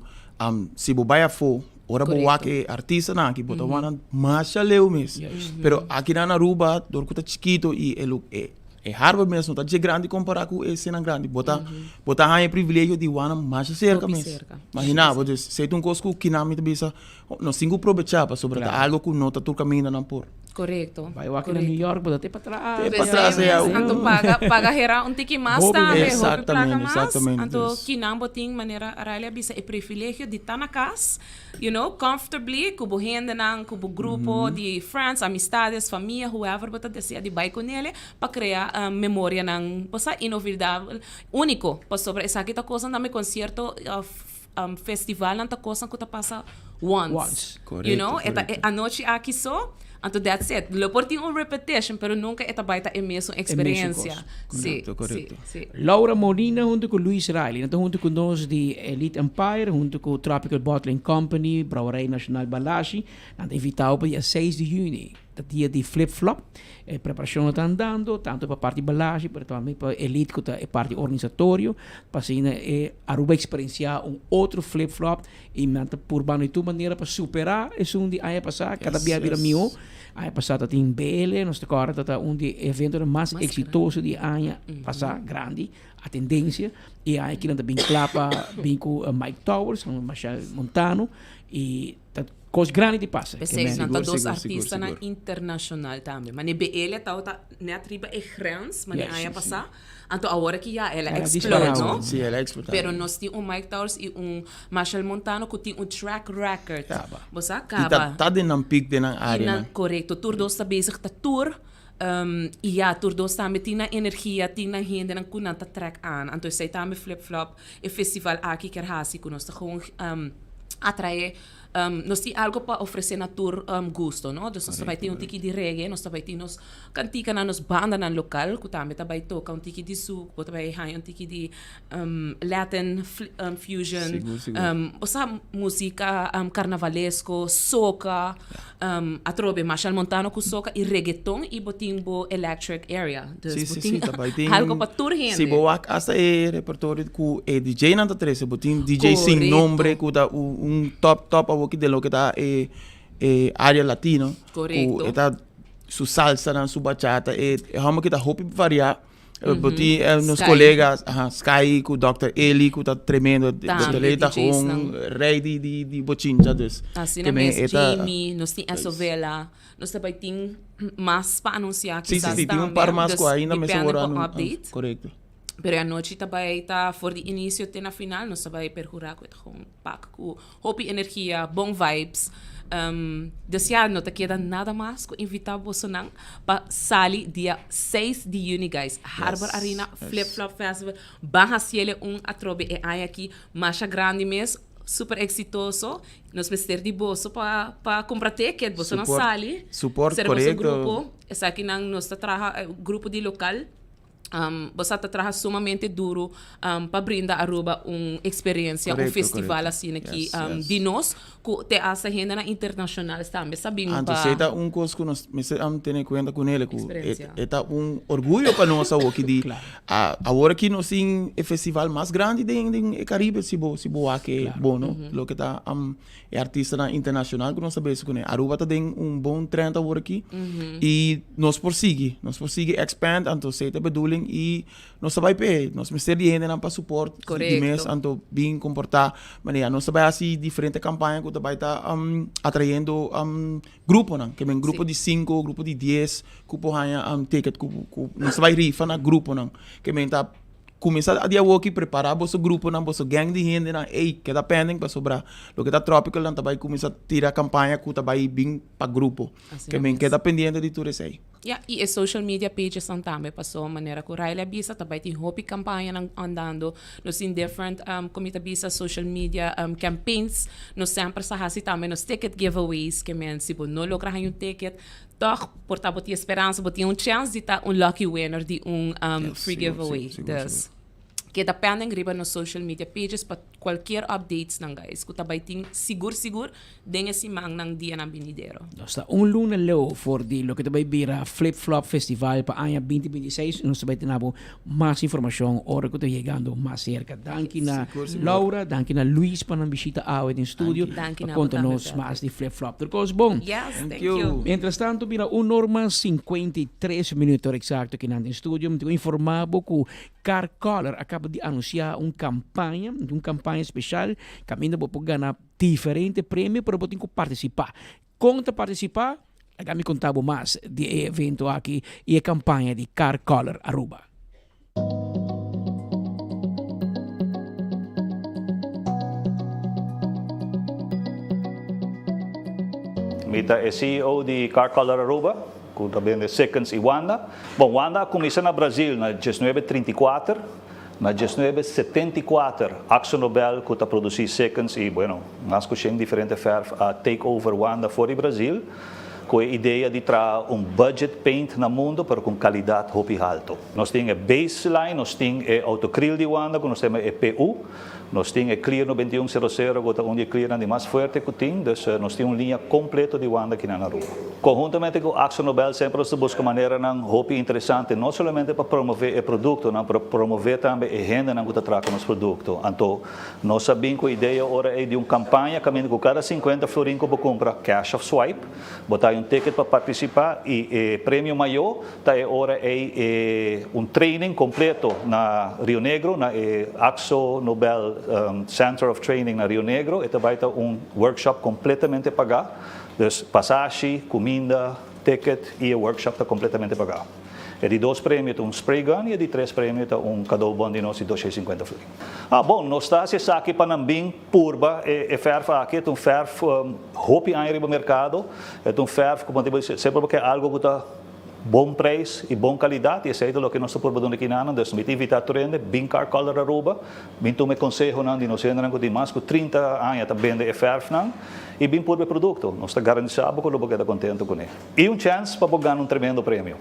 si bo bai afó, ora bo wak e artistanan aki bo ta wak nan masha leu mes. Pero akinan na Aruba dor ku ta chikito i e e E harbor mes no ta dje grandi kompará ku e esena grandi. Bo ta bo ta haña e privilegio di wak nan masha serka
Hopi
mes.
serka.
Imagina bo, dus esei ta un kos ku kinan mi ta bisa, nos tin ku probechá pasobra ta algo ku no ta tur kaminda nan por.
Korekto.
Bai wak na New York, bo ta te patras.
Te patras
Pesei
ya.
mes, anto paga paga hera un tiki mas
Hopi
tambe,
mes.
hopi plaka
Exactamente,
mas.
exactamente.
Anto
Dus
kinan bo tin, manera Riley a bisa, e privilegio di ta na kas, you know, comfortably ku bo hendenan, ku bo grupo di friends, amistades, famia, whoever bo ta desea di bai kunele pa krea memorianan, bo sa, inolvidabel, úniko, pasobra esaki ta kosnan tambe konsierto òf festivalnan ta kosnan ku ta pasa once,
Once.
you know,
Korekto,
e ta e
korekto.
anochi aki so, anto that's it. Lo por tin un repetition, pero nunka e ta bai ta e mesun
E mesun
eksperensia.
kos.
Sí,
Korekto,
sí,
korekto.
sí.
Laura Molina hunto ku Luis Riley. Nan ta hunto ku nos di Elite Empire hunto ku Tropical Bottling Company, Brouwerij Nacional Balashi. Nan ta invitao pa dia seis di juni, ta dia di Flip Flop. E preparacion ta andando, tanto pa parti Balashi pero tambe pa Elite ku ta e parti organisatorio, pa asina e Aruba experiencia un otro Flip Flop y nan ta purbando di tur manera pa supera esun di aña pasa, cada bia bira miho. Aña pasá ta tin BL, nos ta kòrda ta un di e eventonan mas eksitoso di aña pasá, grandi, atendensia. I aña aki nan ta bin kla pa bin ku Mike Towers, Machel Montano, i ta kos grandi di pasa.
P'esei nan ta dos artistanan internashonal tambe. Mane BL tabata nèt riba e grens, mane aña pasá. Anto awor aki ya el a explode, no?
Sí, el a explota.
Pero nos tin un Mike Towers y un Machel Montano cu tin un track record.
Caba.
Bo sa?
Y
Caba.
ta, ta den nan piek den nan
Y nan,
área.
correcto. Tur dos ta bezig ta tour. Um, y ya, tur dos tambe tin nan energia, tin nan hendenan cu nan ta trek aan. Anto esey tambe Flip Flop, e festival aki kier haci cu nos ta gewoon um, atrae Nos tin algo pa ofresé na tur gusto, no? Dus nos ta bai tin un tiki di reggae, nos ta bai tin nos kantikanan, nos bandanan lokal ku tambe ta bai toka un tiki di zouk, bo ta bai haña un tiki di Latin fusion, osea musika karnavalesko, soka, atrobe Machel Montano ku soka i reggaeton i bo tin bo electric area. Dus
Sí,
bo
sí,
tin
sí, ta bai tin
algo pa tur hende.
Si bo wak hasta e repertorio ku e DJ-nan ta trese, bo tin DJ sin
Korekto.
nombre ku ta un un top top awoki den loke ta e e área latino. Ku
Korekto.
e ta su salsanan, su bachata, e e hòmber ki ta hopi variá. Bo tin eh, nos
Sky.
colegas, aha, Sky ku Dòkter Eli ku ta tremendo.
Tambe
Dòkter Eli ta
DJ's
gewoon
nan.
rei di di di bochincha dus.
Asina
Ke men
mes,
e ta
Jamie, nos tin Esovela. Nos ta bai tin mas pa anuncia
Sí, sí,
kisas
sí, tin un
tambe.
par mas
Dus
ku ainda mester
depende
wòrdu
pa
anu-
update.
Korekto.
Pero e anochi ta bai ta for di inicio te na final nos ta bai percura ku e ta gewoon pak ku hopi energia, bon vibes. Um, dus ja, no ta keda nada mas ku invita bosonan pa sali dia 6 di juni guys. Harbor
Yes,
Arena
yes.
Flip Flop Festival. Ban hasiele un atrobe e aña aki masha grandi mes. Super exitoso. Nos mester di boso pa pa cumpra ticket. Boso nan
Support,
sali.
support,
Ser boso
correcto.
grupo. Esakinan nos ta traha eh, grupo di local. Um, boso ta traha sumamente duro um, pa brinda Aruba un experiencia, un
Correcto,
festival
correcto.
asina aki
Yes,
um,
yes.
di nos cu te hasta hendenan internacional tambe sa bin
Anto
pa
esei ta un kos ku nos mester am tene kuenta kuné ku e
Experiencia.
e ta un orguyo pa nos awoki di a awor aki nos tin e festival mas grandi den den e Caribe si bo si bo wak e bon no loke ta am e artistanan internacional ku nos ta bezig kuné. Aruba ta den un bon trend awor aki i nos por sigui nos por sigui expand anto esei ta e bedoeling i Nos ta bai p'e, nos mester di hendenan pa support di mes,
Correcto.
anto bin comporta manera. Nos ta bai haci diferente campaña cu ta bai ta atrayendo gruponan, ke men grupo di cinco, grupo di dies cu por haya ticket cu cu nos ta bai rifa na gruponan. Ke men ta cuminsa di awoki prepara boso gruponan, boso gang di hendenan, ey keda pending pasobra loke ta Tropical nan ta bai cuminsa tira campaña cu ta bai bin pa grupo.
Asina
Ke men
mes.
keda pendiente di tur esey.
Ya, y e social media pages nan tambe, paso manera cu Riley a bisa, ta bay tin hopi campañanan andando, nos tin different, como mi ta bisa, social media campaigns, nos semper sa haci tambe nos ticket giveaways, ke men si bo no logra haña un ticket, toch por ta bo tin e speransa, bo tin un chance di ta un lucky winner di un free giveaway. Dus, keda pending riba nos social media pages pa cualkier updates nan guys, cu ta bay tin sigur sigur den e simannan dianan binidero.
Nos ta un luna leu for di loke ta bay bira Flip Flop Festival pa aña binti 26 y nos ta bay tene abo mas informacion ora cu ta yegando mas cerca. Danki na Laura, danki na Luis pa nan bishita awe den studio pa conta nos mas di Flip Flop. Tur cos bon?
Yes, thank you.
Mientras tanto bira un or mas 53 minuut ora exacto kinan den studio. Mi tin cu informa bo cu Car Color a caba di anuncia un campaña, un campaña special caminda bo por gana Diferente premio pero bo tin ku partisipá. Kon ta partisipá? Laga mi konta bo mas di e evento aki i e kampaña di Car Color Aruba.
Mi ta e CEO di Car Color Aruba, ku ta bende Sikkens i Wanda. Bon, Wanda a kuminsá na Brazil na diesnuebe 34. Na diesnuebe 74, Akzo Nobel ku ta produsí Sikkens i, bueno, mas ku shen diferente fèrf a take over Wanda for di Brazil ku e idea di traha un budget paint na mundu pero ku un kalidat hopi haltu. Nos tin e baseline, nos tin e autocril di Wanda ku nos ta yama e PU, nos tin e Clear 91 sero sero ku ta un di e clearnan di mas fuerte ku tin, dus nos tin un liña kompleto di Wanda kinan na Aruba. Konhuntamente ku Akzo Nobel semper nos ta buska maneranan hopi interesante no solamente pa promové e produktonan pero promové tambe e hendenan ku ta traha ku nos produkto. Anto nos a bin ku e idea ora ei di un kampaña kaminda ku kada sinkuenta florin ku bo kumpra, cash òf swipe, bo ta hay un ticket pa partisipá i e premio mayó ta e ora ei e un training kompleto na Rio Negro na e Akzo Nobel Center of Training na Rio Negro. E ta bai ta un workshop kompletamente pagá. Dus pasashi, kuminda, ticket i e workshop ta kompletamente pagá. E di dos premio ta un spray gun i e di tres premio ta un cadeaubon di nos di dosha i sinkuenta florin. Ah, bon, nos ta hasi esaki pa nan bin purba e e fèrf aki. E ta un fèrf hopi aña riba merkado. E ta un fèrf ku bo semper bo ke algu ku ta bon prijs i bon kalidat i esei ta loke nos ta purba duna kinanan. Dus mi ta invitá tur hende bin Car Color Aruba, bin tuma e konsehonan di nos hendenan ku tin mas ku 30 aña ta bende e fèrfnan. I bin purba e produkto. Nos ta garantisá bo ku lo bo keda kontentu kuné. I un chèns pa bo gana un tremendo premio.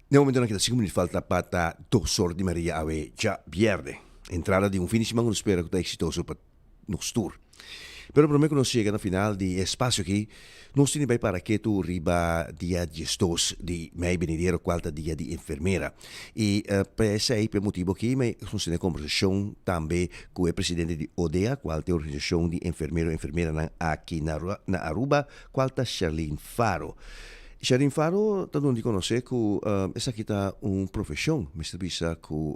Na e momentonan kita sinku minüt falta pa ta dos or di Maria awe djabièrnè. Entrada di un fin di siman ku nos spera ku ta eksitoso pa nos tur. Pero promé ku nos yega na final di e espasio aki, nos tin di bai para ketu riba dia diesdos di mei benidero kual ta dia di enfermera. I pa esei, pa e motibu aki, mi a sostené kombersashon tambe ku e presidente di ODEA, kual ta e organisashon di enfermero enfermeranan aki na Aruba, kual ta Sherlyn Faro. Sherlyn Faro ta duna di konosé ku esaki ta un profeshon, mester bisa ku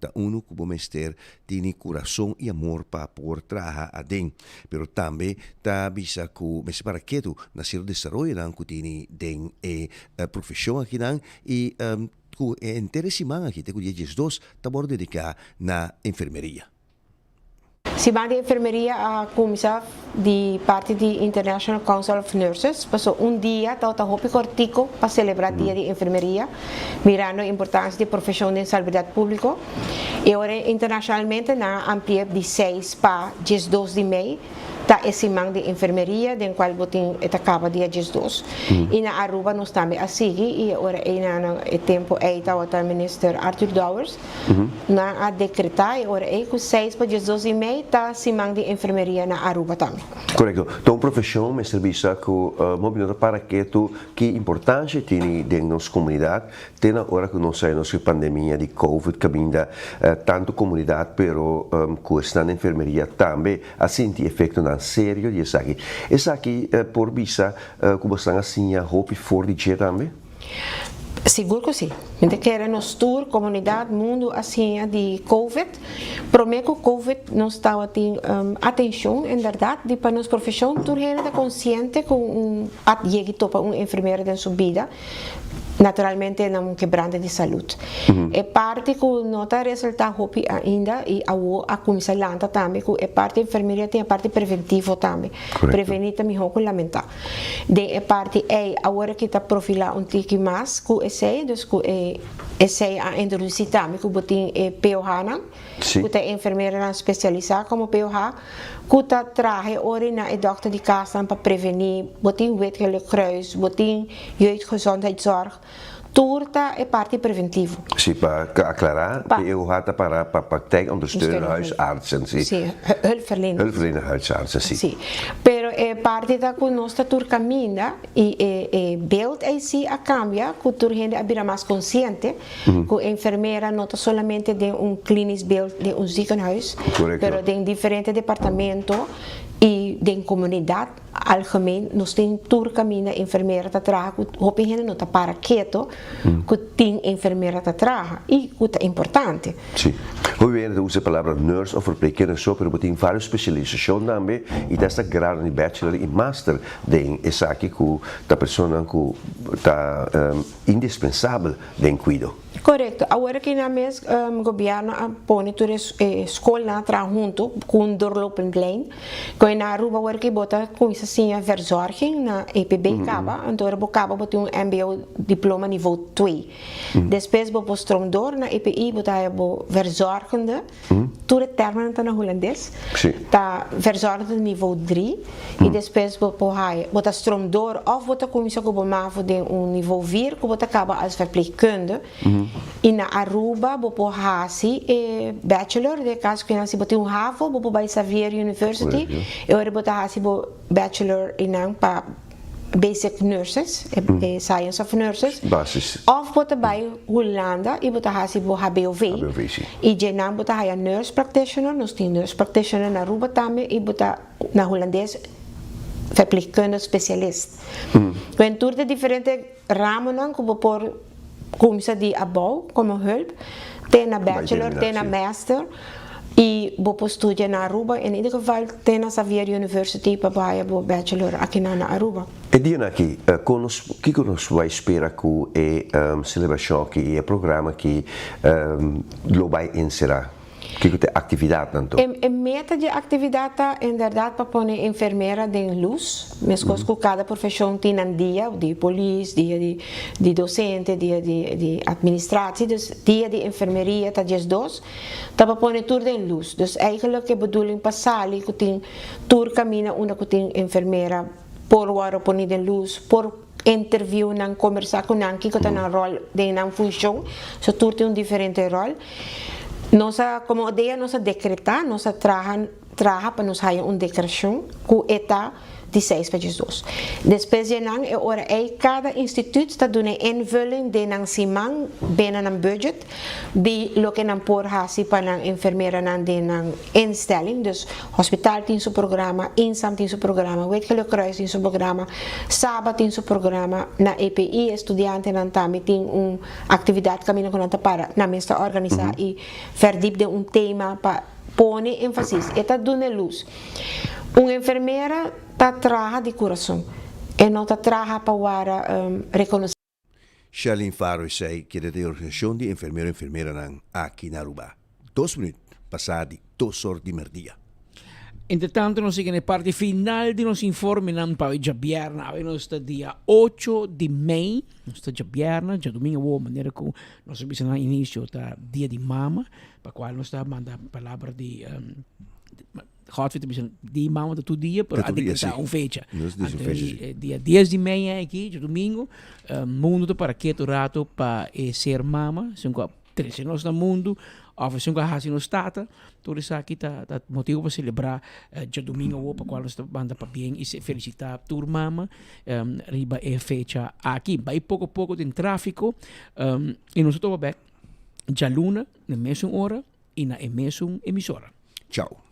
ta unu ku bo mester tini kurason i amor pa por traha aden. Pero tambe ta bisa ku mester para ketu na sierto desaroyonan ku tini den e profeshon akinan i ku e henter e siman aki te ku dia 12 ta wòrdu dediká na enfermeria.
Siman di enfermeria a cuminsa di parti di International Council of Nurses, paso un dia tabata hopi cortico pa celebra dia di enfermeria, mirando e importancia di profesion den salubridad publico. E ora internacionalmente nan a amplia di seis pa 12 di mei. Ta e siman di enfermeria den cual bo tin e ta caba dia 12. Y na Aruba nos tambe a sigui y e ora ey nan e tempo ey tawata minister Arthur Dowers nan a decreta e ora ey cu seis pa 12 di mei ta siman di enfermeria na Aruba tambe.
Correcto. Ta un profesion mester bisa cu hopi no ta para ketu ki importancia tini den nos comunidad Te na ora ku nos sai nos ku e pandemia di covid kaminda tantu komunidat pero ku esnan na enfermeria tambe a sinti efektonan serio di esaki. Esaki por bisa ku bosnan a siña hopi for di dje tambe?
Sigur ku si. Mi ta kere nos tur, komunidat, mundu a siña di covid. Promé ku covid nos tabatin atenshon enberdat di pa nos profeshon. Tur hende ta konsiente ku un a yegi topa un enfermero den su bida. Naturalmente na un kebrante di salud. E parti cu no ta resulta hopi ainda y awo a cuminsa lanta tambe cu e parti enfermeria tin e parti preventivo tambe. Preveni ta miho cu lamenta. Den e parti ey awor aki ta profila un tiki mas cu esey, dus cu e esey a introduci tambe cu bo tin e POH nan, cu ta e enfermeranan specialisa como POH cu ta traha e ora na e dokter di casnan pa preveni, bo tin Wit Gele Kruis, bo tin Jeugdgezondheidszorg, tur ta e parti preventivo.
Sí, pa aclara, POH ta para pa Praktijk Ondersteunende Huisartsen, sí.
Sí, hulpverleners.
Hulpverlenende huisartsen, sí.
Sí, pero e parti ta cu nos ta tur caminda y e e beeld ey sí a cambia cu tur hende a bira mas consciente cu enfermera no ta solamente den un klinisch beeld den un ziekenhuis, pero den diferente departamento y den comunidad. Algemeen nos tin tur caminda enfermera ta traha cu hopi hende no ta para keto cu tin enfermera ta traha y cu ta importante.
Si. Hopi hende ta usa e palabra nurse of verpleegkundige so pero bo tin varios specialisacion tambe y ta hasta grado di bachelor y master den esaki cu ta personanan cu ta indispensabel den cuido.
Korekto. Awor aki nan mes gobierno a pone tur e skolnan a traha hunto ku un doorlopend lijn. Ku na Aruba awor aki bo ta kuminsa siña verzorging na EPB kaba, anto ora bo kaba bo tin un mbo diploma nivo twee. Despues bo por stroom door na EPI bo ta haya bo verzorgende. Tur e termennan ta na hulandes. Ta verzorgende nivo dri i despues bo por haya, bo ta stroom door of bo ta kuminsa ku bo mavo den un nivo vier ku bo ta kaba als verpleegkunde. I na Aruba bo por hasi e bachelor, den e kaso ku si bo tin un havo bo por bai Xavier University e ora bo ta hasi bo bachelor einan pa Basic Nurses, e Science of Nurses,
Basis.
of bo ta bai Hulanda y bo ta haci bo HBOV,
HBOV, si.
y djenan bo ta haya Nurse Practitioner, nos tin Nurse Practitioner na Aruba tambe y bo ta na Hulandes Verpleegkundig Specialist. Wen tur de diferente ramonan cu bo por cuminsa di abou como hulp te na bachelor te na master y bo por studia na Aruba in ieder geval te na Xavier University pa bo haya bo bachelor akinan na Aruba.
E dianan aki con nos kico nos bay spera cu e celebracion aki y e programa aki lo bay encera? Kiko ta e aktividatnan to?
E meta di e aktividat ta inderdat pa pone enfermera den lus, meskos ku kada profeshon tin nan dia, di polis, dia di dosente, dia di administratie, dus dia di enfermeria ta diesdos, ta pa pone tur den lus. Dus eigenlijk e bedoeling pa sali ku tin tur kaminda unda ku tin enfermera por wòrdu poni den lus, por interview nan, kombersá ku nan kiko ta nan ròl den nan funshon, so tur tin un diferente ròl. Nos a, komo ODEA nos a dekretá, nos a traha traha pa nos haya un deklarashon ku e ta di seis pa diesdos. Despues di nan e ora ei kada instituut ta duna e invulling den nan siman bena nan budget di loke nan por hasi pa nan enfermeranan den nan instelling. Dus hospital tin su programa, Insam tin su programa, Wit Gele Kruis tin su programa, Saba tin su programa, na EPI e studiantenan tambe tin un Actividad caminda cu nan ta para nan mes ta organisa y verdiep den un tema pa pone enfasis. E ta duna luz. Un enfermera ta traha di curason. E no ta traha pa wara reconoci.
Sherlyn Faro esey keda den organisacion di enfermero enfermeranan aki na Aruba. Dos minuut pasa di dos or di merdia.
Entretanto nos yega na e parti final di nos informenan pa awe djabièrnè. Awe nos ta dia ocho di mei, nos ta djabièrnè, djadumingu awor manera ku nos a bisa na inisio ta dia di mama, pa kual nos ta manda palabra di Godfrey ta bisa di mama ta tur dia, pero a dekretá un fecha. Anto e dia dies di mei aki, djadumingu, mundu ta para ketu rato pa e ser mama, esun ku a trese nos na mundu òf esun ku a hasi nos tata, tur esaki ta ta motibu pa selebrá djadumingu awor pa kual nos ta manda pabien i felisitá tur mama riba e fecha aki. Bai poko poko den tráfiko i nos ta topa bèk djaluna na e mesun ora i na e mesun emisora.
Chao.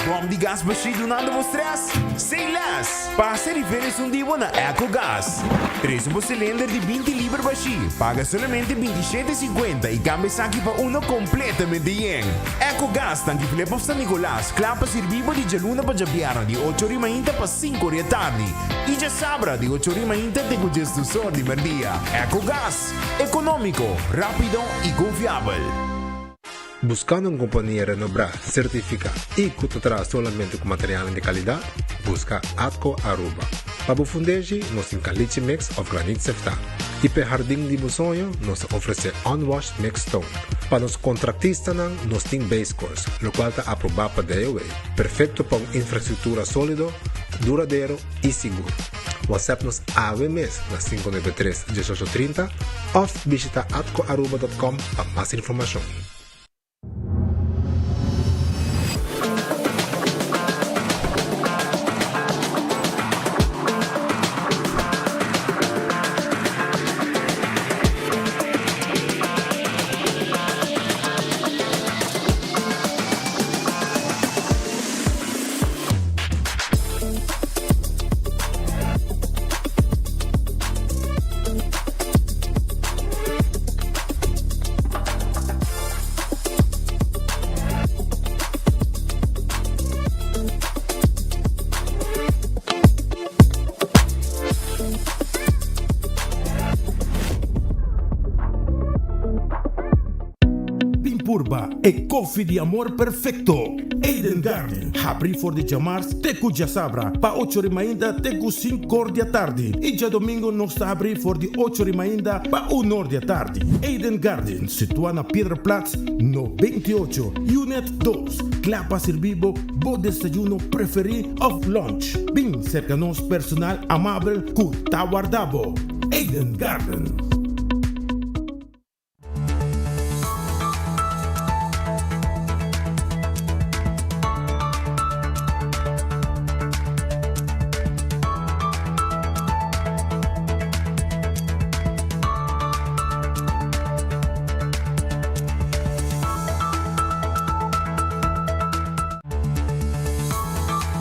Bòm di gas bashí dunando bo strès? Say less! Pasa e refill esun di bo na Ecogas. Trese bo silinder di 20 liber bashí, paga solamente 27,50 i kambia esaki pa uno kompletamente yen. Ecogas tanki Flip of San Nicolas, kla pa sirbi bo di djaluna pa djabièrnè di ocho ori mainta pa sinku ori atardi i djasabra di ocho ori mainta te ku djesdus or di merdia. Ecogas, ekonómiko, rápido i konfiabel.
Buscando un compania renobrá, certificá y cu ta traha solamente cu materialnan di calidad? Busca Atco Aruba. Pa bo fundeshi, nos tin caliche mix of graniet seftá. Y p'e hardin di bo soño, nos ta ofrece unwashed mixed stone. Pa nos contractistanan, nos tin base course, locual ta aprobá pa DOW, perfecto pa un infrastructura solido, duradero y sigur. WhatsApp nos awe mes na 593 1830 of bishita atcoaruba.com pa mas informacion.
Bin purba e koffie di amor perfecto! Eden Garden, habri for di djamars te ku djasabra pa ocho ri mainta te ku sinkor di atardi i djadomingo nos ta habri for di ocho ri mainta pa unor di atardi. Eden Garden, situa na Piedraplaats no 28, Unit dos, kla pa sirbi bo bo desayuno preferi of lunch. Bin serka nos personal amabel ku ta warda bo. Eden Garden.